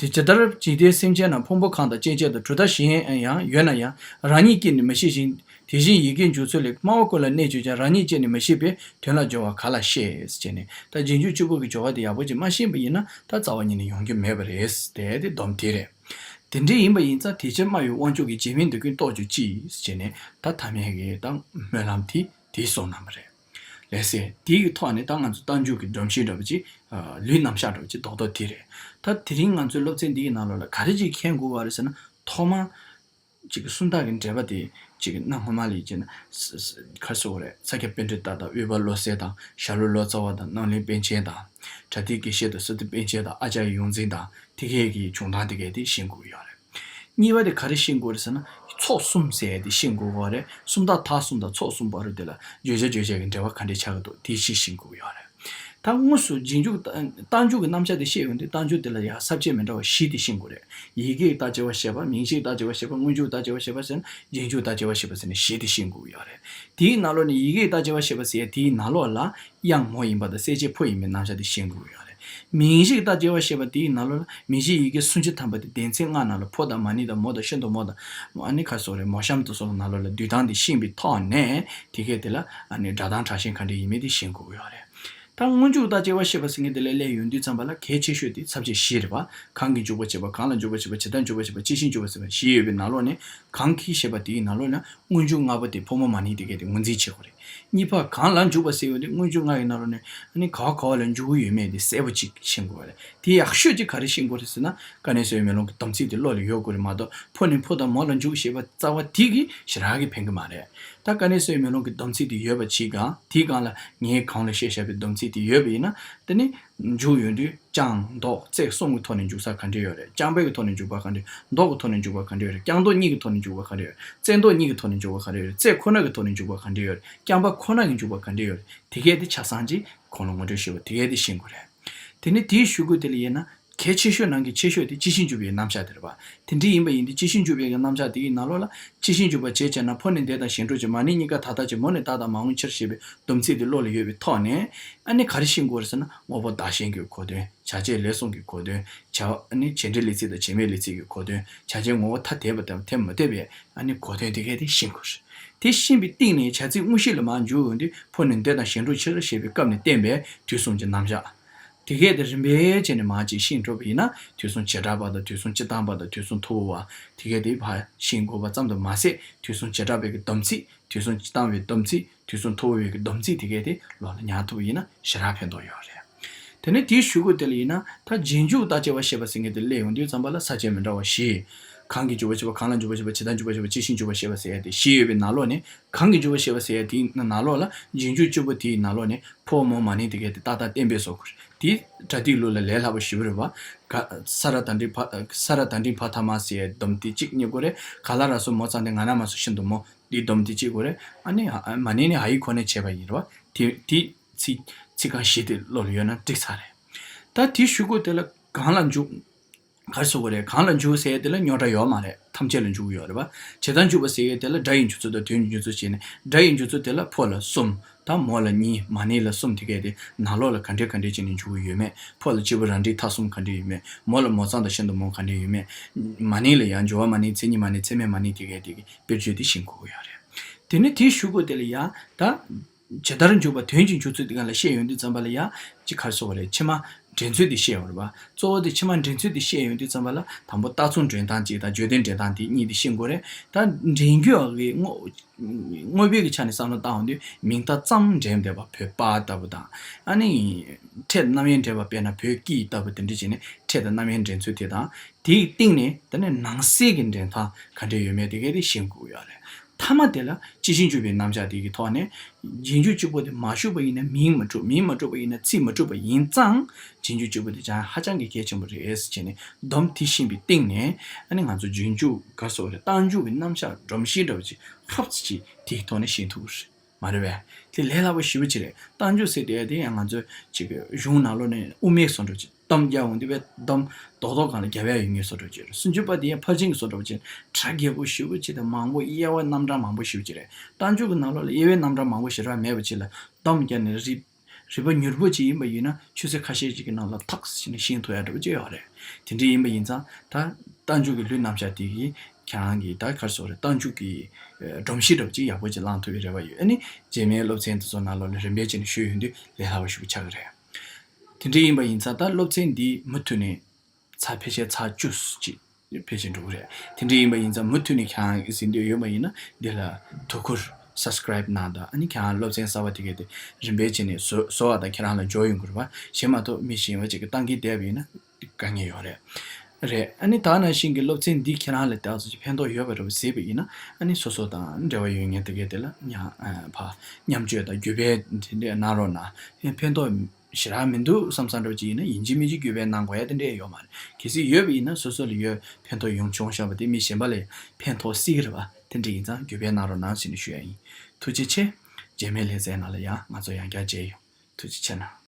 དེ་ཇི་ལྟར་འཇིག་རྟེན་སེམས་ཅན་རྣམས་ཕུང་པོ་གང་དང་སྐྱེ་མཆེད་དང་གྲུབ་མཐའ་གཞན་ཡང་ཡོད་ན་ཡང་རང་ཉིད་སྐྱེས་ནས་མི་ཤེས་ཤིང་དེ་བཞིན་ཡི་གེའི་འཇུག་ཚུལ་ལས་སྨྲ་བ་ཀུན་ལ་གནས་གྱུར་ཀྱང་རང་ཉིད་སྐྱེས་ནས་མི་ཤེས་པས་དོན་ལ་སྦྱོར་བ་ག་ལ་ཤེས་ཟེར་ནས་ད་རྗེས་འཇུག་གཅིག་པོ་གི་སྦྱོར་བ་དེ་ཡག་པོ་ཅིག་མ་ཤེས་པ་ཡིན་ན་ད་རྩ་བ་ཉིད་ནས་ཡོང་རྒྱུ་མེད་པ་རེད་དེ་དེ་སྡོམ་དེ་རེད། དེ་འདྲ་ཡིན་པ་ཡིན་ཙང་དེ་ཕྱིར་སྨྲ་བའི་དབང་ཕྱུག་གིས་རྗེ་མི་འདི་ཀུན་རྟོགས་གྱུར་ཅིག་ཟེར་ནས་ད་ཐ་མལ་གྱི་ད་སྨོན་ལམ་དེ། དེའི་གསུང་གནང་བ་རེད། ལགས་སེ། དེའི་ཐོག་ནས་ད་ང་ཚོ་རྟགས་འཇུག་གི་སྒྲོམ་གཞི་འདྲ་པོ་ཅིག་ལུས་རྣམ་གཞག་འདྲ་པོ་ཅིག་རྡོག་རྡོག་དེ་རེད། ད་དེ་རིང་ང་ཚོའི་སློབ་ཚན་འདི་ཡི་ནང་ལོགས་ལ་ག་རེ་ཅིག་མཁྱེན་དགོས་པ་རེད་ཟེར་ན་ཐོག་མར་ཅིག་སུམ་རྟགས་ཀྱི་འགྲེལ་པ་དེ་ཅིག་གནའ་སྔ་མ་ལས་ཅིག་ན་ཁ་སོ་རེད། ས་སྐྱ་པཎྜི་ཏ་དང་དབུས་པ་བློ་གསལ་དང་ཞྭ་ལུ་ལོ་ཙཱ་བ་དང་རྣམ་གླིང་པཎ་ཆེན་དང་བྲ་ཏི་དགེ་བཤེས་དང་སི་ཏུ་པཎ་ཆེན་དང་ཨ་ཙརྱ་ཡོངས་འཛིན་དང་དེ་གས་ཀྱི་བྱུང་སྟངས་དེ་གས་དེ་ཤེས་དགོས་ཡོད་རེད། གཉིས་པ་དེ་ག་རེ་ཤེས་དགོས་རེད་ཟེར་ན། ཚོགས་གསུམ་ཟེར་ཡ་དེ་ཤེས་དགོས་ཀྱི་རེད། སུམ་རྟགས་མཐའ་གསུམ་དང་ཚོགས་གསུམ་བར་དུ་དེ་ལ་བརྗོད་བྱ་རྗོད་བྱེད་ཀྱི་འབྲེལ་བ་ག་འདྲས་ཆགས་ཀྱི་འདུག་དེ་ཤེས་ཤེས་དགོས་ཀྱི་ཡོད་རེད། ད་དངོས་སུ་རྗེས་འཇུག་རྟགས་འཇུག་གི་རྣམ་གཞག་དེ་ཤེས་ཡོང་དུས་རྟགས་འཇུག་དེ་ལ་ཡང་ས་བཅད་མི་འདྲ་བ་བཞི་དེ་ཤེས་དགོས་རེད། ཡི་གེ་ཡི་རྟགས་དཔྱད་པ་བྱེད་པ། མིང་གཞི་ཡི་རྟགས་དཔྱད་པ་བྱེད་པ། སྔོན་འཇུག་རྟགས་དཔྱད་པ་བྱེད་པ་ཟེར་ན་རྗེས་འཇུག་རྟགས་དཔྱད་པ་བྱེད་པ་ཟེར་ནས་བཞི་དེ་ཤེས་དགོས་ཀྱི་ཡོད་རེད། དེའི་ནང་ལོགས་ནས་ཡི་གེ་ཡི་རྟགས་དཔྱད་པ་བྱེད་པ་ཟེར་ཡ་དེའི་ནང་ལོགས་ལ། དབྱངས་མོ་ཡིན་པ་དང་གསལ་བྱེད་ཕོ་ཡིན་པའི་རྣམ་གཞག་དེ་ཤེས་དགོས་ཡོད་རེད། མིང་གཞི་ཡི་རྟགས་དཔྱད་པ་བྱེད་པ་དེའི་ནང་ལོགས་ལ་མིང་གཞི་ཡི་གེ་སུམ་ཅུ་ཐམ་པ་དེ་སྡེ་ཚན་ལྔ་ནང་ལ་ཕོ་དང་མ་ནི་དང་མོ་དང་ཤིན་ཏུ་མོ་དང་། ཨ་ནི་ཁ་སོ་རེད། མོ་གཤམ་དུ་སོགས་ནང་ལོགས་ལ་བསྡུས་སྟངས་དེ་ཤེས་པའི་ཐོག་ནས་དེ་གས་དེ་ལ་ཨ་ནི་སྒྲ་གདངས་དྲག་ཞན་ག་འདྲ་ཡིན་མིན་དེ་ཤེས་དགོས་ཡོད་རེད། ད་སྔོན་འཇུག་རྟགས་དཔྱད་པ་བྱེད་པ་ཟེར་མཁན་དེ་ལ་སླེབས་ཡོང་དུས་ཙམ་པ་ལ་གལ་ཆེ་ཤོས་དེ་ཚབ་བྱེད་བཞི་རེད་བ། གང་གིས་འཇུག་པར་བྱེད་པ། གང་ལ་འཇུག་པར་བྱེད་པ། ཇི་ལྟར་འཇུག་པར་བྱེད་པ། ཅི་ཕྱིར་འཇུག་པར་བྱེད་པ་བཞི་ཡོད་པའི་ནང་ལོགས་ནས་གང་གིས་ཞེས་པ་དེའི་ནང་ལོགས་ན་སྔོན་འཇུག་ལྔ་པོ་དེ་ཕོ་མོ་མ་ནི་དེ་གས་དེ་ངོས་འཛིན་བྱེད་དགོས་རེད། གཉིས་པ་གང་ལ་འཇུག་པ་ཟེར་ཡོང་དུས་སྔོན་འཇུག་ལྔ་ཡི་ནང་ལོགས་ནས་ཨ་ནི་ག་བ་ག་བ་ལ་འཇུག་གི་ཡོད་མེད་དེ་གསལ་པོ་ཅིག་ཤེས་དགོས་པ་རེད། དེ་ཡག་ཤོས་ཅིག་ག་རེ་ཤེས་དགོས་རེད་ཟེར་ན་དཀའ་གནད་གསལ་བའི་མེ་ལོང་གི་སྡོམ་ཚིག་དེ་བློ་ལ་ཡོད་དགོས་རེད་མ་གཏོགས་ཕོ་ནས་ཕོ་དང་མོ་ལ་འཇུག་ཞེས་པ་རྩ་བ་དེ་གིས་ཞེ་དྲག་གི་ཕན་གི་མ་རེད། ད་དཀའ་གནད་གསལ་བའི་མེ་ལོང་གི་སྡོམ་ཚིག་དེ་ཡོད་པ་ཅིག་གང་དེའི་སྒང་ལ་ངས་གོང་ལ་བཤད་བཞག་པའི་སྡོམ་ཚིག་དེ་ཡོད་པ་ཡིན་ན་དེ་ནི་འཇུག་ཡོང་དུས་རྐྱང་ལྡོག་རྩེ་གསུམ་གྱི་ཐོག་ནས་འཇུག་ས་ག་འདྲ་ཡོད་རེད། རྐྱང་པའི་གི་ཐོག་ནས་འཇུག་པ་ག་འདྲ་ཡོད་རེད། ལྡོག་གི་ཐོག་ནས་འཇུག་པ་ག་འདྲ་ཡོད་རེད། རྐྱང་ལྡོག་གཉིས་ཀྱི་ཐོག་ནས་འཇུག་པ་ག་འདྲ་ཡོད་རེད། རྩེ་ལྡོག་གཉིས་ཀྱི་ཐོག་ནས་འཇུག་པ་ག་འདྲ་ཡོད་རེད། རྩེ་ཁོ་ན་གི་ཐོག་ནས་འཇུག་པ་ག་འདྲ་ཡོད་རེད། རྐྱང་པ་ཁོ་ན་གི་འཇུག་པ་ག་འདྲ་ཡོད་རེད། དེ་གས་དེ་ཆ་ཚང་ཅིག་གོང་ལ་ངོ་སྤྲོད་ཞུས་པ་དེ་གས་དེ་ཤེས་དགོས་རེད། དེ་ནས་དེའི་གཞུག་གུ་དེ་ལ་ཡིན་ན་ གལ་ཆེ་ཤོས་ནང་གི་ཆེ་ཤོས་དེ་སྤྱི་ཞིང་འཇུག་པའི་རྣམ་གཞག་དེ་རེད་པ། དེ་འདྲ་ཡིན་པ་ཡིན་དུས་སྤྱི་ཞིང་འཇུག་པའི་གི་རྣམ་གཞག་དེ་གི་ནང་ལོགས་ལ་སྤྱི་ཞིང་འཇུག་པ་བྱས་བྱས་ན་ཕོ་ནི་འདས་དང་གཞན་འགྲོ་ཅེས། མ་ནིང་གཉིས་ཀ་ད་ལྟ་ཅེས། མོ་ནི་བདག་དང་མ་འོངས་ཕྱིར་ཞེས་པའི་སྡོམ་ཚིག་དེ་བློ་ལ་ཡོད་པའི་ཐོག་ནས། ཨ་ནི་ག་རེ་ཤེས་དགོས་རེད་ཟེར་ན། དངོས་པོ་བདག་གཞན་གྱི་གོ་དོན། བྱ་བྱེད་ལས་གསུམ་གྱི་གོ་དོན། བྱ་ཨ་ནི་བྱེད་འབྲེལ་ལས་ཚིག་དང་བྱེད་མེད་ལས་ཚིག་གི་གོ་དོན། བྱ་བྱེད་ངོ་བོ་ཐ་དད་པ་དང་ཐ་མི་དད་པའི་ཨ་ནི་གོ་དོན་དེ་གས་དེ་ཤེས་དགོས་རེད། དེ་ཤེས་པའི་སྟེང་ནས་བྱ་ཚིག་དངོས་གཞི་ལ་མར་འཇུག་ཡོང་དུས། ཕོ་ནི་འདས་དང་གཞན་འགྲོ་ཕྱིར་ཞེས་པའི་སྐབས་ནས་བསྟན་པའི་དུས་གསུམ་གྱི་རྣམ་གཞག་དེ་གས་དེ་རིམ་པས་བྱས་ནས་མར་ཅིག་ཤེས་འགྲོ་བ་ཡིན་ན། དུས་གསུམ་བྱེ་བྲག་པ་དང་དུས་གསུམ་སྤྱིར་བཏང་པ་དང་དུས་གསུམ་ཐུན་མོང་བ་དེ་གས་དེ་ཕར་ཤེས་དགོས་པ་ཙམ་དུ་མ་ཟད། དུས་གསུམ་བྱེ་བྲག་པའི་གི་སྡོམ་ཚིག་དུས་གསུམ་སྤྱིར་བཏང་བའི་སྡོམ་ཚིག་དུས་གསུམ་ཐུན་མོང་བའི་གི་སྡོམ་ཚིག་དེ་གས་དེ་བློ་ལ་ཉར་ཐུབ་པ་ཡིན་ན་ཞེ་དྲག་ཕན་ཐོགས་ཡོད་རེད། དེ་ནས་དེའི་གཞུག་གུ་དེ་ལ་ཡིན་ན། ད་རྗེས་འཇུག་དང་བཅས་པ་བཤད་པ་ཟེར་མཁན་དེ་སླེབས་ཡོང་དུས་ཙམ་པ་ལ། ས་བཅད་མི་འདྲ་བ་བཞི། གང་གིས་འཇུག་པ་བྱེད་པ། གང་ལ་འཇུག་པ་བྱེད་པ། ཇི་ལྟར་འཇུག་པ་བྱེད་པ། ཅི་ཕྱིར་འཇུག་པ་བྱེད་པ་ཟེར་ཡ་དེ་བཞི་ཡོད་པའི་ནང་ལོགས་ནས། གང་གིས་འཇུག་པ་བྱེད་པ་ཟེར་ཡ་དེའི་ནང་ལོགས་ལ། རྗེས་འཇུག་གཅིག་པོ་དེའི་ནང་ལོགས་ནས་ཕོ་མོ་མ་ནིང་དེ་གས་དེ་ཏག་ཏག་གཏན་འབེབས་བཟོ་དགོས་རེད། དེ་སྒྲ་སྡུད་ལུགས་ལ་ལས་སླ་པོ་ཞེ་པོ་རེད་པ། ག་ས་ར་ད་འགྲེང་བ། ས་ར་ད་འགྲེང་བ་ཐ་མ་ཟེར་ཡའི་སྡོམ་དེ་གཅིག་རྙེད་དགོས་རེད། ག་ལ་ར་སོ་མོ་ཙ་འདི་ང་ན་མ་སོ་ཤིན་ཏུ་མོ། འདིའི་སྡོམ་དེ་གཅིག་དགོས་རེད། ཨ་ནི་ཧ་མ་ནིང་ནི་ཧ་ཡིག་ཁོ་ནས་བྱས་པ་ཡིན་རེད་པ། དེ་དེ་ཚིག་ཚིག་རྐང་བཞི་དེ་བློ་ལ་ཡོད་ན་འགྲིག་ཚར་རེད། ད་དེའི་གཞུག་གུ་དེ་ལ་གང་ལ་འཇུག་ག་རེ་ཟེར་དགོས་རེད། གང་ལ་འཇུག་ཟེར་ཡ་དེ་ལ་རྙོག་དྲ་ཡོད་མ་རེད། ཐམས་ཅད་ལ་འཇུག་གི་ཡོད་རེད་པ། ཇི་ལྟར་འཇུག་པ་ཟེར་ཡ་དེ་ལ་སྒྲ་ཡི་འཇུག་ཚུལ་དང་དོན་གྱི་འཇུག་ཚུལ་བྱས་ནས། སྒྲ་ཡི་འཇུག་ཚུལ་དེ་ལ་ཕོ་ལ་གསུམ། ད་མོ་ལ་གཉིས། མ་ནིང་ལ་གསུམ། དེ་གས་དེ་ནང་ལོགས་ལ་ག་འདྲས་ག་འདྲས་བྱས་ནས་འཇུག་གི་ཡོད་མེད། ཕོ་ལ་གཅིག་པུ་རང་འགྲེལ་མཐའ་གསུམ་ག་འདྲས་ཡོད་མེད། མོ་ལ་མོ་ཙ་དང་ཤིན་ཏུ་མོ་ག་འདྲས་ཡོད་མེད། མ་ནིང་ལ་ཡང་སྦྱོར་བ་མ་ནིང་། མཚན་ཉིད་མ་ནིང་། མཚན་མེད་མ་ནིང་། དེ་གས་དེ་གི་དཔེར་བརྗོད་དེ་ཤེས་དགོས་ཀྱི་ཡོད་རེད། དེ་ནས་དེའི་གཞུག་གུ་དེ་ལ་ཡང་ད། ཇི་ལྟར་འཇུག་པ་དོན་གྱི་འཇུག་ཚུལ་དེ་སྒང་ལ་བཤད་ཡོང་དུས་ཙམ་པ་ལ་ཡང་ཅིག་ག་རེ་ཟེར་དགོས་རེད། ཕྱི་མ་འདྲེན་ཚུལ་དེ་བཤད་ཡོང་རེད་པ། གཙོ་བོ་དེ་ཕྱི་མ་འདྲེན་ཚུལ་དེ་བཤད་ཡོང་དུས་ཙམ་པ་ལ་དང་པོ་རྟགས་མཚུངས་འདྲེན་སྟངས་གཅིག་དང་བརྗོད་དོན་འདྲེན་སྟངས་དེ་གཉིས་དེ་ཤེས་དགོས་རེད། ད་འདྲེན་རྒྱུ་གི་དངོས་དངོས་པོའི་གི་ཆ་ནས་བསམ་བློ་བཏང་ཡོང་དུས་མིང་མཐའ་ཙམ་འདྲེན་བསྡད་པ་བོད་པ་ལྟ་བུ་དང་། ཨ་ནི་ཕྲད་རྣམ་དབྱེ་འདྲེན་པ་དཔེར་ན་བོད་ཀྱི་ལྟ་བུ་དེ་འདྲ་བྱས་ནས་ཕྲད་དང་རྣམ་དབྱེ་འདྲེན་ཚུལ་དེ་དང་། དེའི་སྟེང་ནས་དེ་ནས་ནང་གསེས་ཀྱི་འདྲེན་སྟངས་ག་འདྲས་ཡོད་མེད་དེ་གས་དེ་ཤེས་དགོས་ཀྱི་ཡོད་རེད། མཐའ་མ་དེ་ལ་སྤྱི་ཞིང་འཇུག་པའི་རྣམ་གཞག་དེ་གི་ཐོག་ནས། རྗེས་འཇུག་གཅིག་པོ་དེ་མ་ཞུགས་པ་ཡིན་ན་མིང་མ་གྲུབ། མིང་མ་གྲུབ་པ་ཡིན་ན་ཚིག་མ་གྲུབ་པ་ཡིན་ཙང་། རྗེས་འཇུག་གཅིག་པོ་དེ་ཀྱང་ཧ་ཅང་གི་གལ་ཆེན་པོ་རེད་ཟེར་བྱས་ནས་སྡོམ་དེ་ཤེས་པའི་སྟེང་ནས། ཨ་ནི་ང་ཚོ་རྗེས་འཇུག་ག་རེ་ཟེར་དགོས་རེད། རྟགས་འཇུག་གི་རྣམ་གཞག་སྒྲོམ་གཞི་འདྲ་བོ་ཅིག་ཧྲབ་ཙམ་ཅིག་དེའི་ཐོག་ནས་ཤེས་ཐུབ་ཀྱི་རེད། མ་རེད་པས། དེ་ལས་སླ་པོ་ཞེ་པོ་ཅིག་རེད། རྟགས་འཇུག་ཟེར་དེ་དེ་ཡང་ང་ཚོའི་ཅིག་གཞུང་ནང་ལོགས་ནས་དབུ་མེད་བཟོ་འདྲ་ཅིག་སྡོམ་རྒྱག་འོང་དུས་པས་སྡོམ་རྡོག་རྡོག་སྒང་ལ་རྒྱབ་ཡ་ཡོད་ངེས་བཟོ་འདྲ་ཅིག་རེད། སུམ་ཅུ་པ་དེ་ཡང་ཕར་ཕྱིན་གྱི་བཟོ་འདྲ་བོ་ཅིག་གྲ་རྒྱས་པོ་ཞེ་པོ་ཅིག་དང་མང་པོ་དབྱེ་བ་རྣམ་གྲངས་མང་པོ་ཞེ་པོ་ཅིག་རེད། རྟགས་འཇུག་གི་ནང་ལོགས་ལ་དབྱེ་བའི་རྣམ་གྲངས་མང་པོ་ཞེ་དྲག་མེད་པ་ཅིག་ལ། སྡོམ་རྒྱག་ནས་རིགས་རིགས་པ་མྱུར་པོ་ཅིག་ཡིན་པ་ཡིན་ན་ཆུ་ཚོད་ཁ་ཤས་ཅིག་གི་ནང་ལ་ཐག་ཟིན་ནས་ཤེས་ཐུབ་ཡ་འདྲ་པོ་ཅིག་ཡོད་རེད། དེ་འདྲ་ཡིན་པ་ཡིན་ཙང་ད་རྟགས་འཇུག་གི་ལུས་རྣམ་གཞག་དེ་གིས་ཁྱེད་རང་གིས་ད་ག་རེ་ཟེར་དགོས་རེད། རྟགས་འཇུག་གི་སྒྲོམ་གཞི་འདྲ་པོ་ཅིག་ཡག་པོ་ཅིག་བླངས་ཐུབ་པའི་རེ་བ་ཡོད། ཨ་ནི་རྗེས་མའི་སློབ་ཚན་དེ་ཚོ་ནང་ལོགས་ལ་རིམ་པས་བྱས་ནས་ཞུས་ཡོང་དུས་ལས་སླ་པོ་ཞིག་ཆགས་ཀྱི་རེད། དེ་འདྲ་ཡིན་པ་ཡིན་ཙང་ད་སློབ་ཚན་འདི་མུ་མཐུད་ནས་ཚར་ཕལ་ཆེར་ཚར་བཅུ་ཅིག་ཕལ་ཆེར་འགྲོ་གི་རེད། དེ་འདྲ་ཡིན་པ་ཡིན་ཙང་མུ་མཐུད་ནས་ཁྱེད་རང་གིས་གཟིགས་འདོད་ཡོད་པ་ཡིན་ན་འདི་ལ་དོ་ཁུར་subscribe་གནང་དང་། ཨ་ནི་ཁྱེད་རང་སློབ་ཚན་གསར་པ་དེ་གས་དེ་རིམ་པས་བྱས་ནས་བཟོ་བཟོ་བ་དང་ཁྱེད་རང་ལ་འབྱོར་ཡོང་གི་རེད་པ། གཞན་མ་གཏོགས་མི་གཞན་པ་ཅིག་གིས་བཏང་གིན་བསྡད་པ་ཡིན་ན་དཀའ་ངལ་ཡོད་རེད། རེད། ཨ་ནི་ད་ནང་བཞིན་གྱི་སློབ་ཚན་འདི་ཁྱེད་རང་ལ་ཏོག་ཙམ་ཅིག་ཕན་ཐོགས་ཡོད་པ་འདྲ་པོ་གཟིགས་པ་ཡིན་ན། ཨ་ནི་སོ་སོ་དང་འབྲེལ་བ་ཡོད་མཁན་དེ་གས་དེ་ལ་མཉམ་ཨ་ཕར་མཉམ་སྤྱོད་དང་བརྒྱུད་སྤེལ་དེ་འདྲས་གནང་རོགས་གནང་། ཕན་ཐོགས་ཞེ་དྲག་མི་འདུག་བསམ་བསམ་འདྲ་པོ་ཅིག་ཡིན་ན་ཡིན་གཅིག་མིན་གཅིག་བརྒྱུད་སྤེལ་གནང་དགོས་ཡ་དེ་འདྲས་ཡོད་མ་རེད། གལ་སྲིད་ཡོད་པ་ཡིན་ན་སོ་སོ་ལ་ཡོད་ཕན་ཐོགས་ཡོང་བྱུང་བཞག་པ་དེ་མི་གཞན་པ་ལ་ཕན་ཐོགས་སྲིད་ཀྱི་རེད་པ། དེ་འདྲས་ཡིན་ཙང་བརྒྱུད་སྤེལ་གནང་རོགས་གནང་ཟེར་ནས་ཞུ་ཡ་ཡིན། ཐུགས་རྗེ་ཆེ། རྗེས་མའི་ལེ་ཚན་ནང་ལ་ཡང་ང་ཚོ་ཡང་བསྐྱར་མཇལ་ཡོང་། ཐུགས་རྗེ་ཆེ་གནང་།